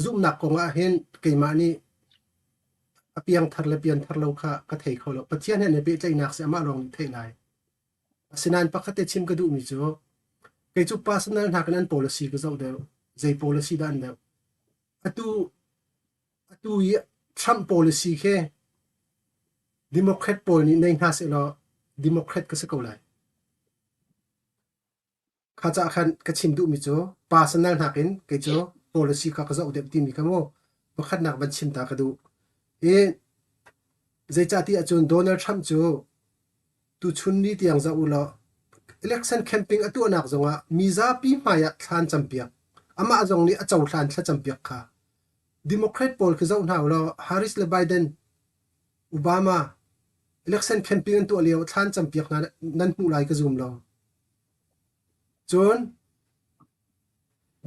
[SPEAKER 4] Zumhnak kong ah hin keimah nih a piangthar le pianthar lo kha ka thei kho lo. Pathian he an i pehtlaihnak si amah lawng nih theih lai. Asinain pakhat te chim ka duhmi cu kei cu personal hna kan an policy ka zoh deuh. Zei policy dah an deuh. Atu atu i Trump policy khi Democrat pawl nih nei hna sehlaw Democrat ka si ko lai. Kha caah khan ka chim duhmi cu personal nakin kei cu policy kha ka zoh deuh timi kha mu pakhatnak van chim ta ka duh. I zeicahtiah cun Donald Trump cu tuchun ni tiang zoh u law election campaign a tuahnak zongah mizapi hmai ah thla an campiak. Amah zong nih a cohlan thlacampiak kha. Democrat pawl khi zoh hna u law Harris le Biden, Obama election campaign an tuah lio thla an campiak hna nan hmuh lai ka zum lo. Cun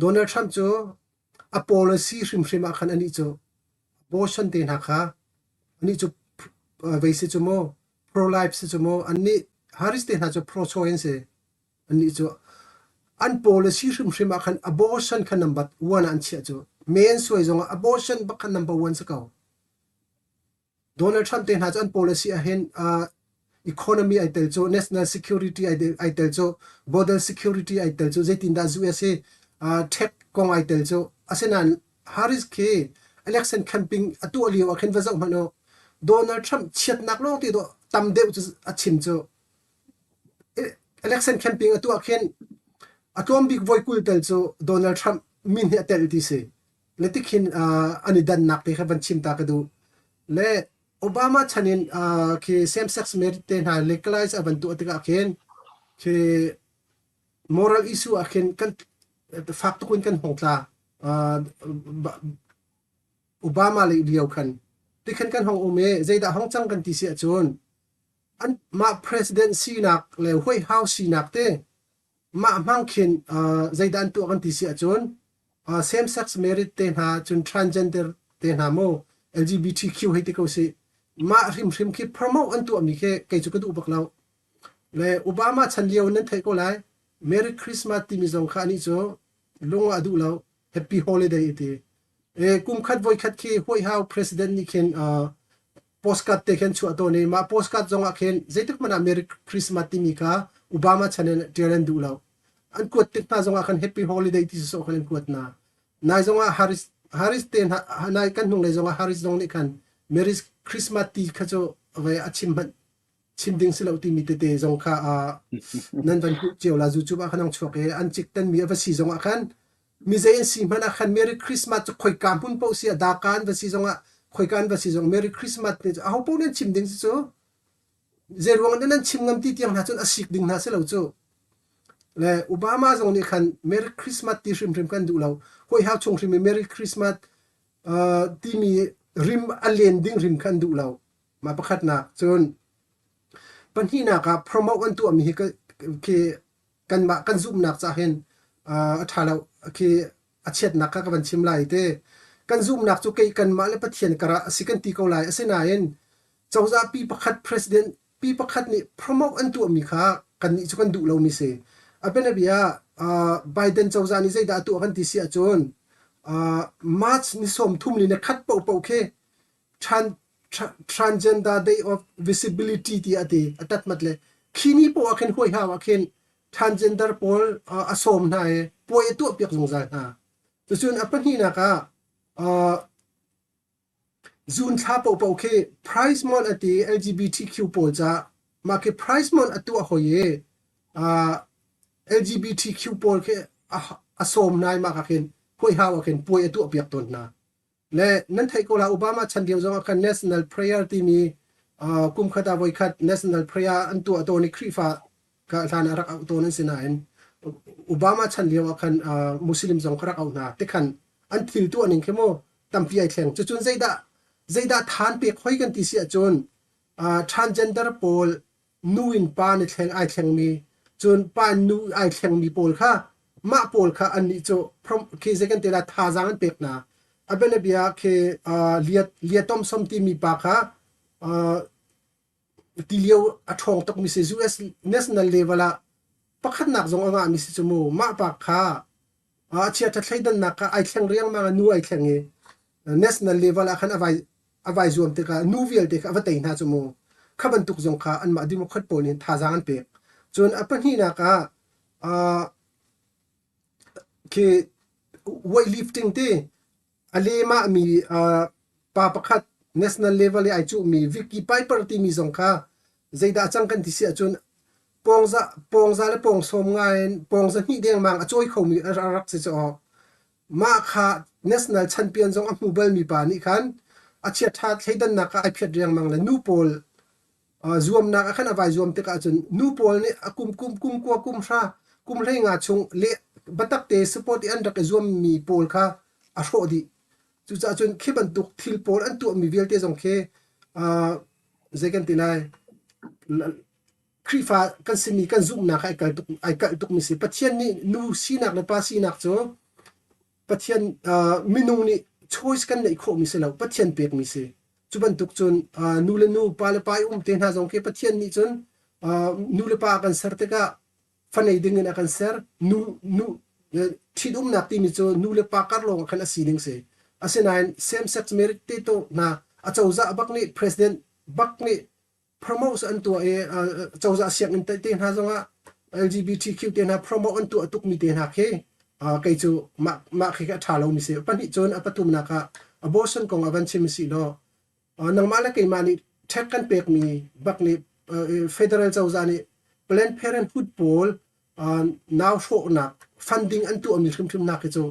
[SPEAKER 4] Donald Trump cu a policy hrimhrim ah khan anih cu abortion te hna kha anih cu vei si cu mu pro-life si cu mu annih Harris te hna cu pro-choice an si. Annih cu an policy hrimhrim ah khan abortion kha number one ah an chiah cu. Men suai zongah abortion bak kha number one si ko. Donald Trump te hna cu an policy ahhin uh, economy ai tel cu national security ai ai tel cu border security ai tel cu zeitindah US hi uh, tech kong ai tel cu asinain Harris khi election campaign a tuah lio ah khin va zoh hmanh u Donald Trump chiatnak lawng te dawh tam deuh cu a chim cu election campaign a tuah khin a tlawm bik voi 20 tel cu Donald Trump min hi a tel ti si le tikhin uh, an i dannak te kha van chim ta ka duh le Obama chan in uh, khi same sex marriage te hna legalize a van tuah tikah khin khi moral issue ah khin kan fak tuk in kan hong tla uh, Obama le lio khan tikhan kan hong um i zeidah hong cang kan ti si ahcun an mah president sinak le White House sinak te mah hmang khin uh, zeidah an tuah kan ti si ahcun uh, same sex marriage te hna cun transgender te hna mu LGBTQ hei ti ko si mah hrimhrim khi promote an tuahmi khi kei cu ka duh bak lo le Obama chan lio nan theih ko lai Merry Christmas timi zong kha anih cu lung ah a duh lo happy holiday iti e kum khat voi khat khi White House president nih khin uh, postcard te khin chuah tawn i mah postcard zong ah khin zeitik hmanh ah Merry Christmas timi kha Obama chan in ṭial an duh lo. An kuat tik hna zong ah khan Happy Holiday ti sawsawh khan an kuat hna. Nai zong ah Harris Harris te hna nai kan hnunglei zong ah Harris zong nih khan Merry Christmas ti kha cu vai a chim hmanh chim ding si lo timi tete zong kha uh, nan van hmuh cio la YouTube ah khan ang chuak i an cik tanmi a va si zong ah khan mi zei an si hmanh ah khan Merry Christmas cu khoika hmun paoh si ah Daka an va si zongah khoika an va si zong Merry Christmas ti cu aho paoh nan chim ding cu zei ruang dah nan chim ngam ti tiang hna cun a sik ding hna si lo cu le Obama zong nih khan Merry Christmas ti hrimhrim kan duh lo hawi hau chung hrim i Merry Christmas uh, timi rim a len ding rim khan duh lo mah pakhatnak cun pahnihnak ah promote an tuahmi hi khi kanmah kan zumhnak cah hin a ṭha lo khi a chiatnak kha ka van chim lai te kan zumhnak cu kei kanmah le Pathian karah a si kan ti ko lai asinain cozah pi pakhat president pi pakhat nih promote an tuahmi kha kannih cu kan duh lomi si a bianabia ah Biden cozah nih zeidah a tuah kan ti si ahcun March ni 30 ni na khat paohpaoh khi Transgender Day of Visibility ti a ti a tatmat le khi ni poah khin huai hau ah khin transgender pawl a sawm hna i puai a tuah piak zungzal hna. Cucun a pahnihnak ah uh, June thla paohpaoh khi Pride Month a ti LGBTQ pawl ca mah khi Pride Month a tuah hoi i uh, LGBTQ pawl khi a, a sawm hna i mah ka khin huai hau ah khin puai a tuah piak tawn hna. Le nan theih ko la Obama chan lio zong ah khan National Prayer timi uh, kum khat ah voikhat National Prayer an tuah tawn i Khrihfa ka hlan ah rak auh tawn an si nain Obama chan lio ah khan uh, Muslim zong kha rak auh hna tikhan an thil tuah ning khi mu tampi ai thleng cucun zeidah zeidah than pek hoi kan ti si ahcun uh, transgender pawl nu in pa ni thleng ai thlengmi cun pa in nu ai thlengmi pawl kha mah pawl kha annih cu khi zei kan ti la thazaang an pek hna a bianabia khi Lia Lia Thompson timi pa kha ti lio a ṭhawng tukmi si US national level ah pakhatnak zong a ngahmi si cu mu mah pa kha a chiaṭha thleidannak kha ai thleng riangmang a nu ai thleng i national level ah khan a vai a vai zuam tikah nu vialte kha a va tei hna cu mu kha bantuk zong kha anmah Democrat pawl nih thazaang an pek cun a pahnihnak ah uh, khi weightlifting ti a lehmah mi uh, pa pakhat national level i ai cuhmi Vicky Piper timi zong kha zeidah cang kan ti si ahcun pawngza pawngza le pawng sawm nga in pawngza hnih dengmang a cawi khomi a rak si cu mah kha national champion zong a hmu balmi pa nih khan a chiaṭha thleidannak ah ai phiat riangmang le nu pawl zuamnak ah khan a vai zuam tikah cun nu pawl nih a kum kum kum kua kum hra kum 15 chung le biatak te support i an rak i zuammi pawl kha a hrawh dih cucaah cun khi bantuk thil pawl an tuahmi vialte zong khi uh, zei kan ti lai Khrihfa kan simi kan zumhnak ai kal tuk ai kalh tukmi si Pathian nih nu sinak le pa sinak cu Pathian uh, minung nih choice kan neih khawhmi si lo Pathian pekmi si cu bantuk cun uh, nu le nu pa le pa i um te hna zong khi Pathian nih cun uh, nu le pa a kan ser tikah fa nei ding in a kan ser nu nu ṭhitumnak timi cu nu le pa kar lawng ah khan a si ding si asinain same sex marriage te to hna Acozah bak nih president bak nih promote an tuah i cozah sianginn te hna zongah LGBTQ te hna promote an tuah tukmi te hna khi kei cu mah mah khi a ṭha lomi si. Pahnih cun a pathumnak ah abortion kong ah van chim si law nangmah le keimah nih tax kan pekmi bak nih federal cozah nih Planned Parenthood pawl nau hrawhnak funding an tuahmi hrimhrim nak hi cu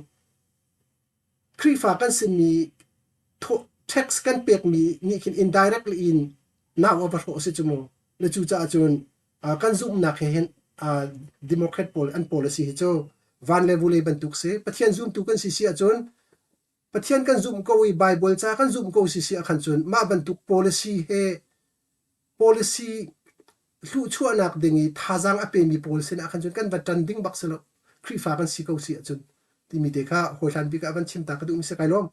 [SPEAKER 4] Khrihfa kan simi tax kan pekmi nih khin indirectly in nau a va hrawh si cu mu. Le cucaah cun kan zumhnak he hin Democrat pawl an policy hi cu van le vulei bantuk si. Pathian zumtu kan si si ahcun Pathian kan zumh ko i Baibal ca kan zumh ko si si ahkhan cun mah bantuk policy he policy hluhchuahnak ding i thazaang a pemi pawl sinah khan cun kan va ṭan ding bak si lo. Khrihfa kan si ko si ahcun timi te kha hawihlan bik ah van chim ta ka duhmi si kai lawm.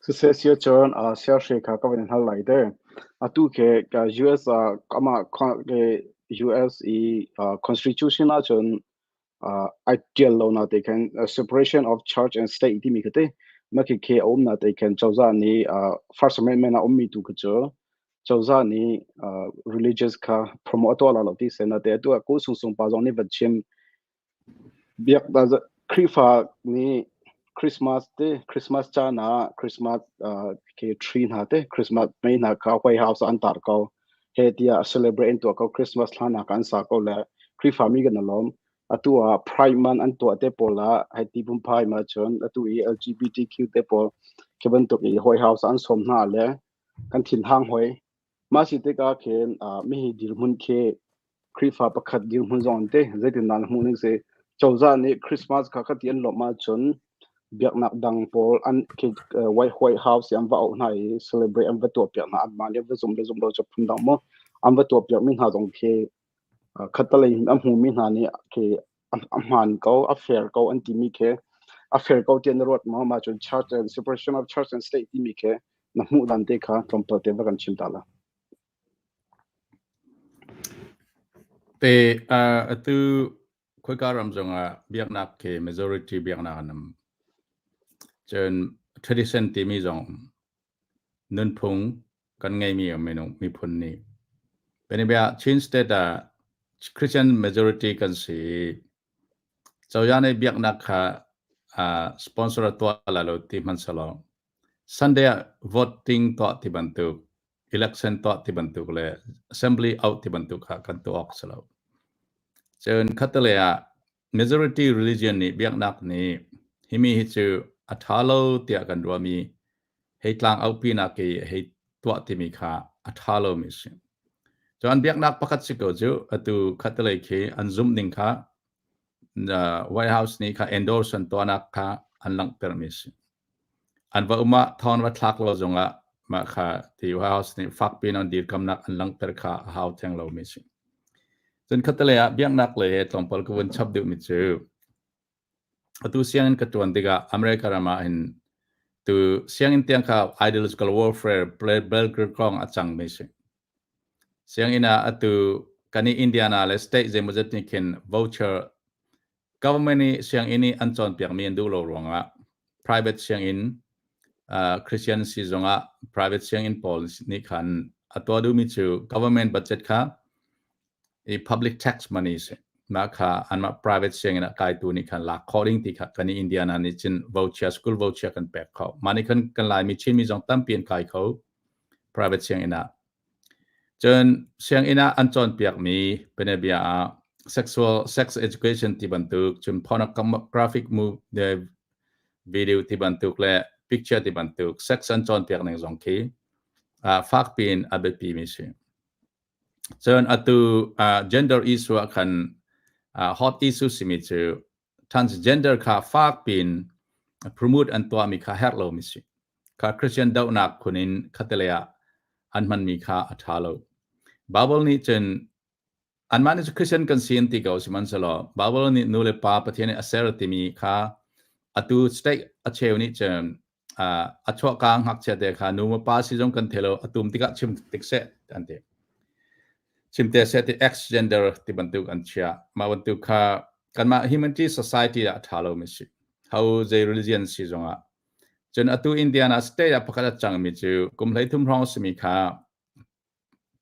[SPEAKER 2] Siseh sia cun siahre kha ka van in hal lai te. Atu ke ka US ah amah ke US i constitution ahcun ai ṭial lo na te khan separation of church and state timi kha te mah khi khi a um na te khan cozah nih First Amendment a ummi tu kha cu cozah nih religious kha promote a tuah la lo ti se na te atu ah ku sung sung pa zong nih van chim biak Khrihfa nih Christmas te Christmas caan ah Christmas ke tree hna te Christmas mei hna kha White House an tar ko he tiah celebrate in tuah ko Christmas hla hna kha an sa ko le Khrihfa mi kan lawm atu ah Pride Month an tuah te pawl ah hei ti phunphai ma cun atu i LGBTQ te pawl khi bantuk i White House an sawm hna le kan thin hang hoi mah si tikah khin mi hi dirhmun khi Khrihfa pakhat dirhmun zong an ti. Zeitindah na hmuh ning si? Cozah nih Christmas kha khati an lawmh ahcun biaknak dang pawl an khi White White House i an va auh hna i celebrate an va tuahpiak hna anmah nih va zum le zum lo cu phundang maw an va tuahpiakmi hna zong khi khattelei in a hmumi hna nih khi a hmaan ko a fair ko an timi khi a fair ko tiah na ruat maw mah cun church and separation of church and state timi khi na hmuh dan te kha tlawmpal te va kan chim ta la.
[SPEAKER 1] Te atu khoika ram zongah biaknak khi majority biaknak an um. Cun tradition timi zong nunphung kan ngeimi minung miphun nih. Bianabia Chin state ah Christian majority kan si i cozah nih biaknak kha sponsor a tuah lai lo ti hmanh selaw Sunday ah voting tuah ti bantuk election tuah ti bantuk le assembly auh ti bantuk kha kan tuah awk si lo. Cun khattelei ah majority religion nih biaknak nih himi hi cu a ṭha lo tiah kan ruahmi hei tlang auhpinak i hei tuah timi kha a ṭha lomi a si. Cun biaknak pakhat si ko cu atu khattelei khi an zumh ning kha White House nih kha endorse an tuahnak kha an langhtermi a si. An va um ah thawng va thlak lo zongah mah kha ti White House nih fakpi in an dirkamnak an langhter kha a hau theng lomi a si. Cun khattelei ah biaknak lei he tlawmpal ka vun chap duhmi cu atu sianginn ka ṭuan tikah America ram ah hin tu sianginn tiang kha ideological warfare battleground a cangmi a si. Sianginn ah atu kan i Indiana le state zeimawzat nih khin voucher Government nih sianginn i an cawnpiakmi an duh lo ruangah private sianginn Christian si zongah private sianginn pawl nih khan a tuah duhmi cu government budget kha i public tax money si. Mah kha anmah private sianginn ah kaitu nih khan lak khawh ding ti kha kan i Indiana nih cun voucher school voucher kan pek kho. Mah nih khan kan Laimi Chinmi zong tampi an kai kho private sianginn ah. Cun sianginn ah an cawnpiakmi bianabia ah sexual sex education ti bantuk, cun pornographic video ti bantuk le picture ti bantuk sex an cawnpiak ning zong khi fakpi in a biapimi si. Cun atu gender issue ah khan hot issue simi cu transgender kha fakpi in promote an tuahmi kha herh lomi si. Kha Christian dohnak phun in khatelei ah an hmanmi kha a ṭha lo. Bible nih cun anmah nih cu Christian kan si an ti ko sihmanhsehlaw Bible nih nu le pa Pathian nih a ser timi kha atu state a cheu nih cun a chuahka ngakchia te kha nu maw pa si zong kan thei lo a tum tikah chim tik seh an ti. Chim te seh ti X gender ti bantuk an chiah. Mah bantuk kha kanmah humanity society ah a ṭha lomi si. Ho zei religion si zongah. Cun atu Indiana state ah pakhat a cangmi cu kum 13 hrawng a simi kha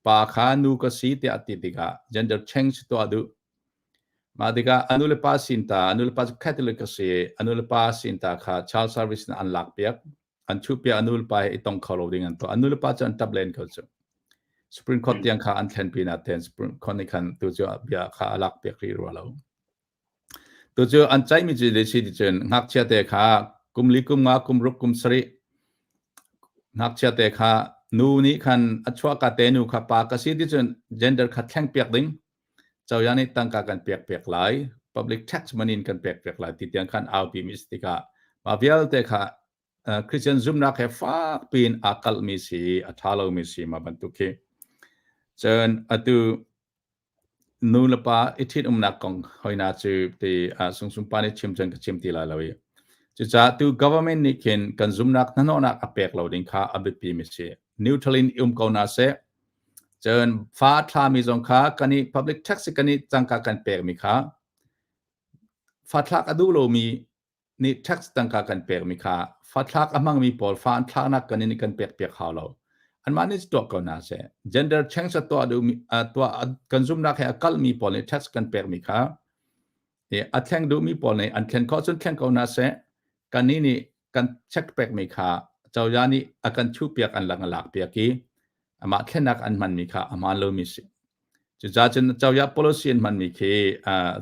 [SPEAKER 1] pa kha nu ka si tiah a ti tikah gender change tuah duh. Mah tikah a nulepa sin ta, a nulepa cu Catholic a si, a nulepa sin ta kha child service in an lakpiak. An chuhpiak a nulepa he i tong kho lo ding an tuah. A nulepa cu an ṭap len ko cu. Supreme Court tiang kha an thlenpi na ten Supreme Court nih khan tu cu bia kha a lakpiak rih rua lo. Tu cu an ceihmi cu zei si ti cun ngakchia te kha kum li kum nga kum ruk kum sarih ngakchia te kha nu nih khan a chuahka te nu kha pa ka si ti cun gender kha thleng piak ding cozah nih tangka kan pek piak lai public tax money in kan pek piak lai ti tiang khan aupi mi si tikah mah vialte kha Christian zumnak he fak piin aa kalhmi si a ṭha lomi si mah bantuk khi cun atu Nu le pa i ṭhitumnak kong hoihna cu ti Sungsung pa nih chim cun ka chim ti lai lo i. Cucaah tu government nih khin kan zumnak hnahnawhnak a pek lo ding kha a biapi mi si. Neutral in um ko hna seh. Cun fa a thlami zong kha kan i public tax kan i tangka kan pekmi kha fa thlak a duh lomi nih tax tangka kan pekmi kha fathlak a hmangmi pawl fa an thlaknak kan in kan pek piak hau lo. Anmah nih tuah ko hna seh. Gender change a tuah duhmi tuah kan zumnak he a kalmi pawl nih tax kan pekmi kha a thleng duhmi pawl nih an thlen khawh cun thleng ko hna seh. Kannih nih kan check pekmi kha cozah nih a kan chuhpiak an lang a lak piak i amah thlennak an hmanmi kha a hmaan lomi si. Cucaah cun cozah policy an hmanmi khi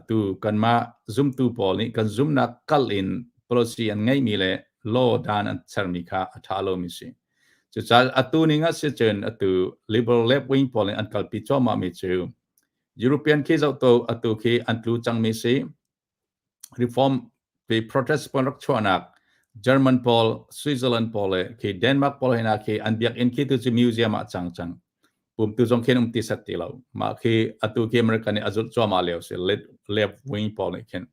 [SPEAKER 1] tu kanmah zumtu pawl nih kan zumnak kal in policy an ngeihmi le law dan an sermi kha a ṭha lomi si. Cucaah atu ning ah si cun atu liberal left wing pawl nih an kalpi cuahmahmi cu European khi zoh to atu khi an tlu cangmi si. Reform pi protest pawl rak chuahnak German pawl, Switzerland pawl le khi Denmark pawl hina khi an biakinn khi tu cu museum ah cang cang. Pumtu zong khin um ti set ti lo. Mah khi atu khi America nih a zulh cuahmah lio si left wing pawl nih khin.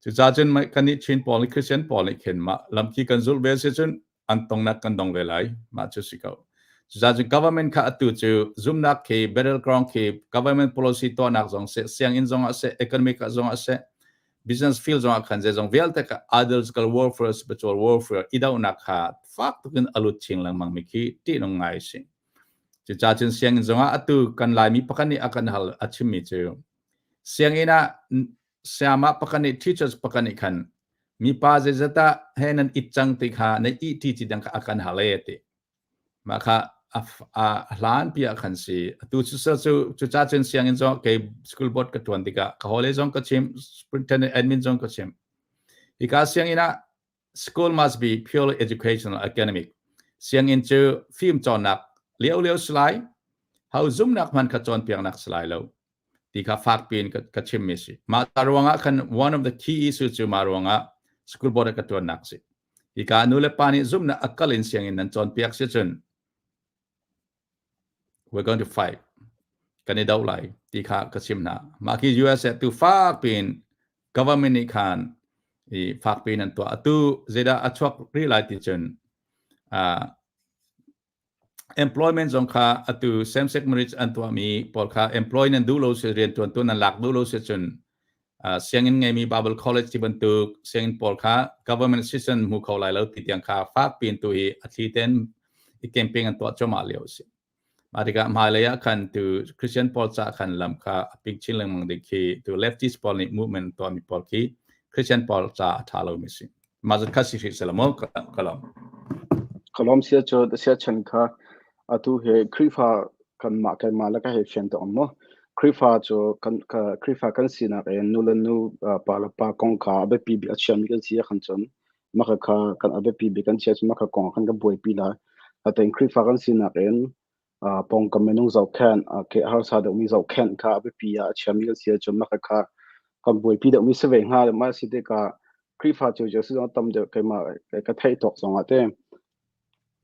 [SPEAKER 1] Cucaah cun kan nih Chin pawl nih Christian pawl nih khin mah lam khi kan zulh ve si cun an tongnak kan dong ve lai. Mah cu si ko. Cucaah cun government kha atu cu zumnak khi battleground khi government policy tuahnak zong seh, sianginn zong ah seh, economic ah zong ah seh, business field zong ah khan zeizong vialte kha ideological warfare, spiritual warfare i dohnak kha fak tukin a lut chin lengmang mi khi ṭihnung ngai si. Cucaah cun sianginn zong ah atu kan Laimi pakhat nih a kan hal a chimmi cu sianginn ah sayama pakhat nih teachers pakhat nih khan mipa zeizat ah he nan it cang ti kha na ih ṭi ti dang kha a kan hal e ti. Mah kha a hlan pi ah khan si. Atu cu cu cuca cun sianginn zong kei school board ka ṭuan tikah ka hawile zong ka chim, superintendent admin zong ka chim. Hika sianginn ah school must be purely educational academic. Sianginn cu fim cawnnak lio lio si lai, ho zumnak hman kha cawnpiaknak si lai lo. Ti kha fak piin ka chimmi si. Mah ruangah khan one of the key issue cu mah ruangah school board ka ṭuannak si. Hika nu le pa nih zumhnak a kal in sianginn nan cawnpiak si cun we're going to fight. Kan i do lai ti kha ka chim hna. Mah khi USA tu fak piin government nih khan i fak piin an tuah. Atu zeidah a chuak rih lai ti cun employment zong kha atu same sex marriage an tuahmi pawl kha employ nan duh lo si riantuantu nan lak duh lo si cun sianginn ngeimi Bible college ti bantuk sianginn pawl kha government assistance hmu kho lai lo ti tiang kha fak piin tu hi a thli ten i campaign an tuah cuahmah lio a si. Mah tikah hmailei ah khan tu Christian pawl ca khan lam kha a ping chin lengmang ding khi tu leftist pawl nih movement tuahmi pawl khi Christian pawl ca a ṭha lomi si. Mah zat kha si hrih selaw maw ka lawm.
[SPEAKER 2] Ka lawm sia cu sia chan kha atu he Khrihfa kanmah keimah le ka hei fian tawn mu. Khrihfa cu kan Khrihfa kan sinak in nu le nu pa le pa kong kha a biapi bik a chiami kan si ahkhan cun mah kha kan a biapi bik kan chia cun mah kha kong ah khan kan buaipi lai. Atein Khrihfa kan sinak in pawngkam minung zohkhenh, ke harsa deuhmi zohkhenh kha a biapi ah a chiami kan si ahcun mah kha kan buaipi deuhmi si ve hnga. Mah si tikah Khrihfa cu Jesuh zong tam deuh keimah ka theih tawk zong ah te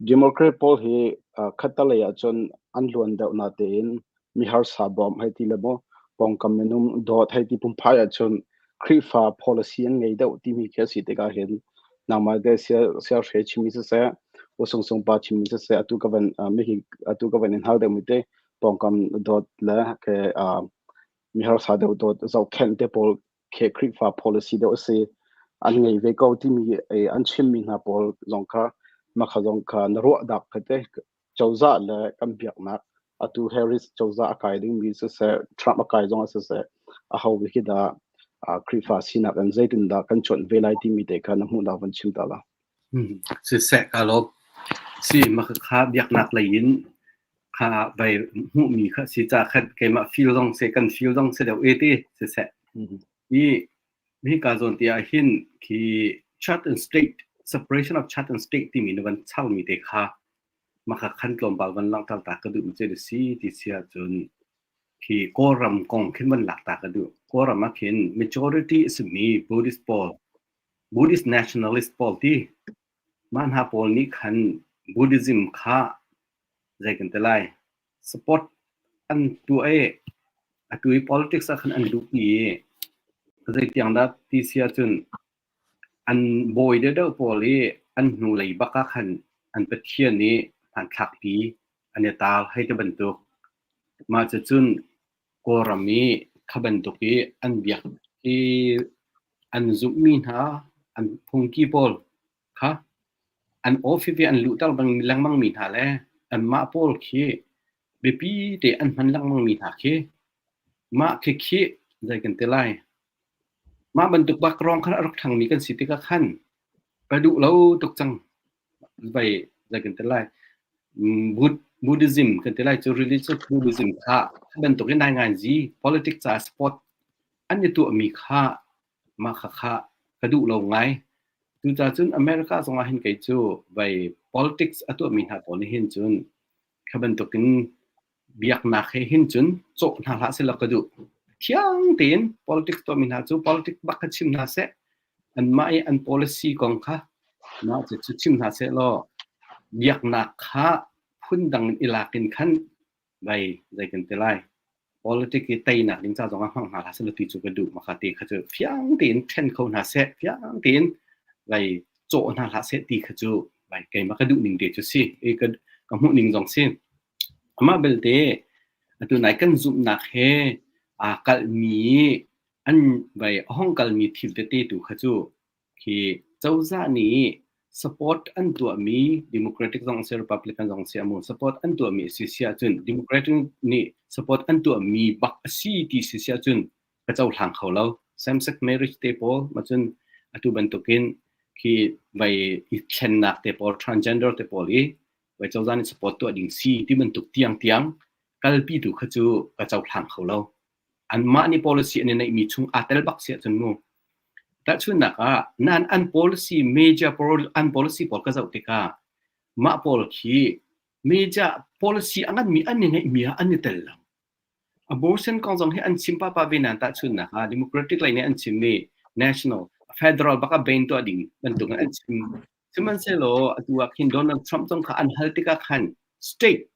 [SPEAKER 2] Democrat pawl hi khattelei ahcun an luan deuh natein mi harsa bawmh hei ti le maw pawngkam minung dawt hei ti pumphai ahcun Khrihfa policy an ngei deuh timi khi a si tikah hin nangmah te sialhre chimmi siseh, U Sung Sung pa chimmi siseh atu ka van mihi atu ka van in hal deuhmi te pawngkam dawt le ke mi harsa deuh dawt zohkhenh te pawl khi Khrihfa policy deuh a si. an ngei ve ko timi an chimmi hna pawl zong kha makha zong kha na ruah dak kha te cozah le kan biaknak atu Harris cozah a kai dingmi siseh Trump a kai zong ah siseh aho hi dah Khrihfa sinak in zeitindah kan cuanh ve lai timi te kha na hmuhnak van chim ta la.
[SPEAKER 3] Siseh ka lawm. Si makha biaknak lei in kha vai hmuhmi kha si ca khan keimah feel zong se kan feel zong se deuh e ti siseh. Hi hika zawn te ah hin khi church and state separation of church and state timi na van charmi te kha makha khan tlawmpal van langhter ta ka duh mi cu si ti si ahcun khi Kawlram kong khin van lak ta ka duh. Kawlram ah khin majority a simi Buddhist pawl Buddhist nationalist pawl ti mah hna pawl nih khan Buddhism kha zei kan ti lai support an tuah i atu i politics ah khan an luhpi i zeitiang dah ti si ahcun an bawi deuhdeuh pawl i an hnulei bak ah khan an pathian i hmanthlakpi an i tar hei ti bantuk. Mah cucun Kawlram i kha bantuk i an biak i an zumhmi hna an phungki pawl kha an office i an luhter lengmangmi hna le anmah pawl khi biapi te an hman lengmangmi hna khi mah khikhi zei kan ti lai mah bantuk bak rong khan a rak ṭhangmi kan si tikah khan ka duh lo tuk cang vai zei kan ti lai Buddhism kan ti lai cu religious Buddhism kha bantuk in nai ngai zi politics ca sport an i tuahmi kha mah khakha ka duh lo ngai. Cucaah cun America zong ah hin kei cu vai politics a tuahmi hna pawl nih hin cun kha bantukin biaknak he hin cun cawh hna hlah seh law ka duh. Thiang tein politics tuahmi hna cu politics bak kha chim hna seh. Anmah i an policy kong kha mah cu chim hna seh law biaknak kha phundang in i lak in khan vai zei kan ti lai politic i teinak ding ca zong ah hmang hna hlah seh ti cu ka duh maka ti kha cu fiang tein ṭhen kho hna seh fiang tein vai cawh hna hlah seh ti kha cu vai keimah ka duh ning te cu si i ka ka hmuh ning zong si amah belte atu nai kan zumhnak he aa kalhmi an vai a hong kalmi thil tete tu kha cu Khi cozah nih support an tuahmi Democratic zong si Republican zong si amu support an tuahmi a si si ahcun Democratic nih support an tuahmi bak a si ti si si ahcun ka cohlang kho lo. Same sex marriage te pawl macun atu bantukin khi vai i thlennak te pawl transgender te pawl i vai cozah nih support tuah ding si ti bantuk tiang tiang kalpi tu kha cu ka cohlang kho lo. Anmah nih policy an i neihmi chung aa tel bak si ahcun mu. Tahchunhnak ah, nan an policy major an policy pawl ka zoh tikah mah pawl khi major policy a nganmi an i ngeihmi ah an i tel lo. Abortion kong zong hi an chim papa ve nain tahchunhnak ah Democratic lei nih an chimmi national federal bak ah ban tuah ding bantuk in an chim. Sihmanhsehlaw atu ah khin Donald Trump zong kha an hal tikah khan state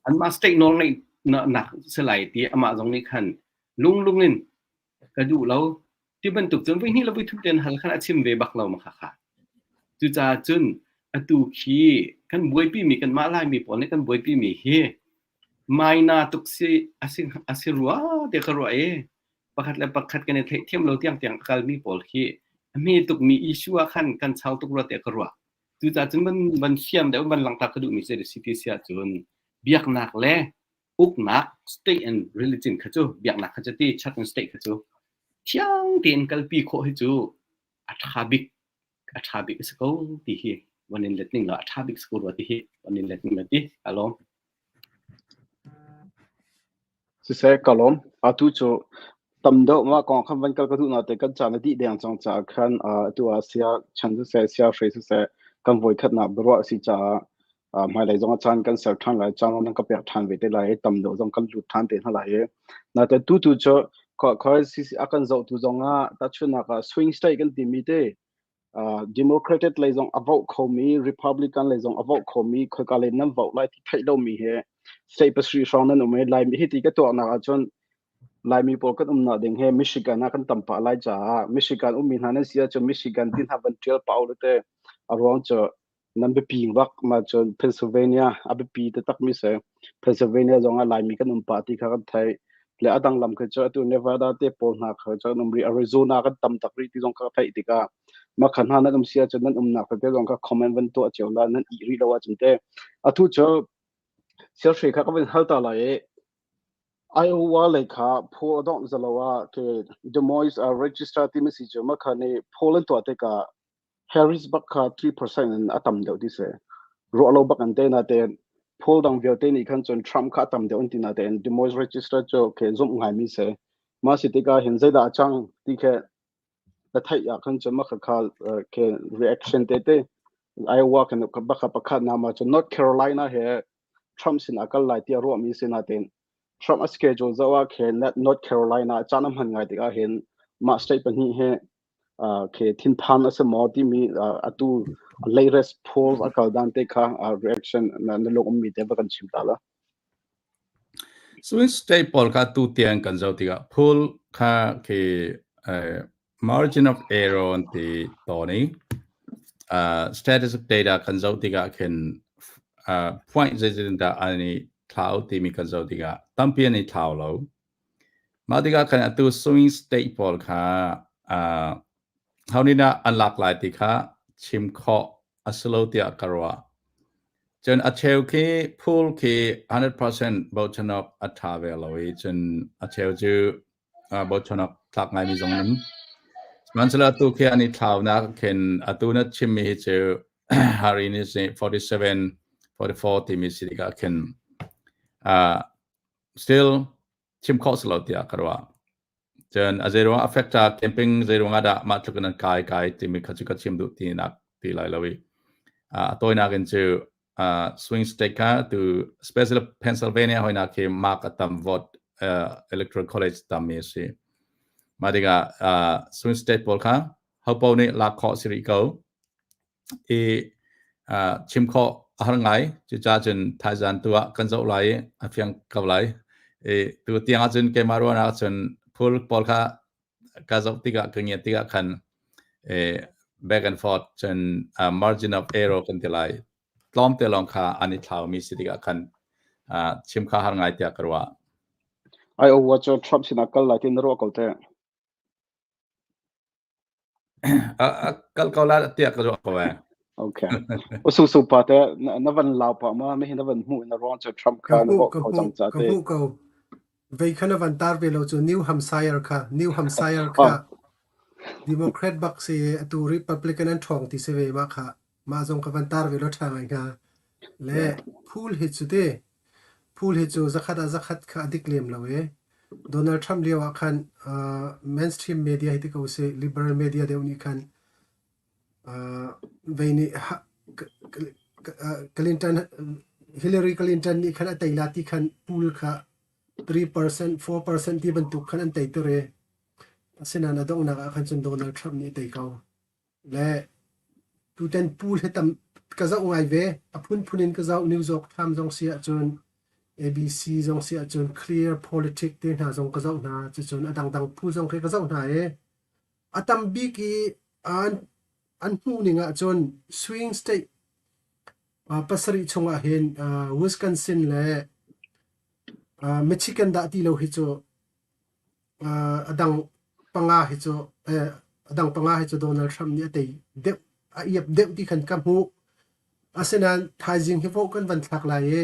[SPEAKER 3] Anmah state nawlngeihnak si lai ti amah zong nih khan lunglung in ka duh lo ti bantuk cun voihnih le voithum tein hal khan a chim ve bak lo ma khakha. Cucaah cun atu khi kan buaipimi kanmah Laimi pawl nih kan buaipimi hi maina tuk si a si rua ti ka ruah i pakhat le pakhat kan i theihthiam lo tiangtiang a kalmi pawl khi a hme tukmi issue ah khan kan chau tuk rua tiah ka ruah. Cucaah cun van van fiam deuh van langhter ka duhmi cu si ti si ahcun biaknak le uknak state and religion kha cu biaknak kha cu ti church and state kha cu thiang tein kalpi khawh hi cu a ṭha bik a ṭha bik a si ko ti hi van in let ning law a ṭha bik si ko rua ti hi van in let ning law ti ka lawm.
[SPEAKER 2] Siseh, ka lawm. Atu cu tam deuh mah kong khan van kal ka duh nain kan caan a dih deng cang caah khan atu ah sia chan siseh, sia hrei siseh kan voikhatnak biaruah a si caah hmailei zong ah caan kan ser ṭhan lai, caan zong nan ka pek ṭhan ve te lai i tam deuh zong kan lut ṭhan te hna lai i. Nain tutu cu khoi a kan zohtu zong ah tahchunhnak ah swing state kan timi te Democratic lei zong a vote khomi, Republican lei zong a vote khomi, khoika lei nan vote lai ti theih lomi he state pasarih hrawng nan um i Laimi hiti ka tuaknak ahcun Laimi pawl kan umnak ding he Michigan ah kan tam pah lai caah Michigan ummi hna nan si ahcun Michigan ti hna van ṭial pah u te a ruang cu nan biapi bak ma cun Pennsylvania a biapi taktakmi si Pennsylvania zong ah Laimi kan um pah ti kha kan theih. Le a dang lam khi cu atu Nevada te pawl hna kha cu an um rih. Arizona kan tam tak rih ti zong kha ka theih tikah mah kha hna nan um si ahcun nan umnak tete zong kha comment van tuah cio la nan ih rih lo ahcun te. Atu cu sialhri kha ka van hal ta lai i Iowa lei kha poll a dongh zalo ah ke Des Moines Register timi si cu mah kha nih poll an tuah tikah Harris bak kha 3% in a tam deuh ti si. Ruah lo bak an te na tein poll dang vialte nih khan cun Trump kha a tam deuh an ti na tein Des Moines Register cu ke zumh ngaimi si. Mah si tikah hin zeidah a cang ti khi na theih ah khan cun mah kha ke reaction tete Iowa kan baka pakhat na ma cun North Carolina he Trump sin a kal lai tiah ruahmi si nain Trump a schedule zoh ah khin North Carolina caan a hman ngai tikah hin mah state pahnih hi khi thinphan a si maw timi atu latest polls a kal dan te kha reaction na lung ummi te va kan chim ta la.
[SPEAKER 1] Swing state pawl kha tu tiang kan zoh tikah poll kha khi margin of error an ti tawn i statistic data kan zoh tikah khin point zeitin dah an i thlau timi kan zoh tikah tampi an i thlau lo. Mah tikah khan atu swing state pawl kha ho nih dah an lak lai ti kha chim khawh a si lo tiah ka ruah. Cun a cheu khi poll khi 100% bochan awk a ṭha ve lo i cun a cheu cu bochan awk tlak ngaimi zong an um. Sihmanhsehlaw atu khi an i thlaunak khin atu na chimmi hi cu Harry nih 47, 44 timi si tikah khin still chim khawh si lo tiah ka ruah. Cun a zeiruang a factor camping zeiruang ah dah mah tluk in an kai kai timi kha cu ka chim duh tinak ti lai lo i a tawinak in cu swing state kha tu especially Pennsylvania hoina khi mark a tam vote electoral college tam mi a si. Mah tikah swing state pawl kha hopo nih lak khawh si rih ko i chim khawh a har ngai. Cucaah cun thaizan tu ah kan zoh lai i a fiang ko lai. I tu tiang ahcun keimah ruahnak ahcun poll pawl kha ka zoh tikah ka ngiat tikah khan back and forth cun margin of error kan ti lai. Tlawmte lawng kha an i thlaumi si tikah khan chim kha har ngai tiah ka ruah.
[SPEAKER 2] Iowa cu Trump sinah kal lai ti na ruah ko teh?
[SPEAKER 1] Kal ko la tiah ka ruah ko eh.
[SPEAKER 2] Okay. Usu su pa te na van lau pa ma mi na van hmuh na ruang cu Trump kha na bawh ko cang ca
[SPEAKER 4] Ka
[SPEAKER 2] te.
[SPEAKER 4] hmuh ko. Vei kha na van tar ve lo cu New Hampshire kha New Hampshire kha Democrat bak si atu Republican an ṭhawng ti si ve ma kha mah zong ka van tar ve lo ṭha ngai hnga. Le poll hi cu te Poll hi cu zakhat ah zakhat kha a dik lem lo i Donald Trump lio ah khan mainstream media hi ti ko usih liberal media deuh nih khan vei nih Clinton Hillary Clinton nih khan a tei la ti khan poll kha 3%, 4% ti bantuk khan an teiter i asinain a donghnak ah khan cun Donald Trump nih a tei ko. Le tutan poll hi tam ka zoh ngai ve. A phunphun in ka zoh. New York Times zong si ahcun ABC zong si ahcun Clear Politic te hna zong ka zoh hna. Cucun a dangdang phu zong khi ka zoh hna i a tam bik i an an hmuh ning ahcun swing state pasarih chungah hin Wisconsin le Michigan dah ti lo hi cu A dang panga hi cu a dang panga hi cu Donald Trump nih a tei deuh a iap deuh ti khan ka hmuh. Asinain thaizing hi vote kan van thlak lai i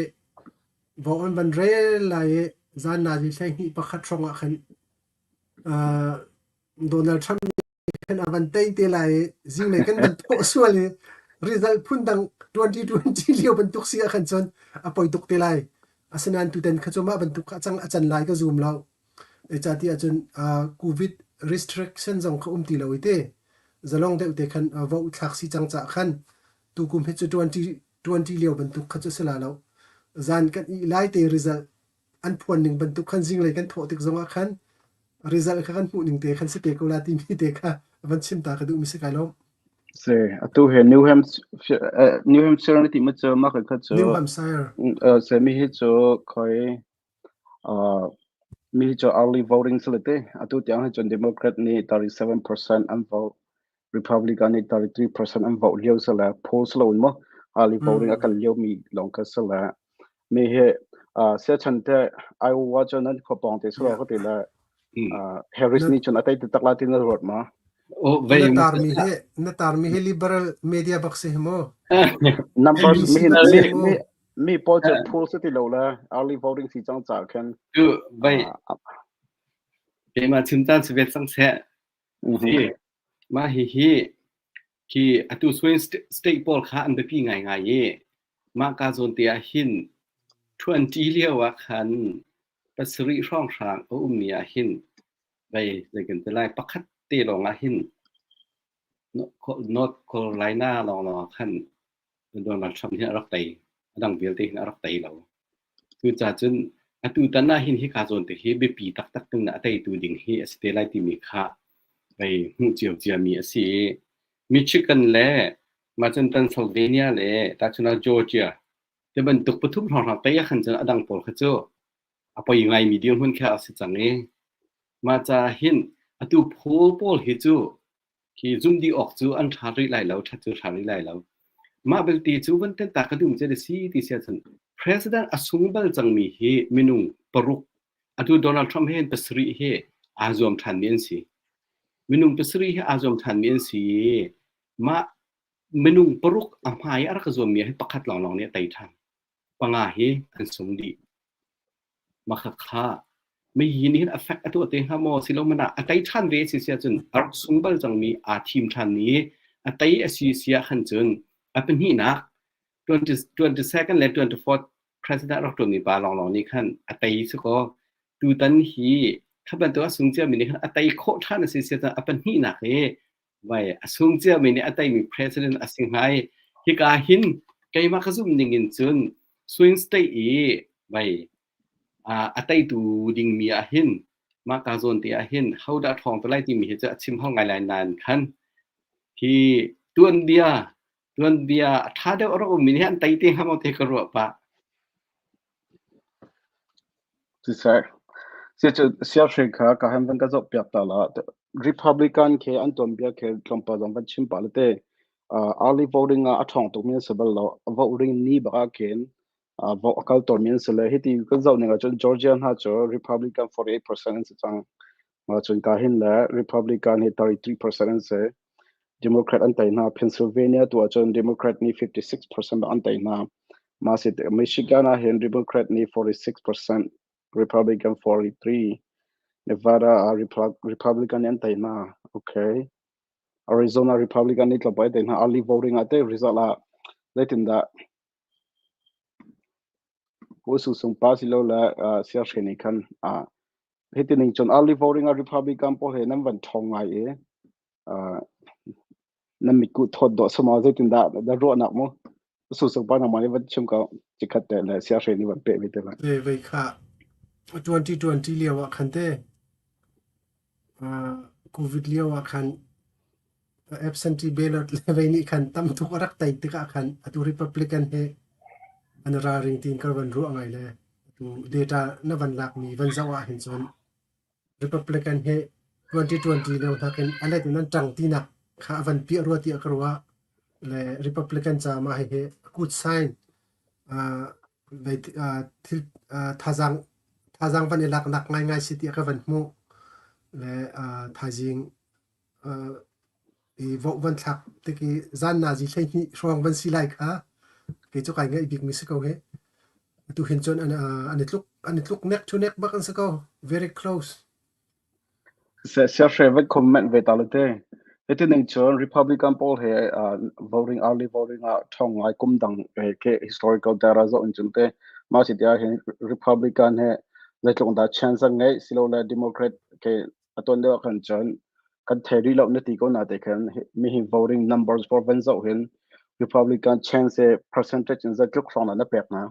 [SPEAKER 4] vote an van rel lai i zan nazi 12 pakhat hrawng ah khan Donald Trump nih khan a van tei te lai i zinglei kan van thawh sual i result phundang 2020 lio bantuk si ah khan cun a poi tuk te lai. Asinain tutan kha cu mah bantuk kha a cang a can lai ka zum lo. Zeicahtiah cun COVID restriction zong kha um ti lo i te zalong deuh te khan vote thlak si cang caah khan tukum hi cu 2020 lio bantuk kha cu si la lo. Zan kan ih lai te result an phuan ning bantuk khan zinglei kan thawh tik zongah khan result kha kan hmuh ning te khan si te ko la timi te kha van chim ta ka duh mi si kai lawm.
[SPEAKER 2] Si, atu he New Hampshire, New Hampshire na ti ma cu mah kha cu
[SPEAKER 4] New Hampshire.
[SPEAKER 2] Se mi hi cu khoi mi hi cu early voting si le te atu tiang hi cun Democrat nih 37% an vote Republican nih 33% an vote lio si le polls lo in mo early voting a kal lio mi lawng kha si le mi hi Siachan te Iowa cu nan khua pawng te sura ka ti le Harris nih cun a tei taktak la ti na ruat ma?
[SPEAKER 3] Oh, vei
[SPEAKER 4] Na tarmi hi na tarmi hi liberal media bak si hi mu.
[SPEAKER 2] Numbers
[SPEAKER 4] NBC
[SPEAKER 2] mi
[SPEAKER 4] bak si
[SPEAKER 2] mi
[SPEAKER 4] hi mu.
[SPEAKER 2] mi mi pawl cu poll si ti lo le early voting si cang ca khan
[SPEAKER 3] Cu vei keimah chim caan si ve cang seh. Si mah hihi khi atu swing state pawl kha an biapi ngaingai i mah ka zawn te ah hin 20 lio ah khan pasarih hrawnghrang a ummi ah hin vei zei kan ti lai pakhat te lawng ah hin North Carolina lawnglawng ah khan Donald Trump hi a rak tei. A dang vialte hin a rak tei lo. Cucaah cun atu tan ah hin hika zawn te hi biapi taktak in a teitu ding hi a si te lai timi kha vei hmuh cio ciami a si i Michigan le mah cun Pennsylvania le tahchun ah Georgia ti bantuk pathum hrawnghrang tei ah khan cun a dang pawl kha cu a poi ngaimi dirhmun kha a si cang i mah caah hin atu poll pawl hi cu Khi zumh dih awk cu an ṭha rih lai lo, ṭhat cu ṭha rih lai lo. Mah belte cu van ten ta ka dum cu a si ti si ahcun President a sung bal cangmi hi minung paruk, atu Donald Trump he hin pasarih hi aa zuam ṭhanmi an si. Minung pasarih hi aa zuam ṭhanmi an si i mah minung paruk a hmai a rak zuammi hi pakhat lawnglawng nih a tei ṭhan. Panga hi an sung dih. Mah khakha mei nih hin a fek a tuah te hnga maw silo hmanh ah a tei ṭhan ve si siah cun a rak sung bal cangmi aa thim ṭhan i a tei a si siah khan cun a pahnihnak 22nd le 24th president rak ṭuanmi pa lawnglawng nih khan a tei si kaw tutan hi kha bantuk a sung ciami nih khan a tei khawh ṭhan a si siah cun a pahnihnak hi vai a sung ciami nih a teimi president a si hnga i hika hin keimah ka zumh ning in cun swing state i vai a teitu dingmi ah hin mah ka zawn te ah hin hodah ṭhawng te lai timi hi cu a chim hau ngai lai nain khan hi tuanbia tuanbia a ṭha deuh a rak ummi nih an tei te hnga maw te ka ruah pah.
[SPEAKER 2] Siseh, siahri kha ka han van ka zoh piak ta la. Republican khi an tuanbia khi tlawmpal zong van chim pah la te. Early voting ah a ṭhawng tukmi an si bal lo. Voting ni bak ah khin vote a kal tawnmi an si le hiti kan zoh ning ahcun Georgia hna cu Republican 48% an si cang. Cun ka hin le Republican hi 33% an si. Democrat an tei hna. Pennsylvania tu ahcun Democrat nih 56% an tei hna. Mah si Michigan ah hin Democrat nih 46%, Republican 43. Nevada ah Republican nih an tei hna. Okay. Arizona Republican nih tlawmpal an tei hna. Early voting ah te result ah zeitindah Pu Susung pa silole siahri nih khan hiti ning cun early voting ah Republican pawl he nan van ṭhawng ngai i nan mitkuh thawt dawh sama zeitindah na ruahnak mu Susung pa nangmah nih van chim ko cikhat te le siahri nih van peh ve te lai.
[SPEAKER 4] Te vei kha 2020 lio ah khan te COVID lio ah khan Absentee ballot le vei nih khan tam tuk a rak tei tikah khan atu Republican hi an ralring tiin ka van ruah ngai le atu data na van lakmi van zoh ah hin cun Republican hi 2020 lio nakin a let in an ṭang tinak kha a van piah rua tiah ka ruah. Le Republican ca mah hihi a good sign thil thazaang thazaang van i laknak ngaingai si tiah ka van hmuh. Le thaizing i voh van thlak tik i zan nazi 12 hrawng van si lai kha kei cu kai ngaih bikmi si ko hi. Atu hin cun an i tluk an i tluk neck to neck bak an si ko. Very close.
[SPEAKER 2] Siahre van comment ve ta le te. Hiti ning cun Republican pawl he voting early voting ah ṭhawng ngai kum dang he ke historical data zoh in cun te mah si tiah hin Republican he zeitluk dah chance an ngeih silole Democrat ke a tuan deuh ah khan cun kan thei rih lo na ti ko na te khan mi hi voting numbers for van zoh hin Republican chance percentage in zeitluk hrawng dah na pek hna?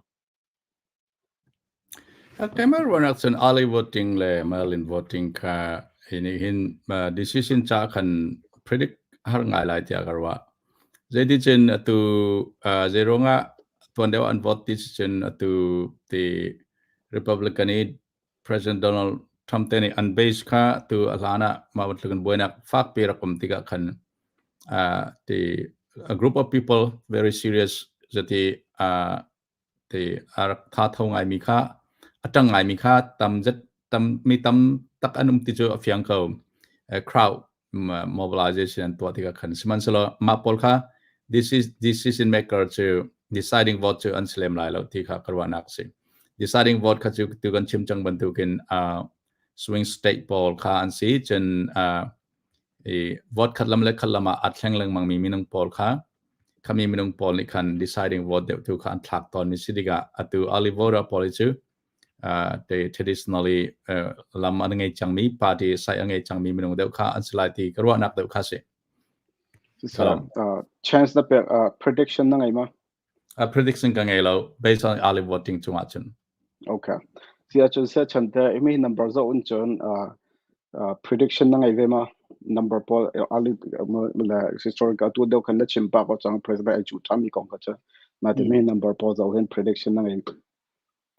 [SPEAKER 1] Keimah ruahnak cun early voting le mail-in voting kha hi nih hin decision ca khan predict har ngai lai tiah ka ruah. Zeiticun atu zeiruangah tuan deuh an vote ti cun atu ti Republican i President Donald Trump te nih an base kha tu a hlan ah mah bantuk in buainak fakpi rak um tikah khan ti a group of people very serious zati te. Te a rak tha tho ngaimi kha a ṭang ngaimi kha tam zet tam mi tam tak an um ti cu a fiang ko. Crowd mobilization an tuah tikah khan sihmanhsehlaw mah pawl kha this is decision maker cu deciding vote cu an si lem lai lo ti kha ka ruahnak si. Deciding vote kha cu tu kan chim cang bantukin swing state pawl kha an si cun i vote khat lam le khat lam ah aa thleng lengmang mi minung pawl kha khami minung pawl nih khan deciding vote deuh tu kha an thlak tawn mi si tikah atu early voter pawl hi cu te traditionally lam an ngei cangmi party sai a ngei cangmi minung deuh kha an si lai ti ka ruahnak deuh kha si.
[SPEAKER 2] Chance na pek prediction na ngei ma?
[SPEAKER 1] Prediction ka ngei lo based on early voting cungah cun.
[SPEAKER 2] Okay. Si ahcun sia chan te imi number zo un cun prediction na ngei ve ma? Number pawl early le historical tu deuh khan na chim pa ko chang president ai chu thami kong kha cha. Na ti mi number pawl zo hin prediction na ngei.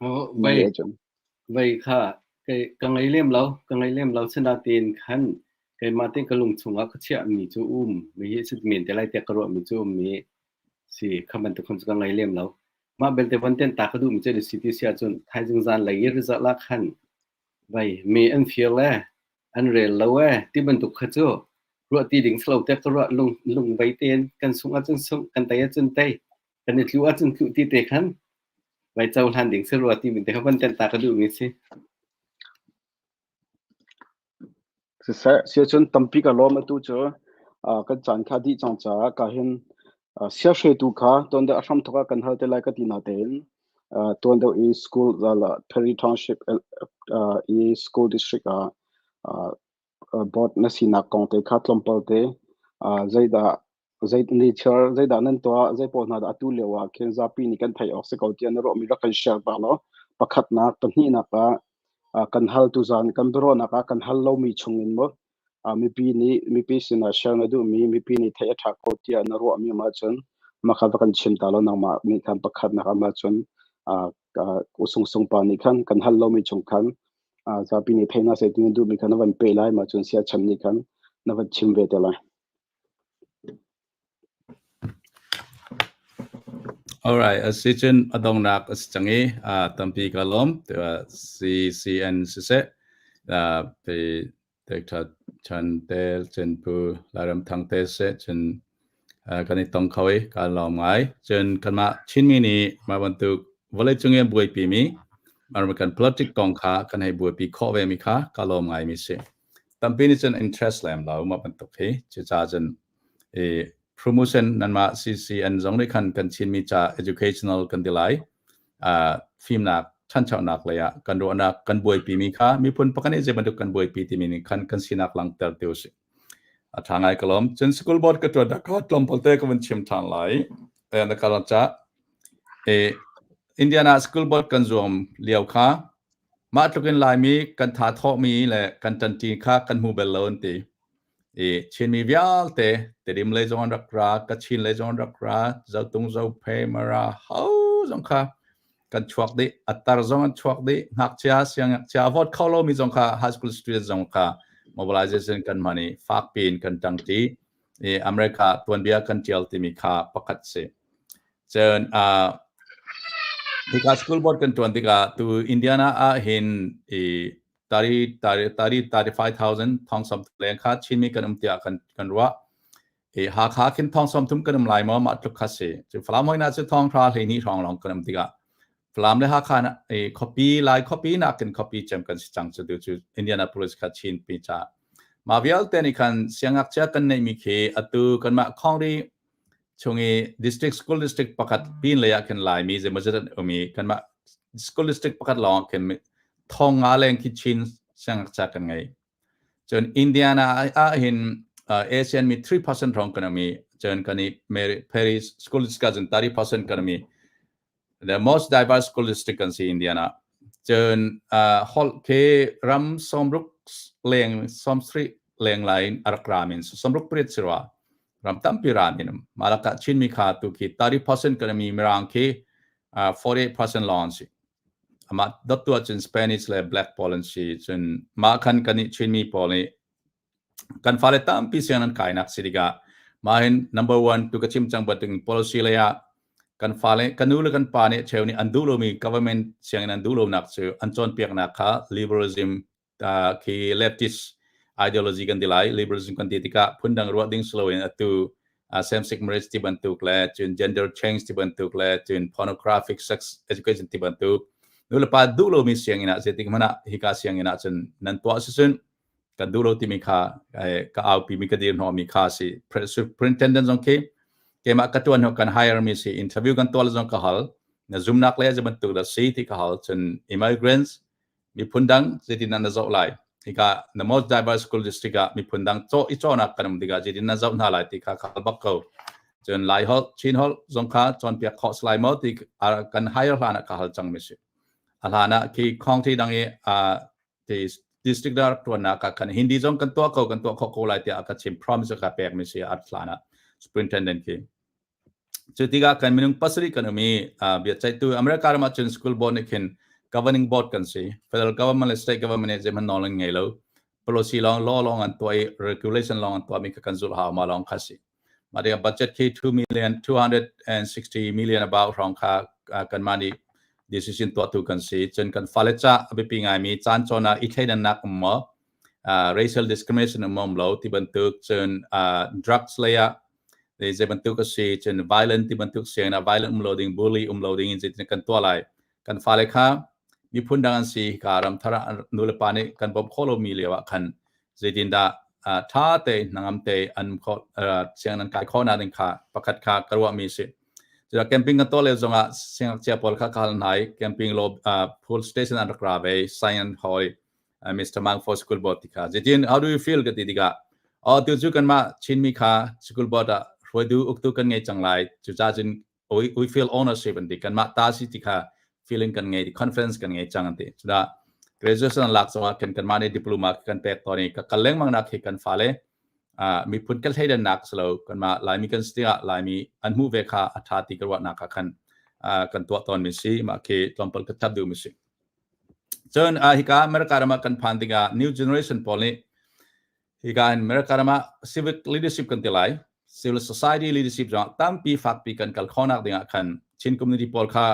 [SPEAKER 3] Oh, vai vai kha kai ka ngei lem lo ka ngei lem lo sinatin khan keimah te ka lung chungah ka chiah mi cu um mi hi sit men te lai te ka ruah mi cu um mi si kha bantuk khan cu ka ngei lem lo mah belte von ten ta ka duh mi cu si ti si ahcun thaizing zan lei i result ah khan vai mi an fir le an rel lo e ti bantuk kha cu ruah ti ding slo te ka ruah lung lung vei ten kan sung ahcun sung kan tei ahcun tei kan i tlu ahcun tlu ti te khan vai cohlan ding si rua ti mi te kha von ten ta ka duh mi si.
[SPEAKER 2] Siseh, siacun tampi ka lawm atu cu kan caan kha dih cang caah ka hin siahretu kha tuan deuh a hramthawk ah kan hal te lai ka ti na tein tuan deuh i school Perry Township i school district ah board na sinak kong te kha tlawmpal te zeidah zei ni thil zeidah nan tuah zei pawl hna dah atu lio ah khin zapi nih kan theih awk si ko tiah na ruahmi rak kan share ta law pakhatnak pahnihnak ah kan hal tu zan kan biaruahnak ah kan hal lomi chung in mu mipi nih mipi sinah share na duhmi mipi nih theih a ṭha ko tiah na ruahmi ma cun mah kha va kan chim ta law nangmah nih khan pakhatnak ah ma cun usung sung pa nih khan kan hal lomi chung khan zapi nih theih na seh ti na duhmi kha na van pe lai ma cun sia chan nih khan na van chim ve te lai.
[SPEAKER 1] Alright, a si cun a donghnak a si cang i tampi ka lawm. CCN siseh, Dr. Chan te, cun Pu Lairam Thang te siseh, cun kan i tong kho i kaa lawm ngai. Cun kanmah Chinmi nih mah bantuk vawleicung i an buaipimi American politics kong kha kan hei buaipi khawh vemi kha kaa lawm ngaimi si. Tampi nih cun interest lem lo mah bantuk hi. Cucaah cun i promotion nanmah CCN zong nih khan kan Chinmi ca educational kan ti lai. Fimnak ṭhanchonak lei ah kan ruahnak kan buaipimi kha miphun pakhat nih zei bantuk kan buaipi timi nih khan kan sinak langhter ti usih. A ṭha ngai ka lawm. Cun school board ka ṭuan kha tlawmpal te ka vun chim ṭhan lai. Na ka ca. Indiana school board kan zuam lio kha Mah tluk in Laimi kan tha thawhmi le kan ṭanṭi kha kan hmu bal lo an ti. I Chinmi vialte Tedim lei zong an rak ra, Kachin lei zong an rak ra, Zotung, Zophei, Mara, ho zong kha kan chuak dih. A tar zong an chuak dih. Ngakchia, siangngakchia a vote kho lomi zong kha high school student zong kha mobilization kan hman i fakpi in kan ṭangṭi. I America tuanbia kan ṭial timi kha pakhat si. Cun hika school board kan ṭuan tikah tu Indiana ah hin i 30 30 35,000 thong som leng kha Chinmi kan um tiah kan kan ruah. I Hakha khin thong som thum kan um lai maw mah tluk kha si. Cu Falam hoina cu thong hra hlei hrawng lawng kan um tikah Falam le Hakha na i khuapi Lai khuapi nakin khuapi cem kan si cang cu tu cu Indianapolis kha Chin pi ca. Mah vialte nih khan siangngakchia kan neihmi khi atu kanmah Khongri chung i district school district pakhat pin lei ah khin Laimi zeimawzat an um i kanmah school district pakhat lawng ah khin thong nga leng khi Chin siangngakchia kan ngei. Cun Indiana ah hin Asian mi 3% hrawng kan um i cun kan i Perry school district ah cun 30% kan um i the most diverse school district kan si Indiana. Cun holh khi ram sawmruk leng sawmsarih leng lai in a rak ra min sawmruk pariat si rua ram tampi ra min um malaka Chinmi kha tu khi 30% kan mi Mirang khi 48% lawng si amah dot tu cun Spanish le Black pawl an si cun mah khan kan i Chinmi pawl nih kan fale tampi siang an kainak si tikah mah hin number one tu ka chim cang bantukin policy lei ah. Kan fale, kan nu le kan pa nih cheu nih an duh lomi government sianginn an duh lonak cu an cawnpiaknak kha liberalism khi leftist ideology kan ti lai. Liberalism kan ti tikah phundang ruah ding si loin atu same sex marriage ti bantuk le cun gender change ti bantuk le cun pornographic sex education ti bantuk nu le pa duh lomi sianginn ah zeitik hmanh ah hika sianginn ah cun nan tuah sicun kan duh lo timi kha ka aupi mi ka dir hnawh mi kha si. Superintendent zong khi keimah ka tuan kan hire mi si. Interview kan tuah zong ka hal, na zumnak le bantuk da si ti ka hal. Cun immigrants, miphun dang, zeitin na zoh lai hika the most diverse school district ah miphun dang caw i cawnak kan um tikah zeitin na zoh hna lai ti kha khal bak ko. Cun Lai holh, Chin holh zong kha cawnpiak khawh salai maw ti kan hire hlan ah ka hal cang mi si. A hlan ah khi county dang i ti district dar tuannak ah kan Hindi zong kan tuah ko, kan tuah khawh ko lai tiah ka chim, promise ka pek mi si at hlan ah superintendent khi. Cu tikah kan minung 7 kan um i biaceihtu America ram ahcun school board nih khin governing board kan si. Federal government le state government nih zeihmanh nawl an ngei lo. Policy lawng, law lawng an tuah i regulation lawng an tuahmi kha kan zulh hau, mah lawng kha si. Mah tikah budget khi 2 million 260 million about hrawng kha kanmah nih decision tuahtu kan si. Cun kan fale ca a biapi ngaimi caan cawn ah i thleidannak um maw, racial discrimination um um lo ti bantuk, cun drugs lei ah zei bantuk a si, cun violent ti bantuk sianginn ah violent um lo ding, bully um lo ding in zeitin kan tuah lai, kan fale kha miphun dang an si ka ram thar ah nu le pa nih kan bawmh khawh lomi lio ah khan zeitin dah tha te hnangam te an kho sianginn an kai khawh na ding kha pakhat kha ka ruah mi si. Cun camping kan tuah lio zongah siangngakchia pawl kha ka hal hna i camping lo pool station an rak ra ve, science hall Mr. Mang for school board ti kha zeitin, how do you feel ka ti tikah, oh, tu cu kanmah Chinmi kha school board ah hruaitu uktu kan ngei cang lai, cucaah cun we feel ownership an ti, kanmah ta si ti kha feeling kan ngei, confidence kan ngei cang an ti. Cudah graduation lak zongah kan kanmah nih diploma kan pek tawn i ka kal lengmang nak hi kan fale miphun kan thleidannak silo, kanmah Laimi kan si tikah Laimi an hmuh ve kha a tha ti ka ruahnak kha khan kan tuah tawn mi si. Mah khi tlawmpal ka chap duh mi si. Cun hika America ram ah kan phan tikah new generation pawl nih hika in America ram ah civic leadership kan ti lai, civil society leadership zong tampi fakpi kan kal khonak ding ah khan Chin community pawl kha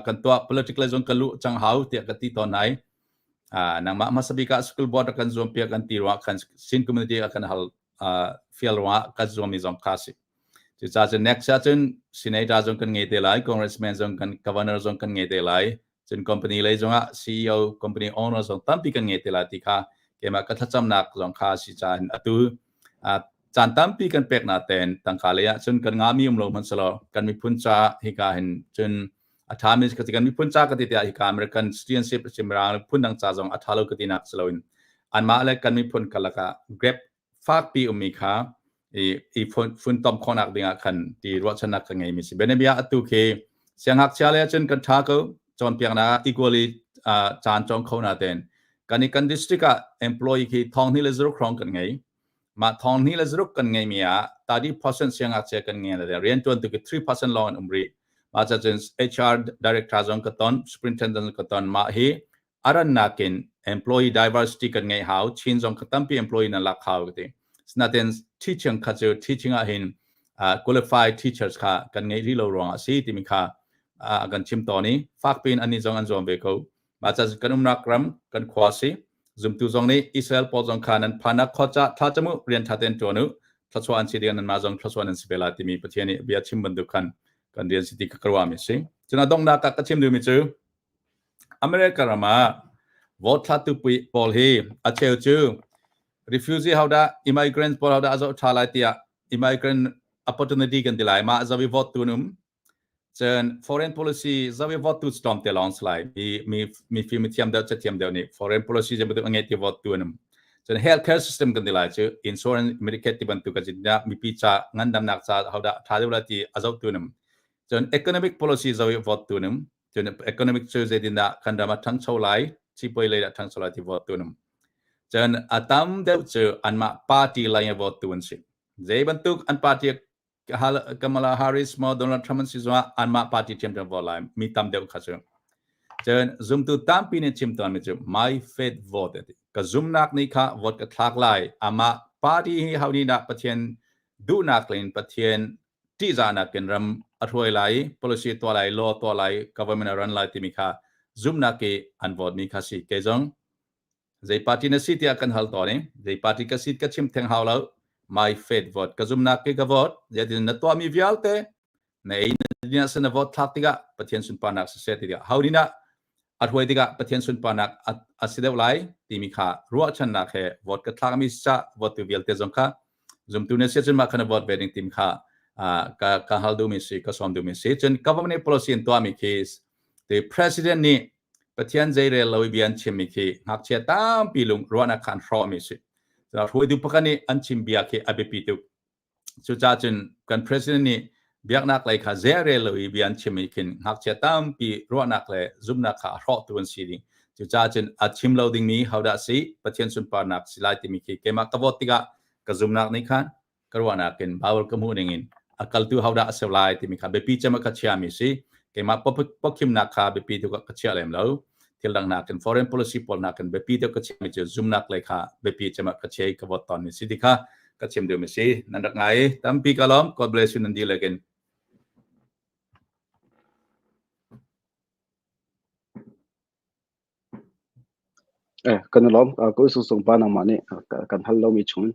[SPEAKER 1] kan tuah political zong kan luh cang hau tiah ka ti tawn nai. Nangmah hmasa bik ah school board kan zuam piak kan ti ruangah khan Chin community ah kan hal fial ruangah kan zuam mi zong kha si. Cucaah cun next ah cun senator zong kan ngei te lai, congressman zong kan, governor zong kan ngei te lai, cun company lei zongah CEO, company owner zong tampi kan ngei te lai ti kha keimah ka thlacamnak zong kha si caah atu caan tampi kan pek na ten tangka lei ah cun kan ngami um lo hmanh selaw kan miphun ca hika hin cun a ṭhami ka ti. Kan miphun ca ka ti tiah hika American citizenship Mirang phun dang ca zong a ṭha lo ka ti nak si loin anmah le kan miphun karlak ah gap fakpi ummi kha i funtom khawhnak dingah khan ti ruahchannak ka ngeimi si. Bianabia atu khi siangngakchia le cun kan ṭha ko, cawnpiaknak equally caan cawng kho na ten kan i kan district ah employee khi 2006 hrawng kan ngei. Mah 2006 kan ngeimi ah 30% siangngakchia kan ngei le rianṭuan tu khi 3% lawng an um rih. Mah ca cun HR director zong ka ton, superintendent ka ton, mah hi arannak in employee diversity kan ngeih hau, Chin zong ka tampi employee nan lak hau ka ti. Sinain teaching kha cu teaching ah hin qualified teachers kha kan ngeih rih lo ruangah si timi kha kan chim tawn i fakpi in annih zong an zuam ve ko. Mah ca kan umnak ram kan khua si. Zumtu zong nih Israel pawl zong kha nan phanak khua ca thla camu rian tha ten tuan u, thluachuah an si ding nan mah zong thluachuah nan si ve la timi Pathian nih bia chim bantuk khan kan rian si ti ka ruah mi si. Cun a donghnak ah ka chim duhmi cu America ram ah vote thlatu pawl hi a cheu cu refugee hodah, immigrant pawl hodah a zoh ṭha lai tiah immigrant opportunity kan ti lai, mah zawi vote tu an um. Cun foreign policy zawi vote tu tlawm te lawng si lai. Mi mi mi fim mi thiam deuh, cathiam deuh nih foreign policy je bantuk a ngei ti vote tu an um. Cun healthcare system kan ti lai cu insurance, Medicaid ti bantuk a mipi ca ngandamnak ca hodah ṭha deuh lai ti a zoh tu an um. Cun economic policy zawi vote tu an um. Cun economic cu zeitindah kan ram a ṭhangcho lai, sipuai lei dah ṭhangcho lai ti vote tu an um. Cun a tam deuh cu anmah party lei a vote tu an si. Zei bantuk an party Kamala Harris maw Donald Trump an si zongah anmah party ṭhiamṭhiam vote lai mi tam deuh kha cu. Cun zumtu tampi nih chim tawnmi cu my faith vote ti. Ka zumnak nih kha vote ka thlak lai. Amah party hi ho nih dah Pathian duhnak in Pathian ṭihzahnak in ram a hruai lai, policy tuah lai, law tuah lai, government a run lai timi kha zumhnak i an vote mi kha si. Kei zong zei party na si tiah kan hal tawn i zei party ka si ka chim theng hau lo. My faith vote ka zumhnak i ka vote. Zeitin na tuahmi vialte na ei na din ah na vote thlak tikah Pathian sunparnak siseh ti tikah ho nih dah a hruai tikah Pathian sunparnak a si deuh lai timi kha ruahchannak he vote ka thlakmi ca vote tu vialte zong kha zumtu na si cun mah kha na vote ve ding tim kha ka ka hal duhmi si ka sawm duhmi si. Cun government policy in tuahmi khi the president nih Pathian zeirel lo i bia an chimmi khi ngakchia tampi lung ruahnak kha an hrawhmi si. Hruaitu pakhat nih an chim bia khi a biapi tuk. Cucaah cun kan president nih biaknak lei kha zeirel lo i bia an chim i khin ngakchia tampi ruahnak le zumhnak kha a hrawhtu an si ding. Cucaah cun a chim lo dingmi hodah si Pathian sunparnak si lai timi khi keimah ka vote tikah ka zumhnak nih khan ka ruahnak in Bible ka hmuh ning in a kaltu hodah a si lai timi kha biapi cem ah ka chiami si. Keimah pawkhimnak kha biapi tuk ah ka chia lem lo. Thil dang nakin foreign policy pawl nakin biapi deuh ka chiami cu zumnak lei kha biapi cem ah ka chia i ka vote tawnmi si ti kha ka chim duhmi si. Nan rak ngai i tampi ka lawm. God bless you nan dihlak in.
[SPEAKER 2] Eh, kan i lawm. Ka usung sung pa nangmah nih kan hal lomi chungin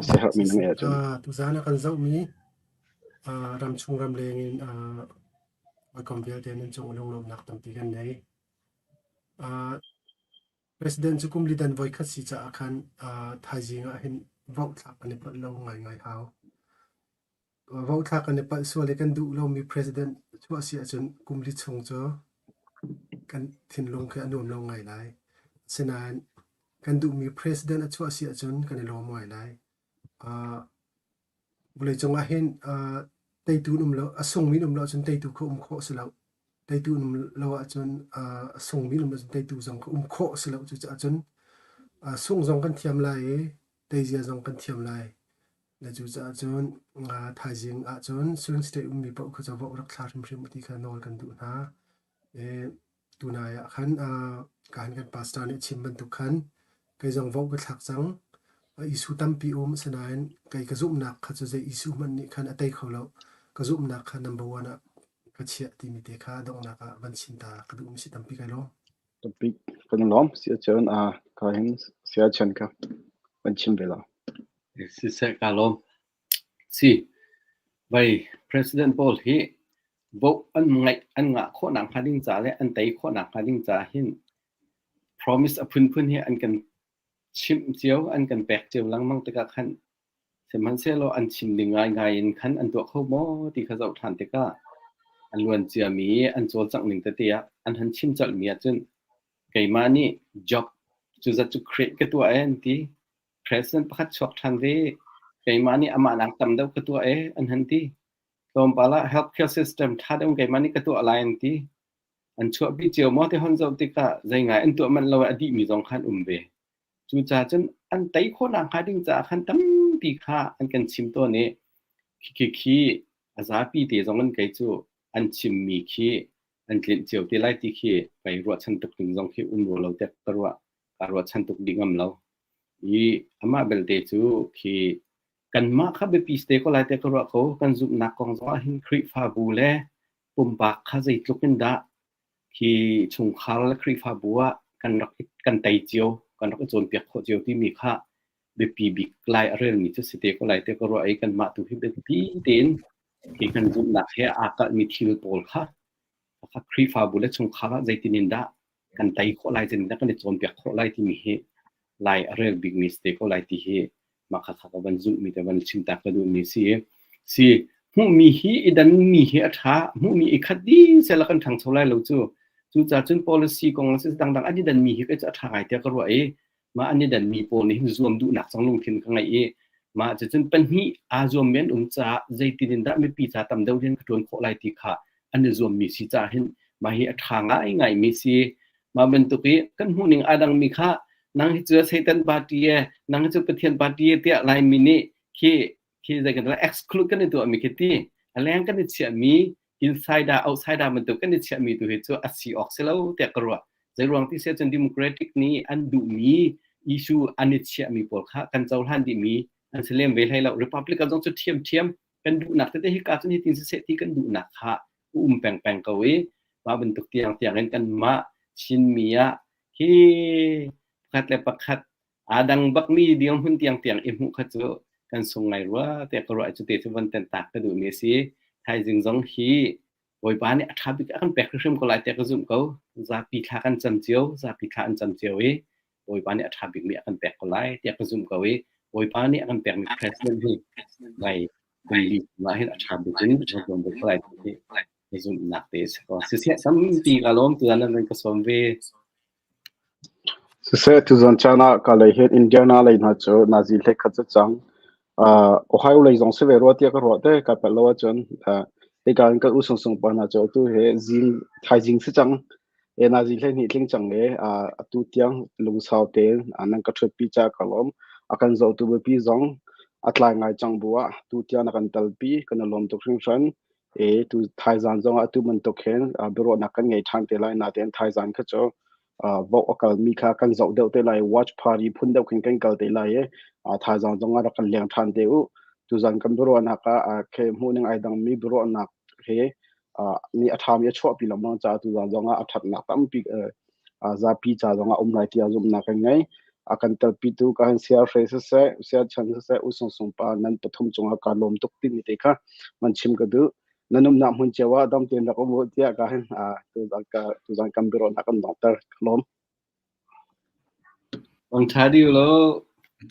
[SPEAKER 2] siaherhmi na ngeih ahcun.
[SPEAKER 4] Tuzaan ah kan zohmi ramchung ramleng in hawikom vialte nan cung lunglawmhnak tampi kan nei. President cu kum lidan voikhat si caah khan thaizing ah hin vote thlak kan i palh lo ngaingai hau. Vote thlak kan i palh sual i kan duh lomi president chuah si ahcun kum li chung cu kan thinlung khi a nuam lo ngai lai. Asinain kan duhmi president a chuah si ahcun kan i lawm ngai lai. Vawleicung ah hin teitu an um lo, a sungmi an um lo ahcun teitu kha um khawh a si lo. Teitu an um lo ahcun a sungmi an um ahcun teitu zong kha um khawh a si lo. Cucaah cun sungh zong kan thiam lai i teizia zong kan thiam lai. Na cucaah cun thaizing ahcun Swing State ummi paoh kha cu vote rak thla hrimhrim u ti kha nawl kan duh hna. Tunai ah khan kahan kan pastor nih a chim bantuk khan kei zong vote ka thlak cang. Issue tampi um asinain kei ka zumhnak kha cu zei issue hmanh nih khan a tei kho lo. Ka zumhnak kha number one ah ka chiah timi te kha donghnak ah van chim ta ka duhmi si tampi kai lawm.
[SPEAKER 2] Topic kan lawm si ahcun ka hin siachan kha van chim ve law.
[SPEAKER 3] Siseh ka lawm. Si vai President pawl hi vote an ngaih an ngah khawhnak hnga ding ca le an tei khawhnak hnga ding ca hin promise a phunphun hi an kan chimh cio an kan pek cio lengmang tikah khan sihmanhsehlaw an chim ding ngaingai in khan an tuah kho maw ti kha zoh ṭhan tikah a luan ciami an cawlcangh ning tete ah an han chim colhmi ahcun keimah nih job cu zat cu create ka tuah e an ti. President pakhat chuak ṭhan ve keimah nih amah nak tam deuh ka tuah e an han ti. Tlawmpal ah healthcare system ṭha deuh in keimah nih ka tuah lai an ti. An chuahpi cio maw ti hon zoh tikah zei ngai an tuah manh lo i a dihmi zong kha an um ve. Cucaah cun an tei khawhnak hnga ding caah khan tampi kha an kan chim tawn i khi khi a zapi te zong in kei cu an chimmi khi an tlinh cio te lai ti khi kai ruahchan tuk ding zong khi um rua lo tiah ka ruah. Kaa ruahchan tuk dih ngam lo. I amah belte cu khi kanmah kha biapi te ko lai tiah ka ruah ko. Kan zumhnak kong zong ah hin Khrihfabu le pumpak kha zeitluk in dah khi chungkhar le Khrihfabu ah kan rak kan tei cio, kan rak i cawnpiak khawh cio timi kha biapi bik lai a relmi cu si te ko lai tiah ka ruah i kanmah tu hi biapi tein khi kan zumhnak he aa kalhmi thil pawl kha Khrihfabu le chungkhar ah zeitin in dah kan tei khawh lai, zeitin dah kan i cawnpiak khawh lai timi hi lai a rel bikmi si te ko lai ti hi mah kha kha ka van zumhmi te van chim ta ka duhmi si. Si hmuhmi hi i danmi hi a ṭha, hmuhmi i khat dih sehla kan ṭhangcho lai lo cu. Cucaah cun policy kong le dangdang an i danmi hi kei cu a ṭha ngai tiah ka ruah i mah an i danmi pawl nih hin zuam duhnak zong lungthin ka ngeih i mah cucun pahnih aa zuammi an um caah zeitin in dah mipi ca tam deuh rian ka ṭuan khawh lai ti kha an i zuammi si caah hin mah hi a ṭha ngaingaimi si. Mah bantuk i kan hmuhning aa dangmi kha nang hi cu Satan party e, nang hi cu Pathian party e tiah Laimi nih khi khi zei kan exclude kan i tuahmi khi ti a leng kan i chiahmi insider outsider bantuk kan i chiahmi tu hi cu a si awk si lo tiah ka ruah. Zei ruang ti si ahcun democratic nih an duhmi issue an i chiahmi pawl kha kan cohlan dihmi an si lem ve hlei lo. Republican zong cu ṭhiamṭhiam kan. Kan duhnak tete hi ka cun hitin siseh ti kan duhnak kha um peng peng ko i mah bantuk tiang tiang in kanmah Chinmi ah hi pakhat le pakhat aa dang bakmi dirhmun tiang tiang i hmuh kha cu kan sung ngai rua tiah ka ruah. Cu te cu von ten tak ka duhmi a si. Thaizing zong hi Bawipa nih a ṭha bik a kan pek hrimhrim ko lai tiah ka zumh ko. Zapi thla kan cam cio, zapi thla an cam cio i Bawipa nih a ṭha bikmi a kan pek ko lai tiah ka zumh ko i Bawipa nih a kan pekmi president hi nai kum li chungah hin a ṭha bik in a zuam ve ko lai ti ka zumhnak te a si ko. Siseh tampi ka lawm tu nan ka sawm ve.
[SPEAKER 2] Siseh tuzan caan ah ka lei hin Indiana lei hna cu nazi hlei khat cu cang. Uh, Ohio lei zong si ve rua tiah ka ruah te ka palh lo ahcun uh, hika in kan u sung pa hna cu atu he zing thaizing si cang. E nazi hlei hnih tling cang le uh, atu tiang lungsau tein uh, nan ka ṭhutpi ca ka lawm. A kan zohtu mipi zong a tlai ngai cang bu ah tu tiang na kan talpi kan i lawm tuk hringhran. E tu thaizan zong ah atu bantuk hin uh, biaruahnak kan ngei ṭhan te lai natein thaizan kha cu uh, vote a kalmi kha kan zoh deuh te lai watch party phun deuh khin kan kal te lai i uh, thaizan zong ah rak kan leng ṭhan te u tuzan kan biaruahnak ah uh, khe hmuhning ai dangmi biaruahnak he uh, nih a ṭhami a chuahpi lengmang caah tuzan zong ah a ṭhatnak tampi uh, uh, zapi ca zong ah um lai tiah zumhnak kan ngei a kan telpitu ka han siar hre siseh siar chan siseh u sung sung pa nan pathum cungah ka lawm tuk timi te kha man chim ka duh nan umnak hmun cio ah dam tein rak um u tiah ka hin tuzan ka tuzan kan biaruahnak kan donghter ka lawm
[SPEAKER 3] Mang tha diu lo.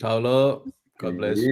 [SPEAKER 1] Tha lo. God bless.